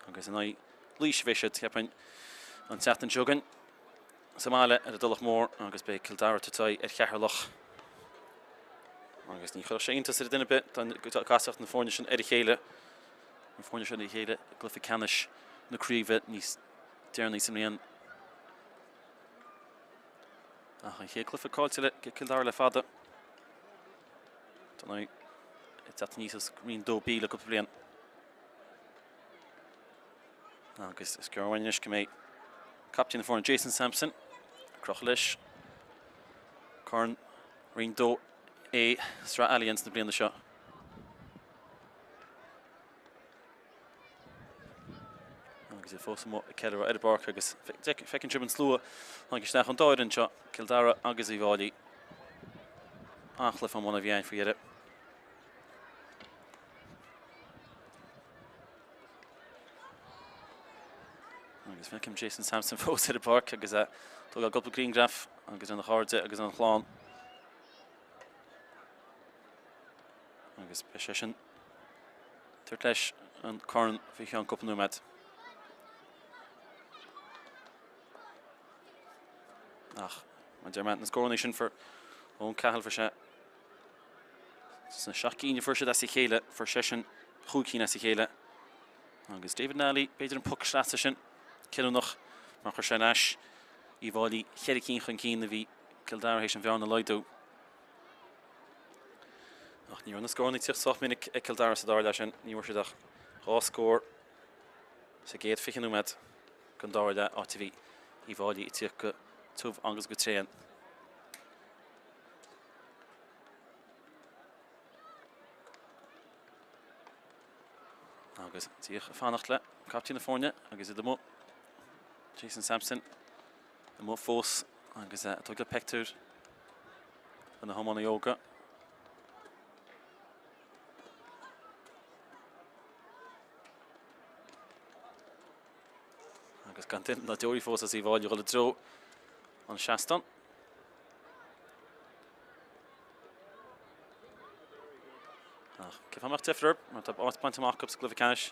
Agus in aghaidh Laois a bheidh siad, cheapfainn, an tseachtain seo chugainn. Sa mbaile ar an dTulach Mhór agus beidh Cill Dara ag tabhairt aghaidh ar Cheatharlach. Agus ní chuirfeadh sé iontas ar dhuine ar bith dá gcasfadh na foirne sin ar a chéile, na foirne sin ar a chéile i gcluiche ceannais na craoibhe níos deireanaí sa mbliain. Ach an chéad cluiche caillte ag Cill Dara le fada. Dar ndóigh, ag teacht aníos as Roinn 2B le cúpla bliain. Agus is gearr uainn anois go mbeidh captaen na foirne Jason Sampson. Crochadh leis Corn Roinn 2A Sraith Allianz na bliana seo. Agus iad fós amuigh ag ceiliúradh ar an bpáirc agus feiceann sibh an slua tháinig isteach an dá fhoireann seo, Cill Dara agus Uíbh Fháilí. An-chluiche i mbun an mheáin faoi dheireadh. Agus feicim Jason Sampson fós ar an bpáirc agus é ag tógáil cúpla grianghraf agus lena chairde agus lena chlann. Agus beidh sé sin tabhairt leis an corn faoi cheann cúpla nóiméad. Ach mar deir mé na scóranna sin fuair Eoin Cahill fuair sé sna 7 gcinn a fuair siad as a chéile, fuair seisean chúig cinn as a chéile. Agus David Nally, b'fhéidir an poc sleasa sin, cinniúnach mar chuir sé ar ais Uíbh Fháilí cheithre cinn chun cinn a bhí Cill Dara théis an bhearna a laghdú. Ach ní raibh na scóranna ag tíocht sách minic ag Cill Dara sa dara leath sin, ní bhfuair siad ach dhá scór sa gcéad 20 nóiméad den dara leath, áit a bhí Uíbh Fháilí ag tíocht go tiubh agus go tréan. Agus díreach ag fanacht le captaen na foirne agus iad amuigh. Jason Sampson amuigh fós agus ag tógáil pictiúr de na hiománaithe óga. Agus gan duine ná deoraí fós as Uíbh Fháilí ag dul i dtreo an seastán. Ach cén fáth a mbeadh deifir orthu mar tá áit bainte amach acu sa gcluiche ceannais.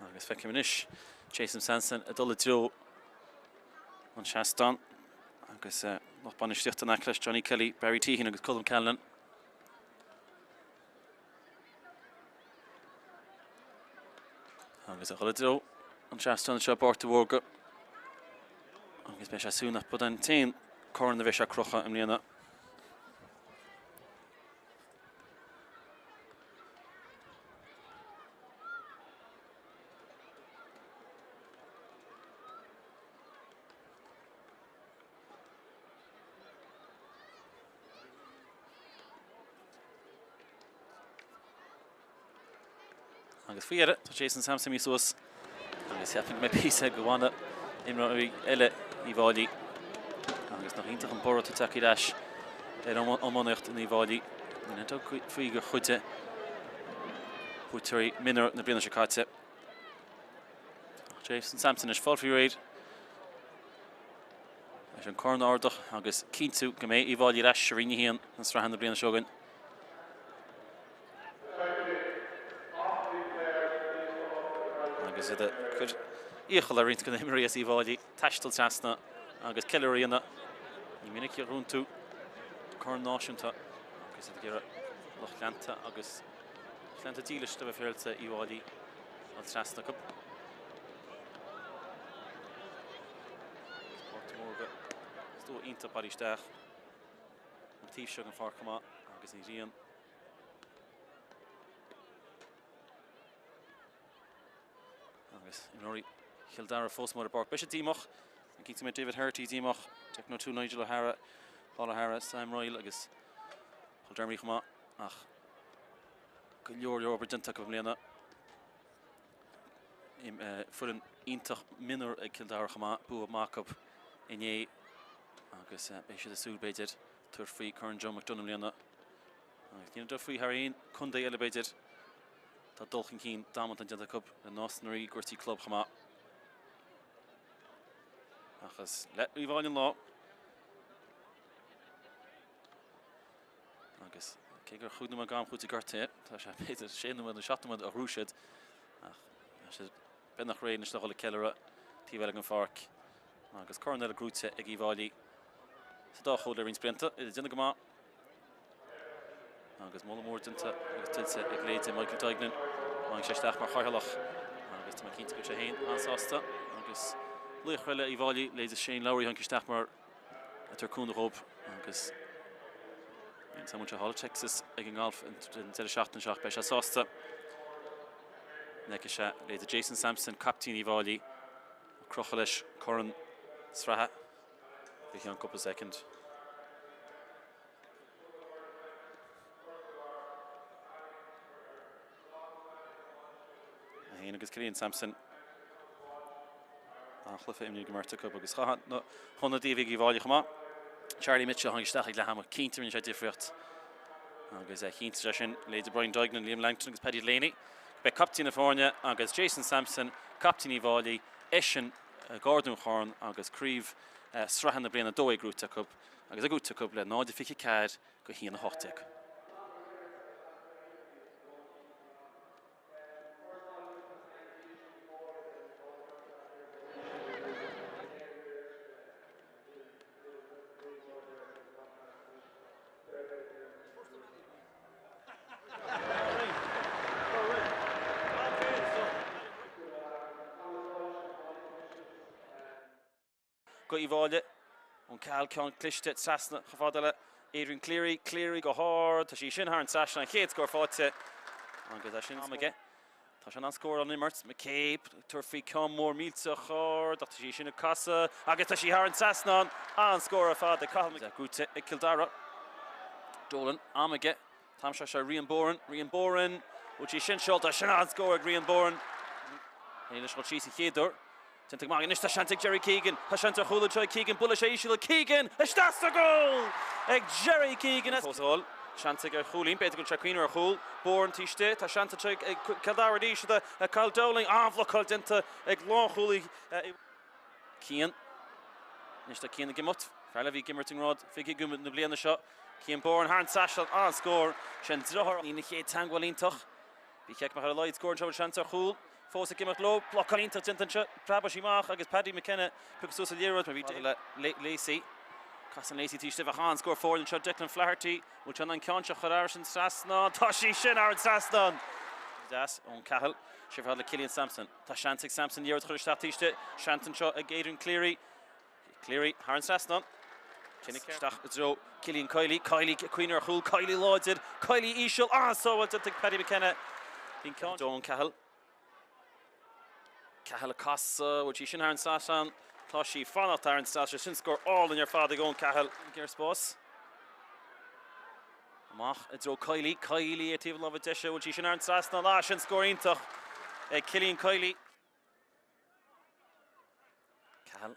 Agus feicim anois Jason Sampson ag dul i dtreo an seastán agus lucht bainistíochta in aice leis Johnny Kelly, Barry Teehan agus Colm Callanan. Agus ag dul i dtreo an seastán anseo i bPáirc de Mhórdha agus beidh sé ag súil nach b'iod an t-aon corn a bheidh sé ag crochadh i mbliana. Agus faoi dheireadh, tá Jason Sampson imithe suas agus cheapfainn go mbeidh píosa ag go imreoirí eile Uíbh Fháilí. Agus nach iontach an borradh atá tagtha ar ais ar iománaíocht in Uíbh Fháilí. Níl aon dabht faoi gur chuid de buaiteoirí mionúir na bliana seo caite. Jason Sampson anois fáil faoi réir leis an corn a ardach agus cinntiú go mbeidh Uíbh Fháilí ar ais i Roinn 1 na sraithe na bliana seo chugainn. Agus iad ag cur iachall ar roinnt de na himreoirí as Uíbh Fháilí taisteal trasna agus ceiliúradh a dhéanamh. Ní minic a ghnóthaíonn tú corn náisiúnta agus iad ag iarraidh lucht leanta agus lucht leanta dílis de bheith féaráilte Uíbh Fháilí dul trasna acu. Páirc de Mhórdha slua iontach bailithe isteach an taobh seo den pháirc chomh maith agus an ghrian. Agus imreoirí Chill Dara fós amuigh ar an bpáirc. Beidh siad díomách. Cinnte go mbeidh David Herity díomách, Declan O'Toole, Nigel O'Hara, Paul O'Hara, Sam Royle agus Paul Dermody chomh maith ach go leor leor obair déanta acu i mbliana. Foireann iontach mionúr ag Cill Dara chomh maith, bua maith acu inné agus beidh siad ag súil b'fhéidir tabhairt faoi Corn Joe McDonagh i mbliana. Agus níl aon dabht faoi thar aon contae eile b'fhéidir. Tá dul chun cinn damanta déanta acu le Nás na Rí i gcúrsaí club chomh maith. Ach is le Uíbh Fháilí an lá. Agus cé gur chúig nóiméad d'am chúitimh gortaithe, tá sé b'fhéidir sé nóiméad nó seacht nóiméad a ghnóthaigh siad ach tá siad beagnach réidh anois le dhul ag ceiliúradh taobh eile den pháirc. Agus corn eile gnóthaithe ag Uíbh Fháilí sa dá chód le roinnt blianta, iad ag déanamh go maith. Agus moladh mór déanta agus tuillte ag leithéide Michael Duignan. Tháinig sé isteach mar Cheatharlach agus tá mé cinnte go bhfuil sé féin an-sásta. Agus laochra eile Uíbh Fháilí, leithéide Shane Lowry, tháinig isteach mar ag tabhairt cúnamh dhóibh agus níl a fhios agam an bhfuil sé thall i Texas ag an ngalf an deireadh seachtaine seo ach beidh sé sásta. An bhfeicfidh sé leithéide Jason Sampson, captaen Uíbh Fhailí, ag crochadh leis corn sraithe faoi cheann cúpla soicind. É féin agus Cillian Sampson. An-chluiche imrithe ag an mbeirt acu agus chaith na hionadaithe a bhí ag Uíbh Fhailí chomh maith. Charlie Mitchell a tháinig isteach ag leath ama, cinnte rinne sé difríocht agus chinntigh sé sin leithéide Brian Duignan, Liam Langton agus Paddy Delaney. Beidh captaen na foirne agus Jason Sampson, captaen Uíbh Fhailí, eisean ag ardú an chorn agus craobh sraithe na bliana 2A gnóite acu agus é gnóite acu le 0-24 go 1-18. Go Uíbh Fhailí. Eoin Cahill ceann cliste trasna chomh fada le Adrian Cleary. Cleary go hard. Tá sí sin thar an trasnán. An chéad scór faighte agus é sin am aige. Tá sé in ann scór ón imirt. McCabe ag tabhairt faoi ceann mór millteach ard ach tá sí sin ag casadh agus tá sí thar an trasnán. An-scór ar fad ag Cathal McCabe. Gnóite ag Cill Dara. Dolan am aige. An t-am seo sé Rian Boran. Rian Boran. Bhfuil sí sin seolta? Sin an-scór ag Rian Boran. Níl leis dul síos an chéad uair. Déanta go maith anois, tá seans ag Jerry Keegan, tá seans ar chúl anseo ag Keegan, buailfidh sé íseal ag Keegan, isteach sa gcúl ag Jerry Keegan. Fós ag dul, seans aige ar chúilín, b'fhéidir go bhfuil sé ag cuimhneamh ar chúl, Boran taobh istigh, tá seans anseo ag Cill Dara arís, ag Kyle Dowling, an-bhlocáil déanta ag lánchúlaí Cian. Anois tá Cian ag imeacht, fear eile a bhí ag imirt i ngrád 20 na bliana seo, Cian Boran thar an trasnán, an-scór, sé an driotháir. Ní na chéad teagmháil iontach. Bhí check mar ar a laghad scór anseo bhfuil seans ar chúl fós ag imeacht leo. Blocáil iontach déanta anseo. Preabadh sí amach agus Paddy McKenna piocadh suas an liathróid mar bhí le Lacey. Casann Lacey taobh istigh ach an-scór foirne anseo Declan Flaherty. Bhfuil sé in ann an ceann seo a chur thar an trasnán? Tá sí sin thar an trasnán! Deas Eoin Cahill. Sé fad le Cillian Sampson. Tá seans ag Sampson liathróid a chur isteach taobh istigh. Seans anseo ag Adrian Cleary. Cleary thar an trasnán. Isteach i dtreo Cillian Kiely. Kiely ag cuimhneamh ar chúl. Kiely láidir. Kiely íseal. An-sábháil déanta ag Paddy McKenna. Bhí an ceann. Eoin Cahill. Cahill ag casadh. Bhfuil sí sin thar an trasnán? Tá sí fanacht thar an trasnán. Sin scór álainn ar fad ag Eoin Cahill. Ar spás. Amach i dtreo Kiely. Kiely ar taobh na láimhe deise. Bhfuil sí sin thar an trasnán? Ah, sin scór iontach ag Cillian Kiely. Cahill.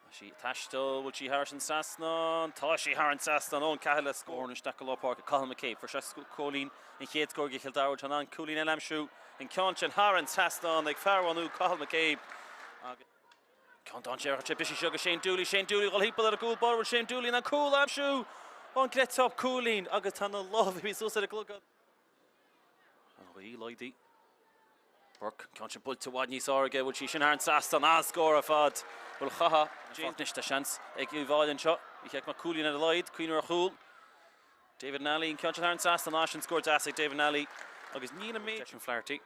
Tá sí ag taisteal, bhfuil sí thar an trasnán? Tá sí thar an trasnán, Eoin Cahill le scór isteach go lár páirce, Cathal McCabe. Fuair sé cúilín an chéad scór ag Cill Dara, bhfuil sé in ann cúilín eile a aimsiú? An ceann sin thar an trasnán ag fear Mhaigh Nuad, Cathal McCabe. Agus ceann dainséarach anseo, briseadh seo go Shane Dooley, Shane Dooley ag dul thimpeall ar an gcúl báire, bhfuil Shane Dooley in ann cúl a aimsiú? An gcreidfeá cúilín agus tá na lámha suas ar an gclogad. An ghaoth laghdaithe. Burke, an ceann sin buailte i bhfad níos fearr aige, bhfuil sí sin thar an trasnán, an-scór ar fad. Bhfuil chaithfeá. James anois, tá seans ag Uíbh Fhailí anseo. Bhí check maith cúilín ar a laghad, cuimhneamh ar chúl. David Nally, an ceann sin thar an trasnán, ah sin scór deas ag David Nally agus níl an méid. Declan Flaherty.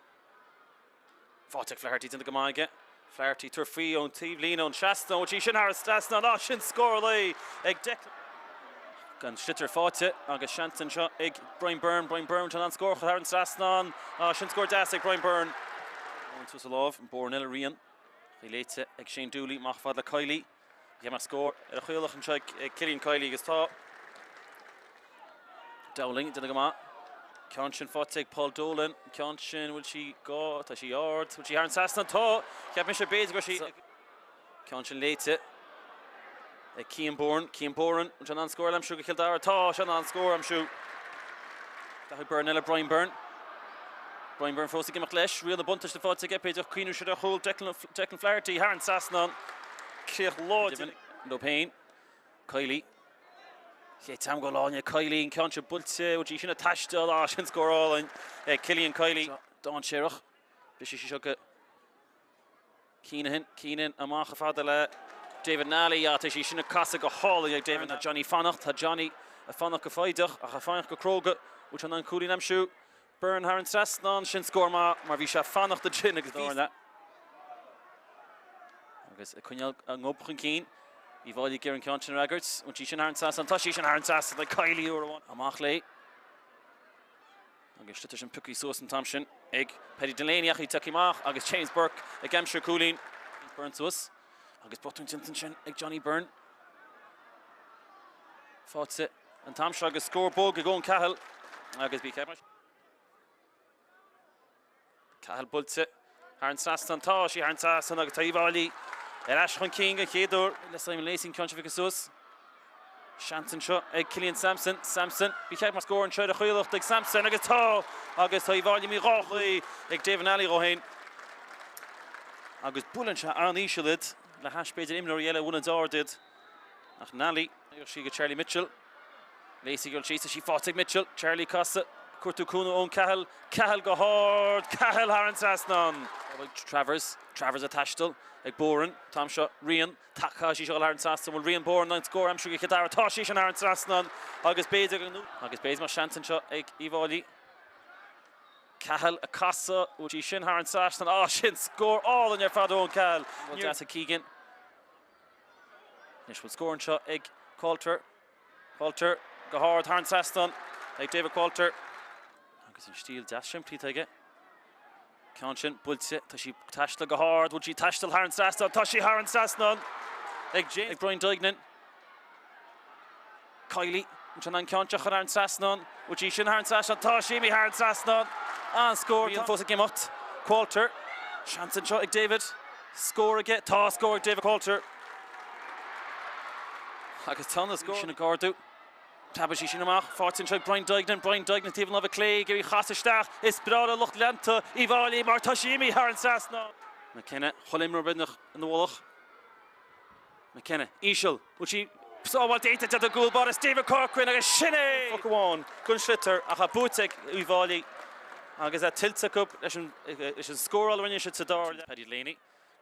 Faighte ag Flaherty, déanta go maith aige. Flaherty tabhairt faoi ón taobhlíne ón trasna, bhfuil sí sin thar an trasnán, ah sin scór an lae ag Declan. An sliotar faighte agus seans anseo ag Brian Byrne, Brian Byrne chun an scór a chur thar an trasnán, ah sin scór deas ag Brian Byrne. Suas a lámh, an Byrne eile Rian, í léite ag Shane Dooley, amach fad le Kiely. Bhí mar scór ar a chaolach anseo ag Cillian Kiely agus tá Dowling déanta go maith. Ceann sin faighte ag Paul Dolan. Ceann sin bhfuil sí gá, tá sí ard, bhfuil sí thar an trasnán? Tá! Cheap mise b'fhéidir go raibh sí. Ceann sin léite ag Cian Bourne. Cian Bourne, bhfuil sé in ann scór a aimsiú do Chill Dara? Tá sé in ann scór a aimsiú. Daithí Byrne eile, Brian Byrne. Brian Byrne fós ag imeacht leis. Riail na buntáiste faighte aige, b'fhéidir cuimhneamh siad ar chúl Declan, Declan Flaherty thar an trasnán. Críoch láidir leo féin. Kiely. Chéad teagmháil álainn ag Kiely, an ceann seo buailte, bhfuil sí sin ag taisteal, ah sin scór álainn ag Cillian Kiely. Dainséarach. Briseadh sí seo go Keenahan, Keenan amach chomh fada le David Nally, ah tá sí sin ag casadh go hálainn ag David. Tá Johnny fanacht, tá Johnny ag fanacht go foighdeach ach ag fanacht go cróga. Bhfuil sé in ann cúilín a aimsiú? Byrne thar an trasnán, sin scór maith mar bhí sé ag fanacht ansin agus bhí. Agus ag coinneáil a ngob chun cinn. Uíbh Fhailí ag iarraidh an ceann sin a fhreagairt. Bhfuil sí sin thar an trasnán? Tá sí sin thar an trasnán ag Kiely uair amháin. Amach léi. Agus sliotar sin pioctha suas an t-am sin ag Paddy Delaney ach í tagtha amach agus James Burke ag aimsiú cúilín. Byrne suas agus botún déanta ansin ag Johnny Byrne. Faighte an t-am seo agus scór bog ag Eoin Cahill agus bí ceap. Cahill buailte thar an trasnán. Tá sí thar an trasnán agus tá Uíbh Fhailí ar ais chun cinn den chéad uair le Simon Lacey an ceann seo a phiocadh suas. Seans anseo ag Killian Sampson. Sampson, ba cheart mar scór anseo ar a chaolacht ag Sampson agus tá! Agus tá Uíbh Fhailí imithe dhá chluiche ag David Nally dhó féin. Agus buaileann sé an-íseal iad le hais b'fhéidir imreoirí eile a bhuaileann ard iad. Ach Nally. Sí go Charlie Mitchell. Lacey ag dul síos, tá sí faighte ag Mitchell. Charlie casadh, cuartú cúnamh Eoin Cahill. Cahill go hard, Cahill thar an trasnán. Travers, Travers ag taisteal ag Boran. An t-am seo, Rian, tá sí seo thar an trasnán. Bhfuil Rian Boran an scór aimsithe ag Cill Dara? Tá sí sin thar an trasnán agus b'fhéidir go Agus b'fhéidir mar seans anseo ag Uíbh Fhailí. Cahill ag casadh, bhfuil sí sin thar an trasnán? Á, sin scór álainn ar fad ó Eoin Cahill. Bhuel deas ag Keegan. Anois bhfuil scór anseo ag Qualter. Qualter go hard thar an trasnán ag David Qualter. Agus an stíl deas simplí atá aige. Ceann sin buailte, tá sí ag taisteal go hard, bhfuil sí ag taisteal thar an trasnán, tá sí thar an trasnán ag James, ag Brian Duignan. Kiely, ansin an ceann seo chun thar an trasnán, bhfuil sí sin thar an trasnán, tá sí imithe thar an trasnán, an-scór, Rian fós ag imeacht, Qualter, seans anseo ag David, scór aige, tá scór ag David Qualter. Agus tá na scór sin ag ardú. Preabfaidh sí sin amach, faighte anseo ag Brian Duignan, Brian Duignan taobh an láimhe clé ag iarraidh chasadh isteach, is breá le lucht leanta Uíbh Fhailí mar tá sí imithe thar an trasnán. McKenna, chuile imreoir beagnach ina mhullach. McKenna, íseal, bhfuil sí sábháilte déanta den gcúl báire Stephen Corcoran agus sin é! Poc amháin don sliotar ach é buaite ag Uíbh Fhailí agus é tuillte acu leis an scóráil a rinne siad sa dara leath. Paddy Delaney,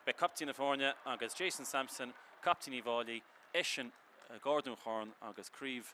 beidh captaen na foirne agus Jason Sampson, captaen Uíbh Fhailí, eisean ag ardú an chorn agus craobh.